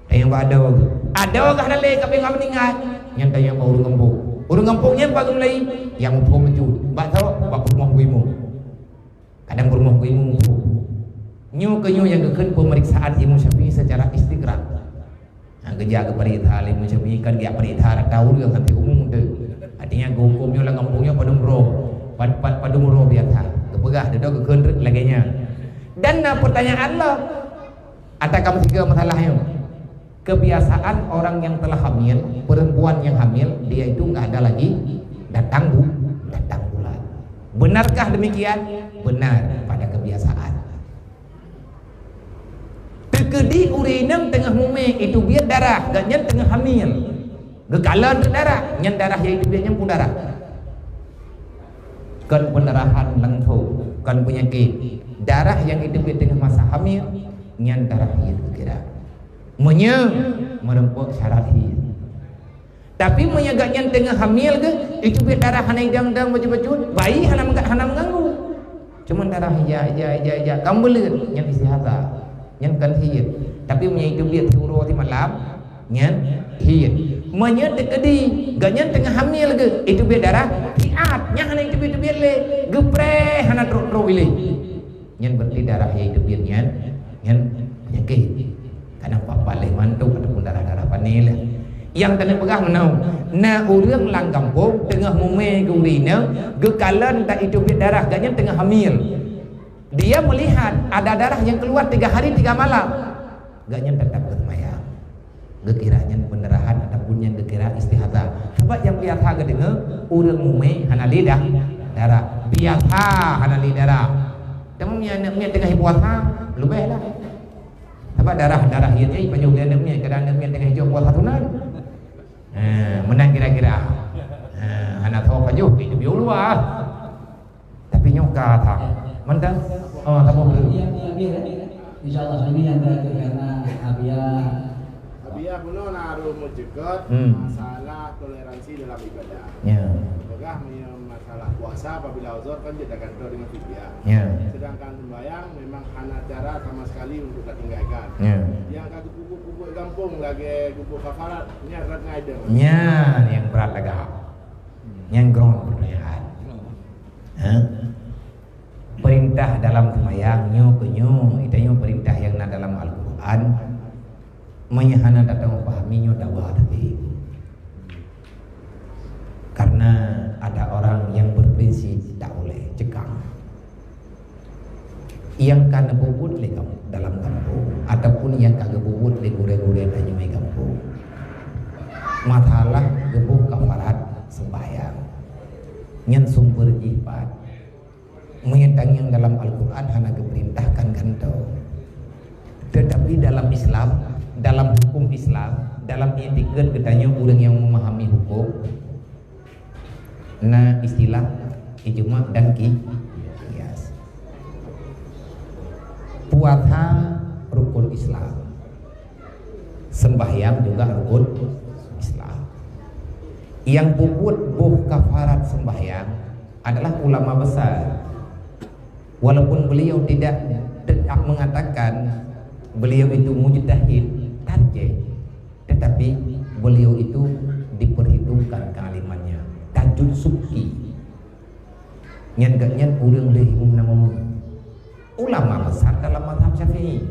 Tanyong bak adoe geuh. Adoe geuh hana lé ka pih ka meuninggai. Nyan tanyong bak ureueng gampông. Ureueng gampông nyan bak geuh mulai, nyang muphom bacut. Bak soe? Bak peurumoh geuh imeum. Kadang peurumoh geuh imeum muphom. Nyoe keuh nyoe nyang geukheun pemeriksaan Imam Syafi'i secara istiqra. Ha, geujak geupeuriksa lé Imam Syafi'i, kan geujak peuriksa rata ureueng sampai umum tu. Artinya geuhuköm nyoe lam gampông nyoe padum uroe. Pad-, pad-, padum uroe biasa. Geupeugah, dudoe geukheun lagèe nyan. Dan na pertanyaan lom. Ata ka meusigoe masalah nyoe. Kebiasaan orang yang telah hamil, perempuan yang hamil, dia itu nggak ada lagi datang bu-, datang bulan. Benarkah demikian? Benar pada kebiasaan. Teukeudi ureueng inong teungoh mumè, iteubiet darah, gobnyan teungoh hamil. Geukalon teuk darah, nyan darah nyang iteubiet nyan peue darah? Kon pendarahan langsung, kon peunyakét. Darah nyang iteubiet teungoh masa hamil, nyan darah hiet geukira. Meunyoe meureumpok syarat hiet. Tapi meunyoe gobnyan teungoh hamil geuh, iteubiet darah hana idang-dang bacut-bacut, bayi hana meuga-, hana meuganggu. Cuman darah ija, ija, ija, ija, ka meubuleuen, nyan istihadah. Nyan kon hiet. Tapi meunyoe iteubiet siuroe simalam, nyan hiet. Meunyoe teukeudi gobnyan teungoh hamil geuh, iteubiet darah hiat, nyan hana iteubiet-teubiet lé, geupreh hana trok-trok ilée. Nyan berarti darah nyang iteubiet nyan, nyan peunyakét. Kadang pat-pat lé mantok ataupun darah-darah pané lé. Nyang keuneuk peugah meunoe, na ureueng lam gampông teungoh mumè keu ureueng inong, geukalon dan iteubiet darah, gobnyan teungoh hamil. Dia melihat ada darah yang keluar tiga hari tiga malam. Gobnyan teutap geuseumayang. Geukira nyan pendarahan ataupun nyan geukira istihadah. Sabab nyang biasa geudeungoe, ureueng mumè hana lé dah darah. Biasa hana lé darah. Teuma meunyoe aneuk miet teungoh puasa, leubeh lah. Sabab darah, darah hiet nyan ipajoh lé aneuk miet, kadang aneuk miet teungoh hijok puasa sunat. Ha, meunan kira-kira. Ha, hana tho pajoh, itu biôh luwah. Tapi nyoe ka that. Mantong? Oh, saboh dulu. Yang terakhir, ya. Insya Allah, ini yang terakhir karena Abia. Abia bunoe na harôh meuceukeut Hmm. masalah toleransi dalam ibadah. Ya. Peugah meunyoe masalah puasa apabila uzur kan jeuet tagantoe dengan fidyah. Ya. Sedangkan sembahyang memang hana cara sama sekali untuk tatinggalkan. Ya. Nyang ka geupeubuet-peubuet gampông lagèe geupeu kafarat, nyan rot ngai deuh. Nyan nyang brat lagak. Nyan groe pertanyaan. Ha? Perintah dalam seumayang nyoe keu nyoe, itanyoe perintah nyang na dalam Al-Quran. Meunyoe hana tateumé pahami nyoe dawa tapi. Karena ada orang yang berprinsip tak boleh cekang. Nyang ka neupeubuet lé kam-, dalam gampông ataupun nyang ka geupeubuet lé gurèe-gurèe tanyoe gampông. Masalah geuboh kafarat sembahyang. Nyan sumber jih pat. Meunyoe tangieng dalam Al-Quran hana geupeurintahkan gantoe. Tetapi dalam Islam, dalam hukum Islam, dalam itikad geutanyoe ureueng nyang memahami hukum, na istilah ijma dan ki-, qiyas. Puasa rukun Islam. Sembahyang juga rukun Islam. Nyang peubuet boh kafarat sembahyang adalah ulama besar. Walaupun beliau tidak tetap mengatakan beliau itu mujtahid, tarjih, tetapi beliau itu diperhitungkan kealimannya. Tajud Subki. Nyan geuh nyan ureueng lheueh Imam Nawawi. Ulama besar dalam mazhab Syafi'i.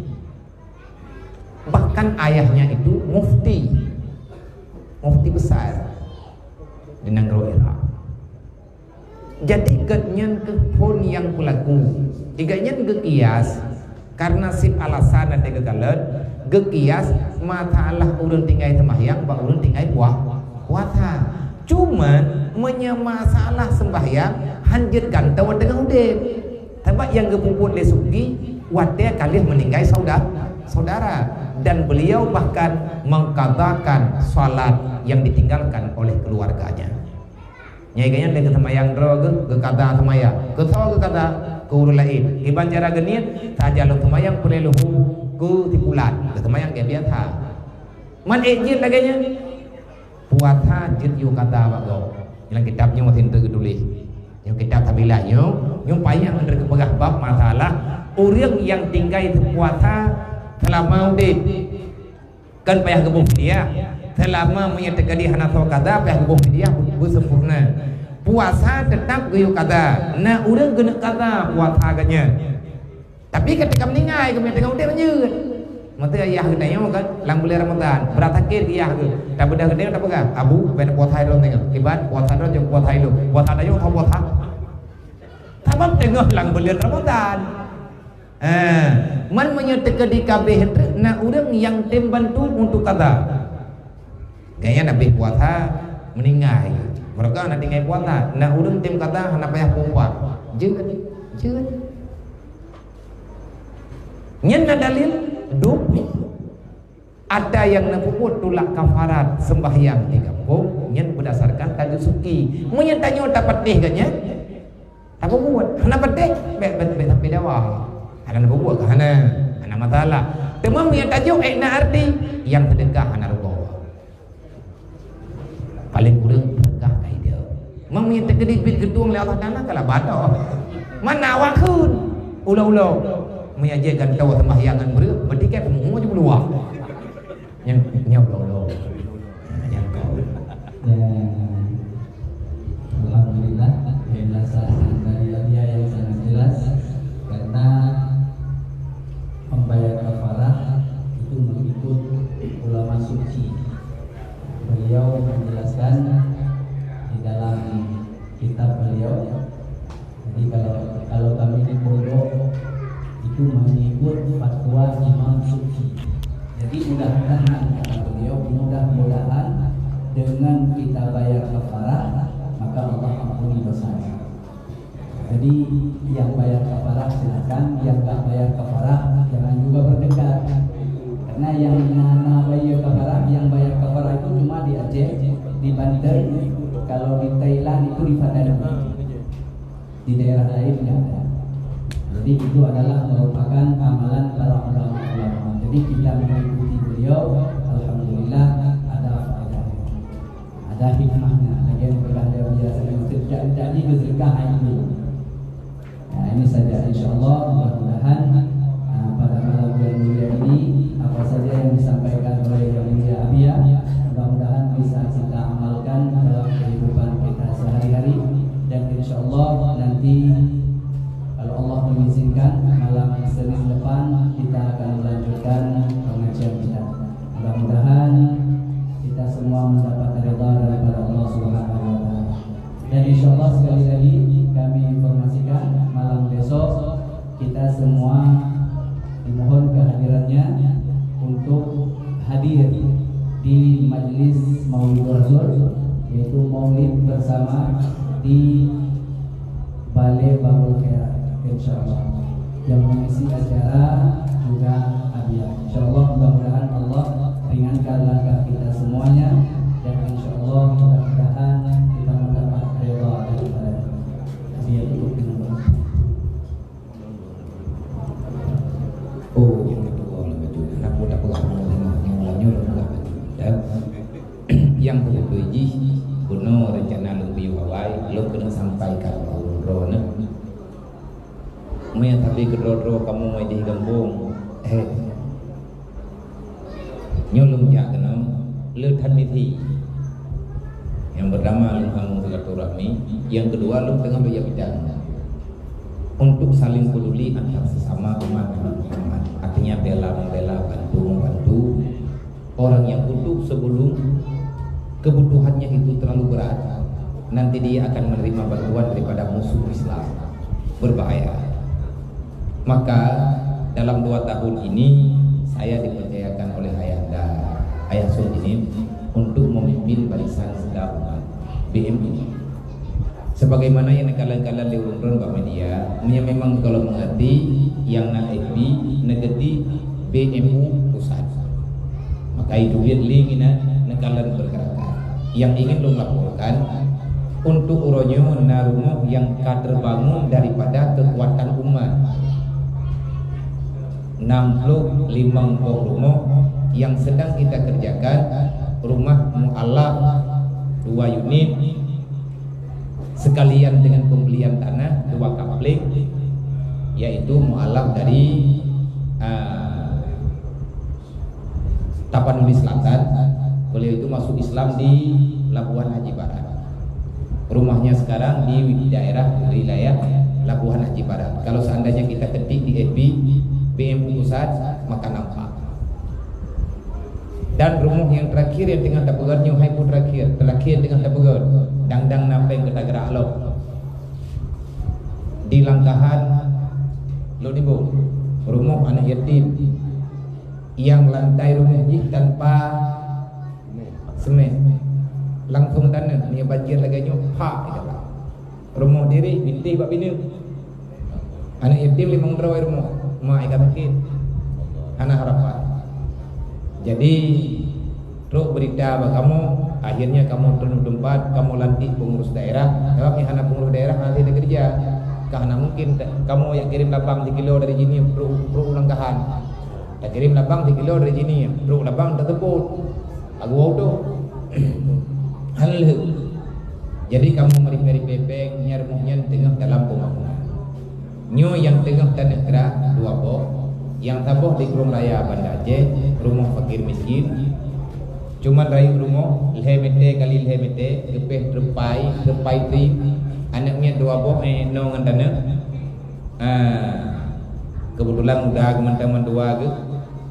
Bahkan ayahnya itu mufti. Mufti besar di nanggroe Irak. Jadi geuh nyan keuh phon nyang peulaku. Geuh nyan geukias karena seb alasan até geukalon, Geukias masalah ureuëng tinggai seumahyang bak ureuëng tinggai puah-, puasa. Cuman, meunyoe masalah seumbahyang, hanjeuet gantoe teungoh udeb. Sabab nyang geupeubuet lé Subki watée ka lheueh meuninggai sauda-, saudara, dan beliau bahkan mengqadhakan salat yang ditinggalkan oleh keluarganya. Nyai geuhnyan lé geuseumayang droe geuh, geuqadha seumayang. Keu soe geuqadha? Keu ureuëng laén. Kiban cara geuniet, sajan lôn seumayang peureulée leuhô keu si pulan. Geuseumayang gét biasa. Man ék jeuet lagée nyan? Puasa jeuet yue qadha bak gob. Lam kitab nyoe masih teuk geutuléh. Nyoe kitab Sabilah nyoe, nyoe payah meunurot geupeugah bab masalah ureuëng nyang tinggai puasa seulama udeb. Kan payah geuboh fidyah. Seulama meunyoe teukeudi hana soe qadha, payah geuboh fidyah beu-, beusempurna. Puasa teutap geuyue qadha. Na ureuëng geuneuk qadha puasa geuhnyan. Tapi ketika meuninggai, geumeung teungoh udeb lanjut. Meuteuk yah geutanyoe kan, lam buleuen Ramadhan, brat sakét yah geuh. Tabeudôh geutanyoe tapeugah, "Abu, bèk puasa droe teungoh. Kiban puasa droe jeuet puasa ilôn. Puasa tanyoe ka puasa." Sabab teungoh lam buleuen Ramadhan. Ha, man meunyoe teukeudi ka abéh treuk na ureuëng nyang tem bantu untuk qadha. Gaya habéh puasa meuninggai. Meureuka na tinggai puasa, na ureuëng tem qadha hana payah puasa. Jeuet, jeuet. Nyan na dalil dum. Ada nyang neupeubuet tulak kafarat seumbahyang di gampông, nyan beurdasarkan tajeuet suki. Meunyoe tanyoe tapatéh geuhnyan, tapubuet. Hana patéh, bèk, bèk, bèk sampai dawa. Hana neupeubuet keu hana, hana masalah. Teuma meunyoe tajok ék na arti, nyang seudeukah hana rugoe. Paléng kureueng seudeukah ka hideue. Meunyoe teukeudi biet geutueng lé Allah Taala, ka laba toh. Mana awak kheun? Ulo-ulo. Meunyoe jeuet gantoe seumbahyang ngon breueh, berarti kan peumuhu jeuet meuluwah. Nyang, nyang ulo-ulo. Nyang kau. Ya, alhamdulillah, penjelasan dari Abiya yang sangat jelas, karena membayar kafarah itu mengikut ulama suci. Beliau menjelaskan di dalam kitab beliau. Jadi kalau, kalau kami di pondok itu mengikut fatwa Imam Suki. Jadi mudah-mudahan, kata beliau, mudah-mudahan dengan kita bayar kafarah, maka Allah ampuni dosa. Jadi yang bayar kafarah silakan, yang nggak bayar kafarah jangan juga berdekat. Karena yang na, na bayar kafarah, yang bayar kafarah itu cuma di Aceh, di Banten, kalau di Thailand itu di Padang. Di daerah lain nggak ada. Jadi itu adalah merupakan amalan para ulama-ulama. Jadi kita mengikuti beliau, alhamdulillah ada faedahnya. Ada hikmahnya. Lagi yang pernah dia biasa dengan sejak jadi bersedekah itu. Nah, ini saja, insya Allah, mudah-mudahan, ah, pada malam yang mulia ini, apa saja yang disampaikan oleh Yang Mulia Abiya, mudah-mudahan bisa kita amalkan dalam kehidupan kita sehari-hari. Dan insya Allah nanti, kalau Allah mengizinkan, malam Senin depan kita akan melanjutkan pengajian kita. Mudah-mudahan kita semua mendapat ridha daripada Allah Subhanahu wa Taala. Dan insya Allah sekali lagi kami informasikan malam besok kita semua dimohon kehadirannya untuk hadir di Majlis Maulid Rasul, yaitu maulid bersama di Balai Babul Khairat, insya Allah. Yang mengisi acara juga Abiya. Insya Allah, mudah-mudahan Allah ringankan langkah kita semuanya, dan insya Allah mudah-mudahan kita mendapat ridha daripada Abiya. Oh, nyang keudua lagèe tu. Kenapa tak peugah nama, nyang ulang nyoe peugah lagèe tu. Nyang beutôi jih, bunoe rencana lôn piôh awai, lôn keuneuk sampaikan bak ureueng droeneuh. Meunyo tapi keudroe-droe kamoe di gampông, eh, nyoe lôn jak keunoe, le that misi. Nyang pertama, lôn sambông silaturahmi. Nyang keudua, lôn teungoh beuyak bidang untuk saling peduli antar sesama umat Nabi Muhammad. Artinya, bela membela, bantu membantu orang yang butuh sebelum kebutuhannya itu terlalu berat. Nanti dia akan menerima bantuan daripada musuh Islam. Berbahaya. Maka, dalam dua tahun ini, saya dipercaya oleh ayahanda, Ayah Soe Jeunieb, untuk memimpin barisan segabungan B M U. Sebagaimana nyang neukalon-kalon lé ureuëng droen bak media, nyang memang kalau mengerti nyang na F B, neugeudi B M U pusat. Maka itu biet lé nginan neukalon pergerakan. Nyang ingin lôn laporkan, untuk uroe nyoe na rumoh nyang ka terbangun daripada kekuatan umat. Enam puluh lima boh rumoh yang sedang kita kerjakan, rumah mualaf dua unit, sekalian dengan pembelian tanah dua kaplek, yaitu mualaf dari, ah, Tapanuli Selatan, beliau itu masuk Islam di Labuhan Haji Barat. Rumahnya sekarang di daerah wilayah Labuhan Haji Barat. Kalau seandainya kita ketik di F B, B M U Pusat, maka nampak. Dan rumoh yang terakhir yang tengah tapeugöt nyoe hai pun terakhir, terakhir tengah tapeugöt, dang-dang na péng keu tagerak lom. Di Langkahan, Lodibo, rumoh anak yatim. Nyang lantai rumoh jih tanpa semen. Langsung taneuh, nyoe banjir lagèe nyoe, pak, ija bak. Rumoh diri bintéh bak bineuk. Anak yatim limong droe rumoh, mak ika sakét. Hana harapan. Jadi, trok berita bak kamoe, akhirnya kamoe turun tempat, kamoe lantik pengurus daerah. Sebab nyang hana pengurus daerah hana hase keureuja. Ka hana mungkin ta-, kamoe jak kirém labang sikilo dari sini, trok, trok u Langkahan. Takirém labang sikilo dari sini, trok labang taseupôt. Lagu wau tu. Hana lheueh. Jadi kamoe meuripèe-ripèe péng, nyan rumoh nyan teungoh dalam pembangunan. Nyoe nyang teungoh taneuh grah dua boh, nyang saboh di Krueng Raya Banda Aceh, rumoh fakir miskin. Cuman rayeuk rumoh lhèe mètè kali lhèe mètè, geupèh teupai, teupai tri, aneuk miet dua boh, eh, noe ngon taneuh. Ah, keubeutulan muda geuh mantong mandua geuh.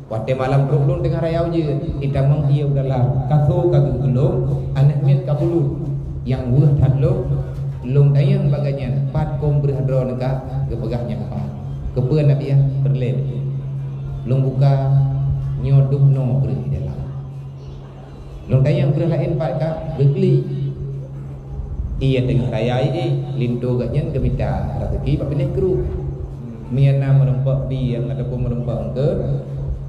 Watèe malam trok lôn teungoh raya ujeuen, itamong ié u dalam, ka tho ka geuh geulom, aneuk miet ka bulut. Nyang weueh that lom, lôn tanyong bak gobnyan, "Pat kông breueh droeneuh ka?" Geupeugah, "Nyan pat." "Keupeue na biah?" "Peureulèe." Lôn buka, nyoe dubnoe breueh di dalam. Lôn tanyong breueh laén pat ka, geuklik. Ié teungoh raya ié, linto gobnyan geumita raseuki bak binéh krueng. Meunyo na meurumpok bie ataupun meurumpok eungkôt,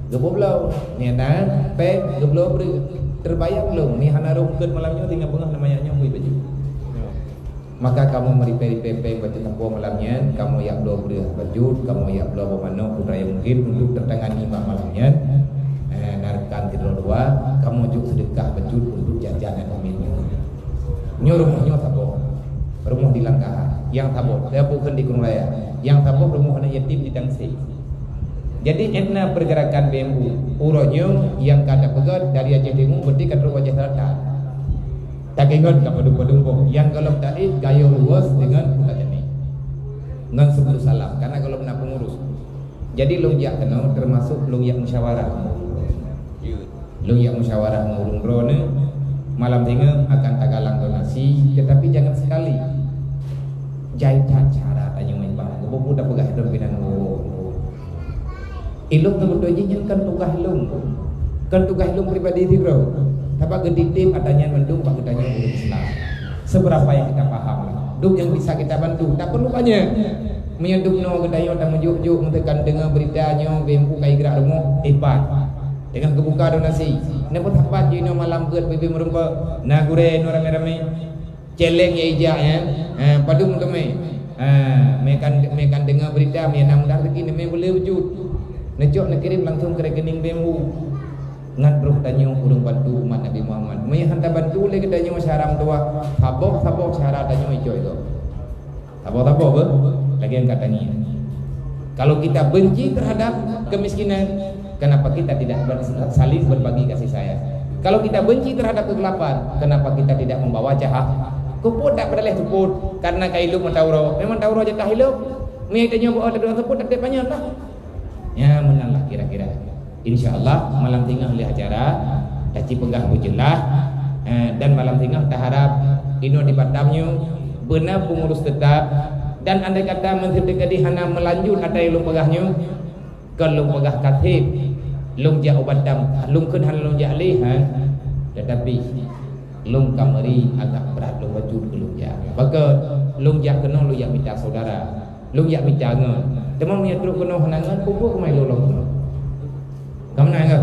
geubloe-bloe. Meunyo na péng, geubloe breueh. Teubayang lôn, meunyo hana rhot eungkôt malam nyoe, singoh beungoh na manyak nyoe bui baju. Maka kamoe meuripèe-ripèe péng bacut sapo malam nyan, kamoe jak bloe breueh bacut, kamoe jak bloe boh manok, peue nyang mungkin untuk teutangani bak malam nyan. Eh, na rekan sidroe dua, kamoe jok seudeukah bacut untuk jajan aneuk miet nyoe. Nyoe rumoh nyoe saboh. Rumoh di Langkahan, nyang saboh. Saya bukan di Krueng Raya. Nyang saboh rumoh aneuk yatim di Tangsé. Jadi, na pergerakan B M U. Uroe nyoe nyang ka tapeugöt dari Aceh Timu, berarti ka trok u Aceh Selatan. Taingat ka padum-padum boh nyang gohlom taék, Gayo Luwos deungon Kuta Janéh. Ngon Subul Salam, karena gohlom na pengurus. Jadi lôn jak keunoe, termasuk lôn jak musyawarah. Lôn jak musyawarah ngon ureueng droeneuh, malam singoh akan tagalang donasi, tetapi jangan sekali. Jai that cara tanyoe, Bang. Geupeugah droe binan woe. Ilôn teubeutôi jih nyan kon tugaih lôn. Kon tugaih lôn pribadi sidroe. Sabab geutitip atra nyan mandum bak geutanyoe ureueng Islam. Seberapa yang kita paham, dum nyang bisa kita bantu, tak perlu banyak. Meunyoe dum noe geutanyoe tameujok-jok, meunteuk kan deungoe beurita nyoe, B M U ka igerak rumoh, hebat. Deungon geubuka donasi. Neupeusapat jinoe malam geuet bibée meurumpok, na gurée nyoe ramé-ramé. Celeng ya ijak nyan, ha, padum teumé. Ha, meukan, meukan deungoe beurita, meunan mudah rezeki, neumé boleh wujud. Neucok neukirém langsung keu rekening B M U. Ngat roh tanyoe ureueng bantu umat Nabi Muhammad. Meunyoe han tabantu lé geutanyoe syedara meutuwah, saboh-saboh syedara tanyoe icok-icok. Saboh-saboh beuh, lagée nyang ka tangieng. Kalau kita benci terhadap kemiskinan, kenapa kita tidak ber-, saling berbagi kasih sayang? Kalau kita benci terhadap kegelapan, kenapa kita tidak membawa cahaya? Keupeue tak peudaléh seupôt, karena ka ilop mata uroe. Memang mata uroe jatah ilop. Meunyoe tanyoe beuoh teuduek seupôt, tak panyöt lah. Ya, meunan lah kira-kira. Insya Allah, malam singoh lheueh acara, taci peugah beujeulaih, eh, dan malam singoh taharap inoe di Batam nyoe beuna pengurus tetap, dan andai kata meuseuti keudeh hana meulanjut atra nyang lôn peugah nyoe, kon lôn peugah ka sép, Lôn jak u Batam, lôn kheun hana lôn jak lé, ha. Tetapi lôn ka meuri agak brat lôn bacut keu lôn jak. Bagaimana lôn jak keunoe lôn jak mita saudara, lôn jak mita ngon. Teuma meunyoe trok keunoe hana ngon, peue-peue keumae lôn lôn keunoe. Ka meunan kan?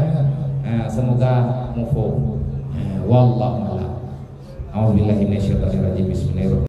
Ha, semoga mufhum. Ha, wallahu a'lam. A'udzubillahi minasyaitonirrajim. Bismillahirrahmanirrahim.